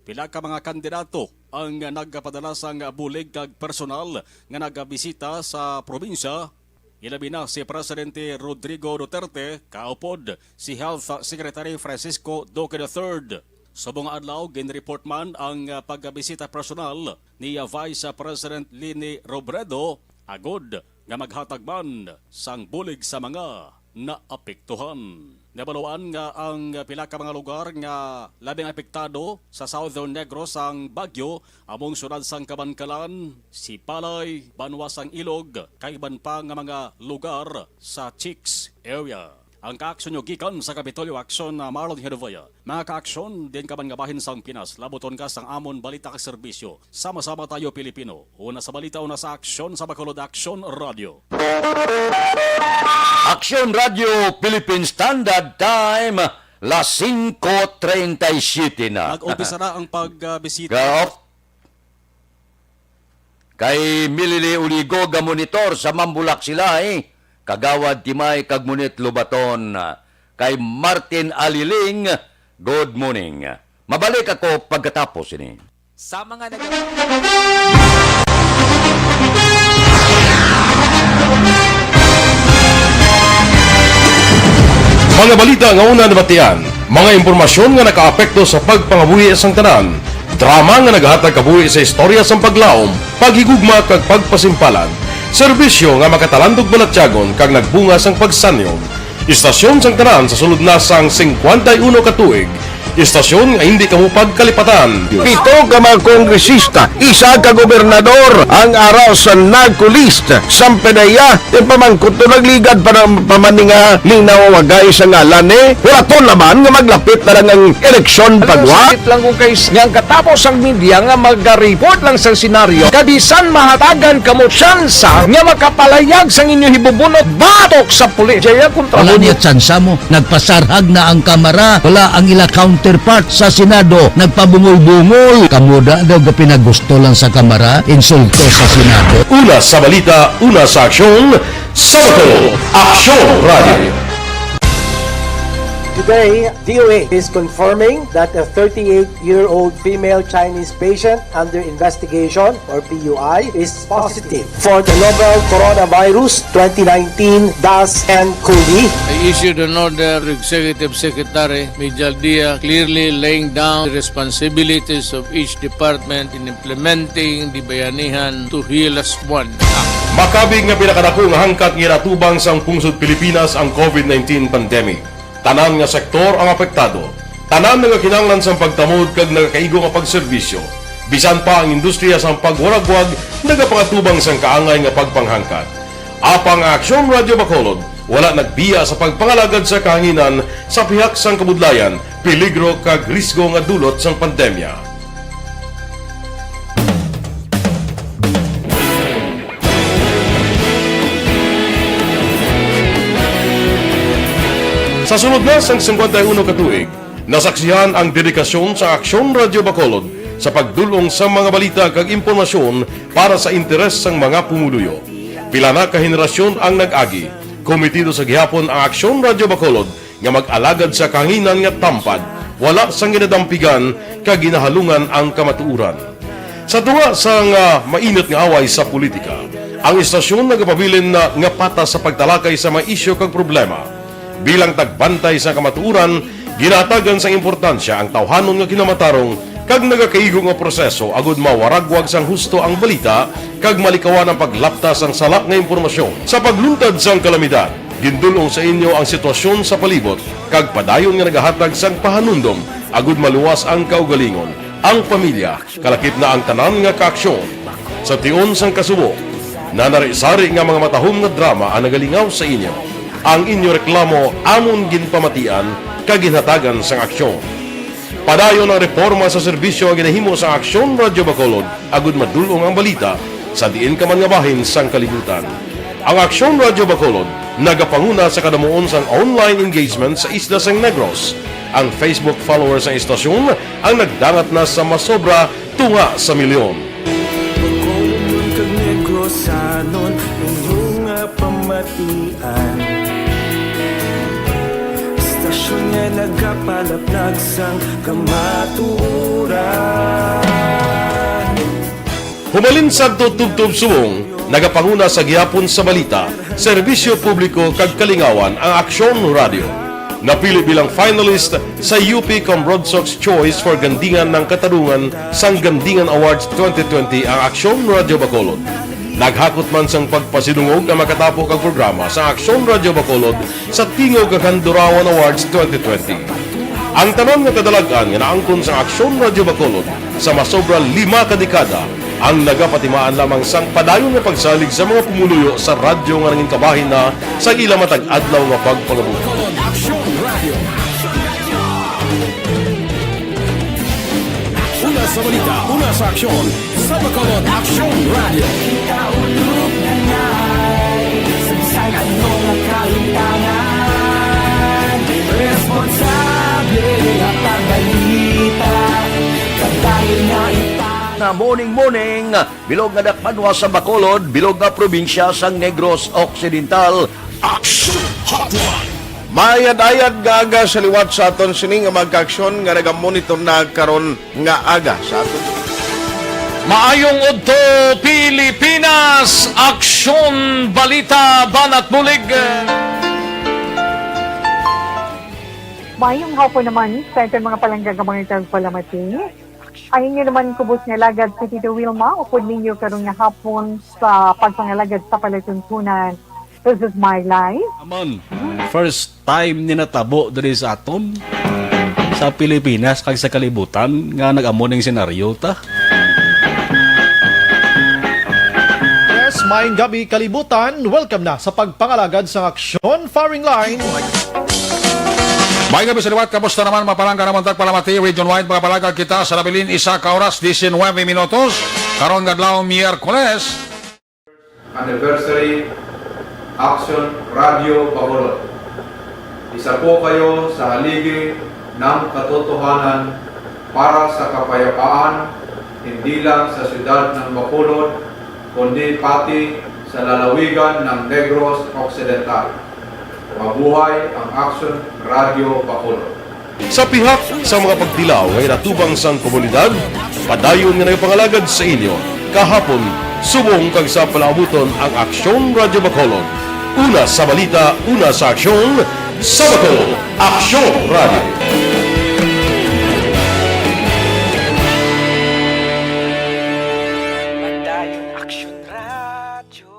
pila ka mga kandidato ang nagpadala sang bulig kag personal nga nagabisita sa probinsya, ilabi na si Presidente Rodrigo Duterte, kaupod si Health Secretary Francisco Duque the third. Subong nga adlaw, ginreport man ang, ah, pagbisita personal ni, ah, Vice President Leni Robredo agud nga maghatag man sang bulig sa mga naapektuhan. Nabaluan nga ang pila ka mga lugar nga labing apektado sa Southern Negros sang bagyo amo ang siyudad sang Kabankalan, Sipalay, banwa sang Ilog, kag iban pa nga mga lugar sa Chicks area. Ang kaaksyon nyo gikan sa Kapitolyo Aksyon, ah, Marlon Hinovaya. Mga kaaksyon, diin ka man nga bahin sang Pinas, labuton ka sang amon balita kag serbisyo. Sama-sama tayo, Pilipino. Una sa balita, una sa aksyon, sa Bacolod Aksyon Radio. Aksyon Radio Philippine Standard Time, las singko treinta y siete na. Nag-umpisa na ang pagbisita. Gaop. Kay Milili Uligo, gamonitor sa Mambulak sila, eh. Kagawad Timay kag Munit Lubaton. Kay Martin Aliling, good morning. Mabalik ako pagkatapos ini. Sa mga nag- Mga balita nga una nabatian, mga impormasyon nga nakaapekto sa pagpangabuhi sang tanan, drama nga nagahatag kabuhi sa istorya sang paglaom, paghigugma kag pagpasimpalan, serbisyo nga makatalandog balatyagon kag nagbunga sang pagsanyog. Istasyon sang tanan sa sulod na sang singkwenta y uno ka tuig. Istasyon nga hindi kamo pagkalipatan. Pito ka mga kongresista, isa ka gobernador ang ara sa narco list. Sampe na iya, ipamangkot to, nagligad pa ng pamaninga, linaw wagay sa ngalan ni. Hulaton naman nga maglapit na lang ang eleksyon pagwa. Sakit lang ko kay nga ang katapos ang media nga mag-report lang sa senaryo. Kabisan mahatagan kamo tsansa nga makapalayag sang inyo hibubunot batok sa pulis. Jaya kontra. Wala niya tsansa mo. Nagpasarhag na ang Kamara. Wala ang ila counterpart sa Senado. Nagpabungol-bungol. Kamo da daw ga pinagusto lang sa Kamara. Insulto sa Senado. Una sa balita, una sa aksyon, sa Bacolod, Aksyon Radio. Today, D O H is confirming that a thirty-eight-year-old female Chinese patient under investigation, or P U I, is positive for the novel Coronavirus twenty nineteen dash N COVID. I issued an order to Executive Secretary Mijal Dia, clearly laying down the responsibilities of each department in implementing the Bayanihan to Heal Us One Act. Makabig nga pinakadako nga hangkat nga ginatubang sang pungsod Pilipinas ang COVID nineteen pandemic. Tanan nga sektor ang apektado. Tanan nagakinahanglan sang pagtamod kag nagakaigo nga pagserbisyo. Bisan pa ang industriya sang pagwaragwag nagapangatubang sang kaangay nga pagpanghangkat. Apang ang Aksyon Radyo Bacolod wala nagbiya sa pagpangalagad sa kahanginan sa pihak sang kabudlayan, peligro kag risgo nga dulot sang pandemya. Sa sulod na sang singkwenta y uno ka tuig, nasaksihan ang dedikasyon sa Aksyon Radyo Bacolod sa pagdul-ong sa mga balita kag impormasyon para sa interes sang mga pumuluyo. Pila na ka henerasyon ang nag-agi. Komitido sa gihapon ang Aksyon Radyo Bacolod nga mag-alagad sa kahanginan nga tampad, wala sang ginadampigan kag ginahalungan ang kamatuoran. Sa tunga sang, ah, mainit nga away sa politika, ang istasyon nagapabilin na nga patas sa pagtalakay sa mga isyu kag problema. Bilang tagbantay sa kamatuoran, ginahatagan sang importansya ang tawhanon nga kinamatarong kag nagakaigo nga proseso agud mawaragwag sang husto ang balita kag malikawan ang paglapta sang sala nga impormasyon. Sa pagluntad sang kalamidad, gindul-ong sa inyo ang sitwasyon sa palibot kag padayon nga nagahatag sang pahanumdom agud maluwas ang kaugalingon, ang pamilya, kalakip na ang tanan nga kaaksyon. Sa tion sang kasubo, nanari-sari nga mga matahom nga drama ang nagalingaw sa inyo. Ang inyo reklamo amon ginpamatian kag ginhatagan sang aksyon. Padayon ang reporma sa serbisyo nga ginahimo sang Aksyon Radyo Bacolod agud madul-ong ang balita sa diin ka man nga bahin sang kalibutan. Ang Aksyon Radyo Bacolod nagapanguna sa kadamuon sang online engagement sa isla sang Negros. Ang Facebook followers sang istasyon ang nagdangat na sa masobra tunga sa milyon. Bacolod kag Negrosanon, inyo nga pamatian. Istasyon nga nagapalaplag sang kamatuoran. Humalin sadto tubtob subong, nagapanguna sa gihapon sa balita, serbisyo publiko kag kalingawan ang Aksyon Radyo. Napili bilang finalist sa U P Comrodsox Choice for Gandingan ng Katarungan sang Gandingan Awards twenty twenty ang Aksyon Radyo Bacolod. Naghakot man sang pagpasidungog ang makatapo kag programa sa Aksyon Radyo Bacolod sa Tingog kag Handurawan Awards twenty twenty. Ang tanan nga kadalag-an nga naangkon sa Aksyon Radyo Bacolod sa masobra lima ka dekada ang nagapatimaan lamang sang padayon nga pagsalig sa mga pumuluyo sa radyo nga nangin kabahin na sa ila matag adlaw nga pagpangabuhi. Bacolod Aksyon Radyo. Una sa balita, una sa aksyon, sa Bacolod Aksyon Radyo. Kita ulog na ngay, sa bisan ano nga kahimtangan, responsable nga pagbalita, kadayon nga ita- Na morning, morning, bilog nga dakbanwa sa Bacolod, bilog nga probinsya sang Negros Occidental. Action Hotline. Maayad-ayad nga aga sa liwat sa aton sini nga mga kaaksyon nga nagamonitor na karon nga aga sa aton. Maayong udto, Pilipinas! Aksyon, balita, banat bulig. Maayong hapon naman sa aton mga palangga nga mga tagpalamati. Ang inyo naman kubos nga alagad si Tito Wilma, upod ninyo karon nga hapon sa pagpangalagad sa palatuntunan. This is my life. Amon, first time ni natabo diri sa aton, sa Pilipinas kag sa kalibutan, nga nag-amo ning senaryo ta. Yes, maayong gabi, kalibutan. Welcome na sa pagpangalagad sang aksyon, Firing Line. Maayong gabi sa liwat. Kamusta naman, mga palangga namon tagpalamati? Region-wide, mga palangga, kita sa nabilin, isa ka oras, diecinuebe minutos. Karon nga adlaw, Miyerkules. Anniversary Action Radio Bacolod. Isa po kayo sa haligi ng katotohanan para sa kapayapaan, hindi lang sa siyudad ng Bacolod, kundi pati sa lalawigan ng Negros Occidental. Mabuhay ang Action Radio Bacolod. Sa pihak sa mga pagtilaw nga ginatubang sang komunidad, padayon nga nagapangalagad sa inyo kahapon, subong kag sa palaabuton ang Aksyon Radyo Bacolod. Una sa balita, una sa aksyon, sa Bacolod, Aksyon Radyo. Padayon Aksyon Radyo.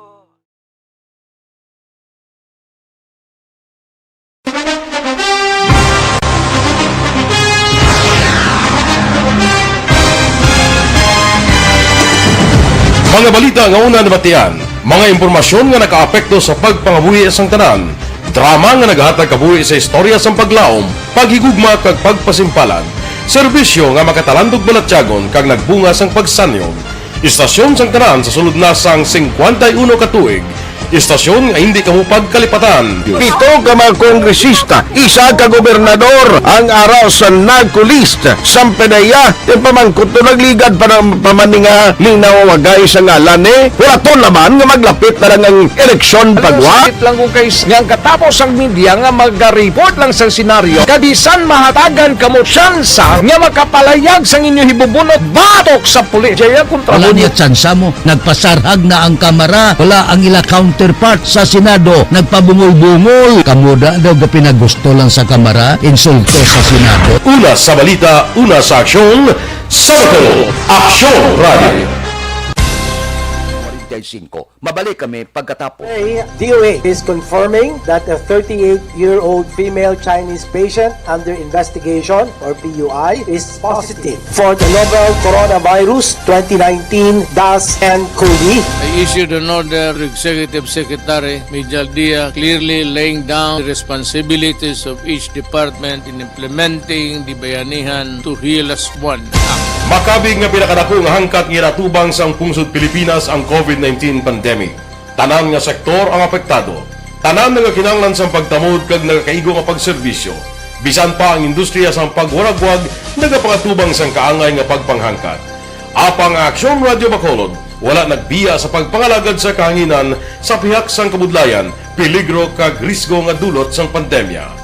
Mga balita nga una nabatian, mga impormasyon nga nakaapekto sa pagpangabuhi sang tanan, drama nga naghatag kabuhi sa istorya sang paglaom, paghigugma kag pagpasimpalan, serbisyo nga makatalandog balatyagon kag nagbunga sang pagsanyog. Istasyon sang tanan sa sulod na sang singkwenta y uno ka tuig, Istasyon nga hindi kamo pagkalipatan. Pito ka mga kongresista, isa ka gobernador ang ara sa NAGCO list. Sampanaya, ti pamangkot to nagligad pa ng pamaninga ni nawawagay sa ngalan ni. Wala to naman nga maglapit na lang ang eleksyon pagwa. Sakit lang kung kay nga ang katapos ang media nga magariport lang sa senaryo. Kabisan mahatagan kamo tsansa nga makapalayag sang inyo hibubunot batok sa pulis. Jaya kontra Wala mo niya tsansa mo. Nagpasarhag na ang kamara. Wala ang ila counterpart sa Senado. Nagpabungol-bungol. Kamo da daw gapinagusto lang sa kamara. Insulto sa Senado. Una sa balita, una sa aksyon, sa Bacolod, Aksyon Radio. Forty-five. Mabalik kami pagkatapos. Today, D O A is confirming that a thirty-eight-year-old female Chinese patient under investigation, or P U I, is positive for the novel coronavirus twenty nineteen dash nCoV. I issued an order to Executive Secretary Mijal Dia, clearly laying down the responsibilities of each department in implementing the Bayanihan to Heal As One Act. Makabig nga pinakadako nga hangkat nga ginatubang sang pungsod Pilipinas ang COVID nineteen pandemic. Tanan nga sektor ang apektado. Tanan nga kinahanglan sang pagtamod kag nagakaigo nga pagserbisyo. Bisan pa ang industriya sang pagwaragwag nagapangatubang sang kaangay nga pagpanghangkat. Apang ang Aksyon Radio Bacolod wala nagbiya sa pagpangalagad sa kahanginan sa pihak sang kabudlayan, peligro kag risgo nga dulot sang pandemya.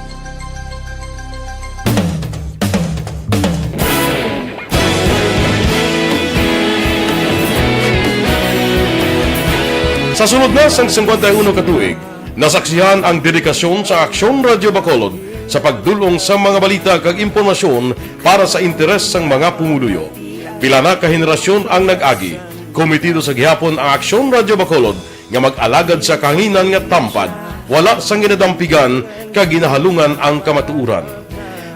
Sa sulod na sang singkwenta y uno ka tuig, nasaksihan ang dedikasyon sa Aksyon Radio Bacolod sa pagdul-ong sa mga balita kag impormasyon para sa interes sang mga pumuluyo. Pila na ka henerasyon ang nag-agi. Komitido sa gihapon ang Aksyon Radio Bacolod nga mag-alagad sa kahanginan nga tampad, wala sang ginadampigan kag ginahalungan ang kamatuoran.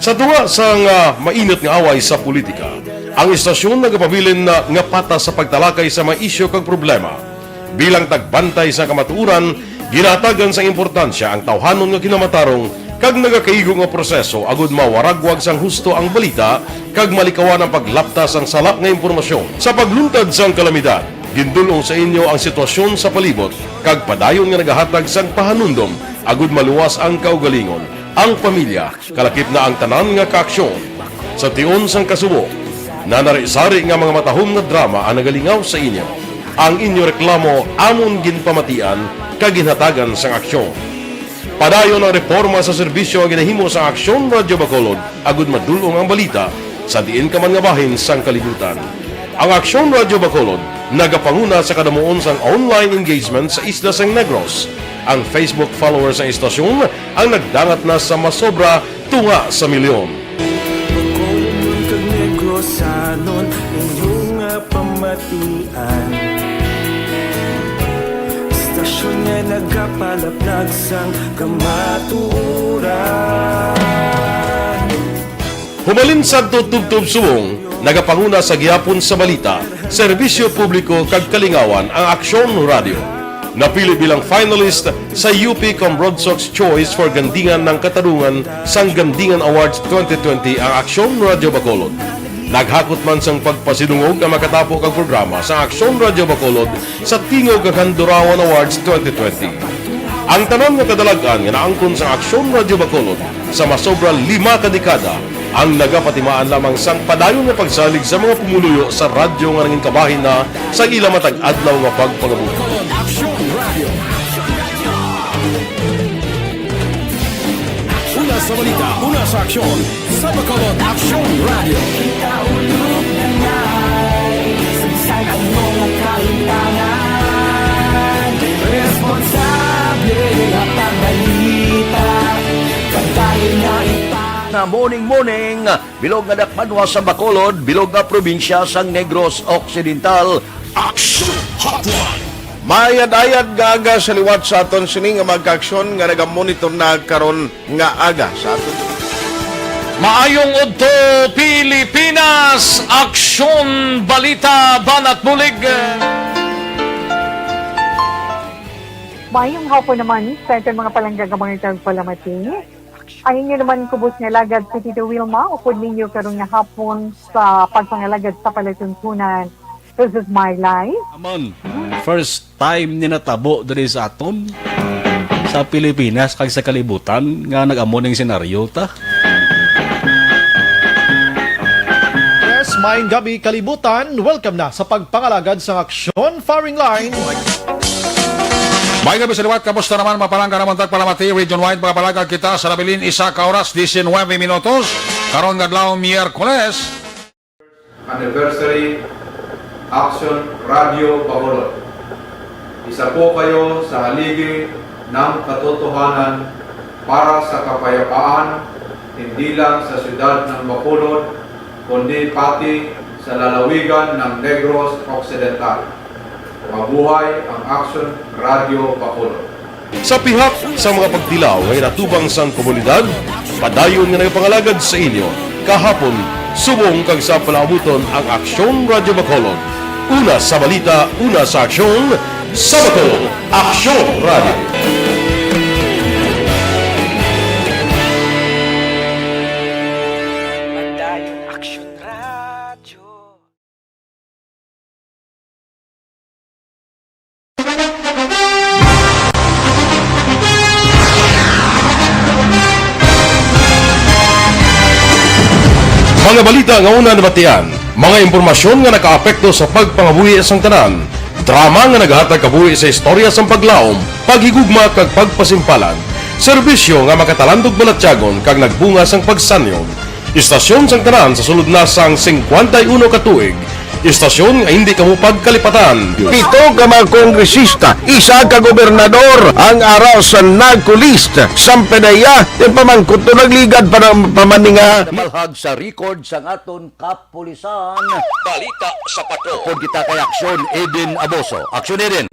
Sa tunga sang, ah, mainit nga away sa politika, ang istasyon nagapabilin na nga patas sa pagtalakay sa mga isyu kag problema. Bilang tagbantay sa kamatuoran, ginahatagan sang importansya ang tawhanon nga kinamatarong kag nagakaigo nga proseso agud mawaragwag sang husto ang balita kag malikawan ang paglapta sang sala nga impormasyon. Sa pagluntad sang kalamidad, gindul-ong sa inyo ang sitwasyon sa palibot kag padayon nga nagahatag sang pahanumdom agud maluwas ang kaugalingon, ang pamilya, kalakip na ang tanan nga kaaksyon. Sa tion sang kasubo, nanari-sari nga mga matahom nga drama ang nagalingaw sa inyo. Ang inyo reklamo amon ginpamatian kag ginhatagan sang aksyon. Padayon ang reporma sa serbisyo nga ginahimo sa Aksyon Radio Bacolod agud madul-ong ang balita sa diin ka man nga bahin sang kalibutan. Ang Aksyon Radio Bacolod nagapanguna sa kadamuon sang online engagement sa isla sang Negros. Ang Facebook followers sang istasyon ang nagdangat na sa masobra tunga sa milyon. Bacolod kag Negrosanon, inyo nga pamatian. Istasyon nga nagapalaplag sang kamatuoran. Humalin sadto tubtob subong, nagapanguna sa gihapon sa balita, serbisyo publiko kag kalingawan ang Aksyon Radio. Napili bilang finalist sa U P Cambronsox Choice for Gandingan ng Katarungan sang Gandingan Awards twenty twenty ang Aksyon Radio Bacolod. Naghakot man sang pagpasidungog ang makatapo kag programa sa Aksyon Radio Bacolod sa Tingog kag Handurawan Awards twenty twenty. Ang tanan nga kadalag-an nga naangkon sa Aksyon Radio Bacolod sa masobra lima ka dekada ang nagapatimaan lamang sang padayon nga pagsalig sa mga pumuluyo sa radyo nga nangin kabahin na sa ila matag adlaw nga pagpangabuhi. Aksyon Radio. Una sa balita, una sa aksyon, sa Bacolod Aksyon Radio. Kita ulog na ngay, sagsag ang mga kaintangan. Responsable nga pagbalita, pagdayon nga ipa- Na morning, morning. Bilog nga dakbanwa sa Bacolod, bilog nga probinsya sang Negros Occidental. Action Hotline. Mayad-ayad nga aga sa liwat sa aton sini nga mga kaaksyon nga nagamonitor na karon nga aga sa aton. Maayong udto, Pilipinas! Aksyon, balita, banat bulig. Maayong hapon naman sa aton mga palangga nga mga tagpalamati. Ang inyo naman kubos nga alagad si Tito Wilma, upod ninyo karon nga hapon sa pagpangalagad sa palatuntunan. This is my life. Aman. first time ni natabo diri sa aton, sa Pilipinas kag sa kalibutan, nga nag-amo ning senaryo ta. Yes, maayong gabi, kalibutan. Welcome na sa pagpangalagad sang Aksyon Firing Line. May gabi sa liwat, kamusta naman? Mapalangga naman tagpalamati, region-wide, makabalagag kita sa nabilin isa ka oras, diecinuebe minutos. Karon nga adlaw, Miyerkules. Anniversary Action Radio Bacolod. Isa po kayo sa haligi ng katotohanan para sa kapayapaan, hindi lang sa siyudad ng Bacolod, kundi pati sa lalawigan ng Negros Occidental. Mabuhay ang Action Radio Bacolod. Sa pihak sa mga pagtilaw nga inatubang sang komunidad, padayon nga nagapangalagad sa inyo kahapon, subong kag sa palaabuton ang Aksyon Radyo Bacolod. Una sa balita, una sa aksyon, sa Bacolod, Aksyon Radyo. Padayon Aksyon Radyo. Mga balita nga una nabatian, mga impormasyon nga nakaapekto sa pagpangabuhi sang tanan, drama nga nagahatag kabuhi sa istorya sang paglaom, paghigugma kag pagpasimpalan, serbisyo nga makatalandog balatyagon kag nagbunga sang pagsanyog. Istasyon sang tanan sa sulod na sang singkwenta y uno ka tuig. Istasyon nga hindi kamo pagkalipatan. Pito ka mga kongresista, isa ka gobernador ang ara sa NAGCO list sang PDEA. Ti pamangkot to nagligad pa na pamaninga. Malhag sa record sang aton kapulisan. Balita sa Patrol. Pod kita kay Aksyon, Eden Aboso. Aksyon, Eden.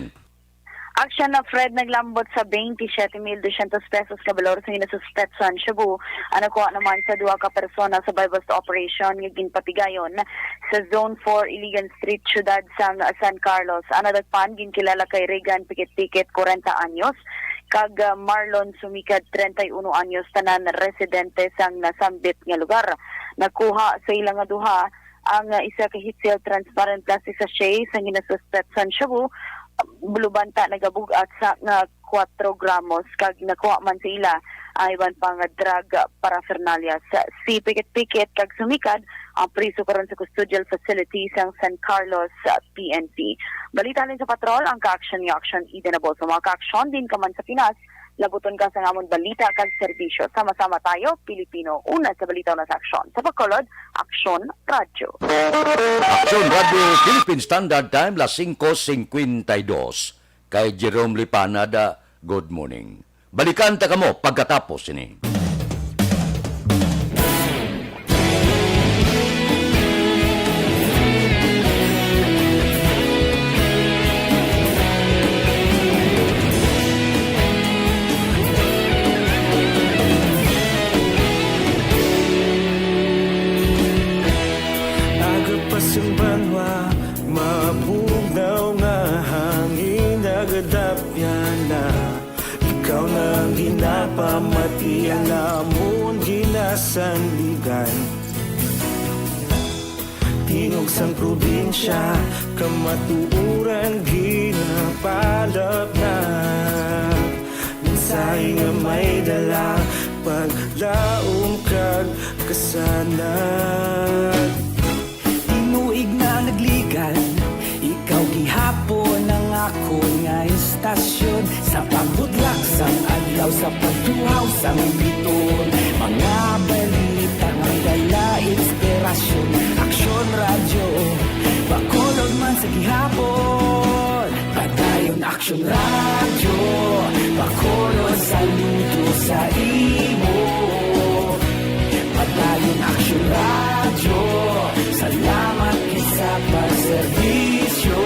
Aksyon na Fred, naglambot sa twenty-seven mil dosyentos pesos nga balor sa ginasuspetsahan shabu ang nakuha naman sa duha ka persona sa buy-bust operation nga ginpatigayon sa Zone four, Iligan Street, siyudad sang San Carlos. Ang nadakpan ginkilala kay Regan Pikit-Pikit, kwarenta anyos, kag, ah, Marlon Sumikad, treinta y uno anyos, tanan residente sang nasambit nga lugar. Nakuha sa ila nga duha ang, ah, isa ka heat-sealed transparent plastic sachet sa ginasuspetsahan shabu, bulubanta nagabug-at sa nga kuwatro gramos, kag nakuha man sa ila ang iban pa nga drug paraphernalia. Si Pikit-Pikit kag Sumikad ang priso karon sa custodial facility sang San Carlos, ah, P N P. Balita halin sa patrol, ang kaaksyon nga Aksyon Eden Aboso. Mga kaaksyon, diin ka man sa Pinas, labuton ka sang amon balita kag serbisyo. Sama-sama tayo, Pilipino, una sa balita, una sa aksyon. Sa Bacolod, Aksyon Radyo. Aksyon Radyo, Philippine Standard Time, las singko singkwenta y dos. Kay Jerome Lipanada, good morning. Balikan ta kamo pagkatapos sini. Aga pa sang banwa, mabugnaw nga hangin nagadapyan na. Ikaw na ang ginapamati, ang amon ginasandigan. Tingog sang probinsya, kamatuoran ginapalapnag. Mensahe nga may dala, paglaom kag kasanag. Tinuig na nagligad, ikaw gihapon ang akon nga istasyon. Sa pagbudlak sang adlaw, sa pagtuhaw sang biton, mga balita may dala inspirasyon. Aksyon Radyo, Bacolod man sa gihapon. Padayon Aksyon Radyo, Bacolod, saludo sa imo. Padayon Aksyon Radyo, salamat gid sa pagserbisyo.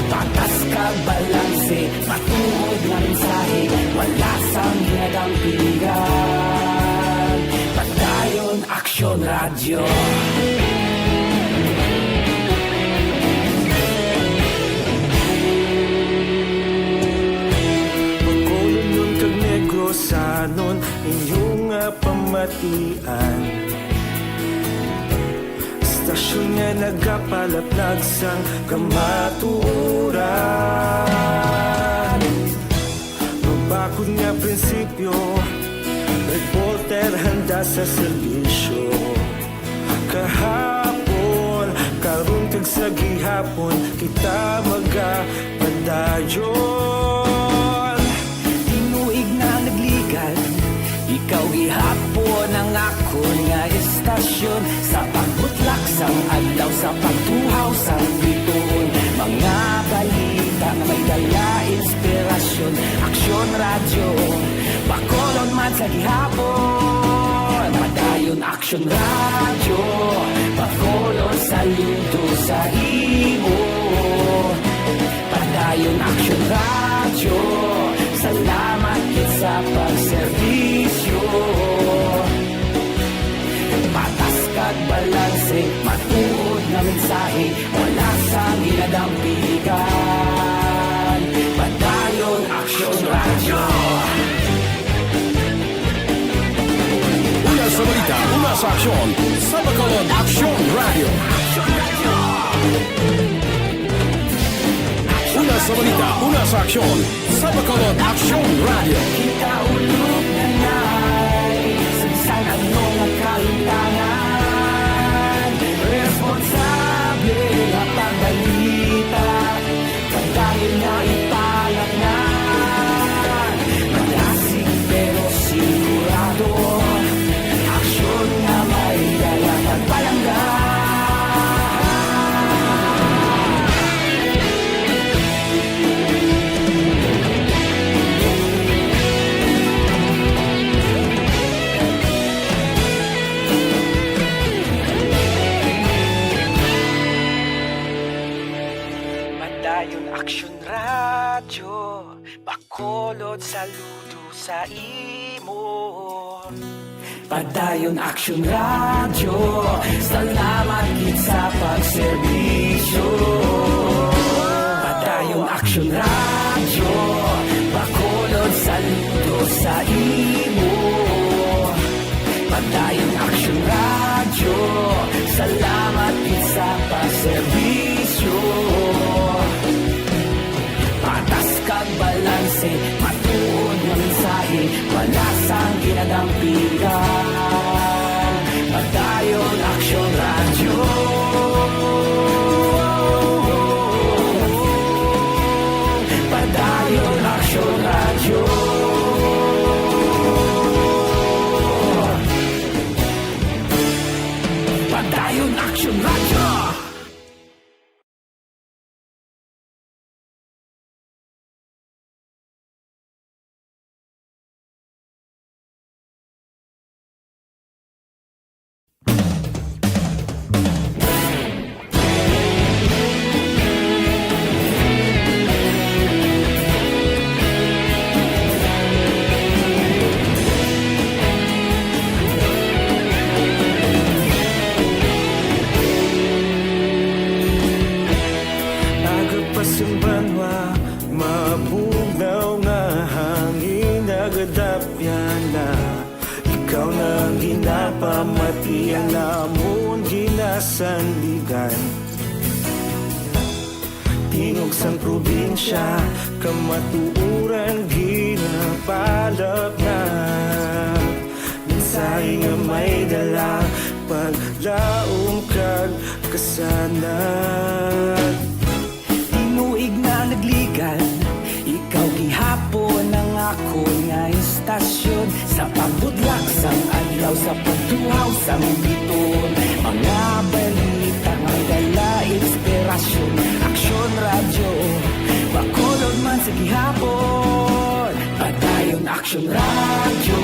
Patas kag balanse, matuod nga mensahe, wala sang ginadampingan. Padayon Aksyon Radyo. Bacolodnon kag Negrosanon, inyo nga pamatian. Stasyon nga nagapalaplag sang kamatuoran. Mabakod nga prinsipyo, reporter handa sa serbisyo. Kahapon, karon kag sa gihapon, kita magapadayon. Tinuig na nagligad, ikaw gihapon ang akon nga estasyon. Sa pagbutlak sang adlaw, sa pagtuhaw sang bituon, mga balita nga may dala inspirasyon. Aksyon Radyo, Bacolod man sa gihapon. Padayon Aksyon Radyo, Bacolod, saludo sa imo. Padayon Aksyon Radyo, salamat gid sa pagserbisyo. Patas kag balanse, matuod nga mensahe, wala sang ginadampigan. Padayon Aksyon Radyo. Una sa balita, una sa aksyon, sa Bacolod Aksyon Radyo. Una sa balita, una sa aksyon, sa Bacolod Aksyon Radyo. Kita ulog na nay, sa bisan ano nga kahimtangan, responsable nga pagbalita, padayon nga ipalatnan. Malasig pero sigurado, aksyon nga may dala kag palangga. Padayon Aksyon Radyo, Bacolod, saludo sa imo. Padayon Aksyon Radyo, salamat gid sa pagserbisyo. Padayon Aksyon Radyo, Bacolod, saludo sa imo. Padayon Aksyon Radyo, salamat gid sa pagserbisyo. Patas kag balanse, matuod nga mensahe, wala sang ginadampigan. Padayon Aksyon Radyo. Padayon Aksyon Radyo. Padayon Aksyon Radyo. Aga pa sing banwa, mabugnaw nga hangin nagadapyan na. Ikaw na ang ginapamati, ang amon ginasandigan. Tingog sang probinsya, kamatuoran ginapalapnag. Mensahe nga may dala, paglaom kag kasanag. Tinuig na nagligad, ikaw gihapon ang akon nga istasyon. Sa pagbutlak sang adlaw, sa pagtuhaw sang bituon, mga balita nga dala inspirasyon. Aksyon Radyo, Bacolod man sa gihapon. Padayon Aksyon Radyo,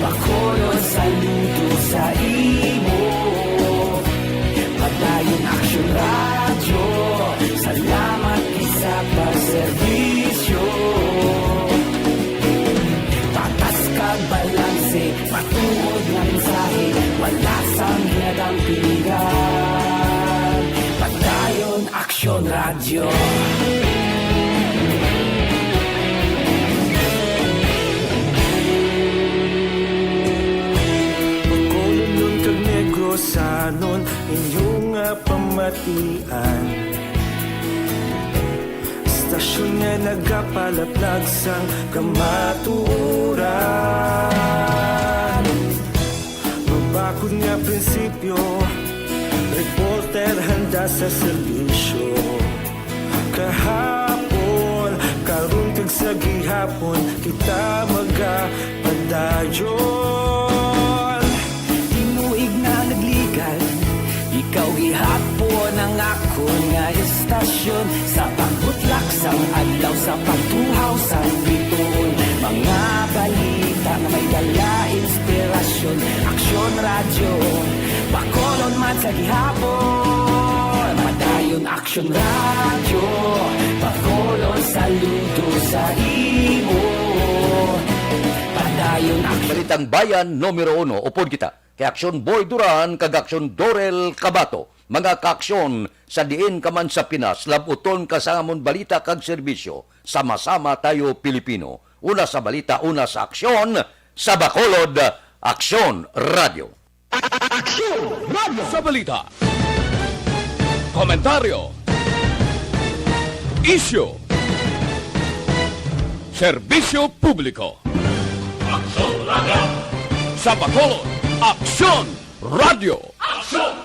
Bacolod, saludo sa imo. Padayon Aksyon Radyo, salamat gid sa pagserbisyo. Patas kag balanse, matuod nga mensahe, wala sang ginadampigan. Padayon Aksyon Radyo. Bacolod, Leon kag Negros, Sanon inyo nga pamatian, istasyon nga nagapalaplag sang kamatuoran. Mabakod nga prinsipyo, reporter handa sa serbisyo. Kahapon, karon kag sa gihapon, kita magapadayon. Tinuig na nagligad, ikaw gihapon ang akon nga istasyon. Sa pagbutlak sang adlaw, sa pagtuhaw sang bituon, mga balita nga may dala inspirasyon. Aksyon Radyo, Bacolod man sa gihapon. Padayon Aksyon Radyo, Bacolod saludo sa imo. Padayon Aksyon. Balitang Bayan numero uno, upod kita kay Aksyon Boy Duran kag Aksyon Dorel Cabato. Mga kaaksyon, sa diin ka man sa Pinas, lab-uton ka sa amon balita kag serbisyo. Sama-sama tayo, Pilipino. Una sa balita, una sa aksyon, sa Bacolod, Aksyon Radyo. Aksyon Radyo. Sa balita, komentaryo, isyu, serbisyo publiko. Aksyon Radyo. Sa Bacolod, Aksyon Radyo. Aksyon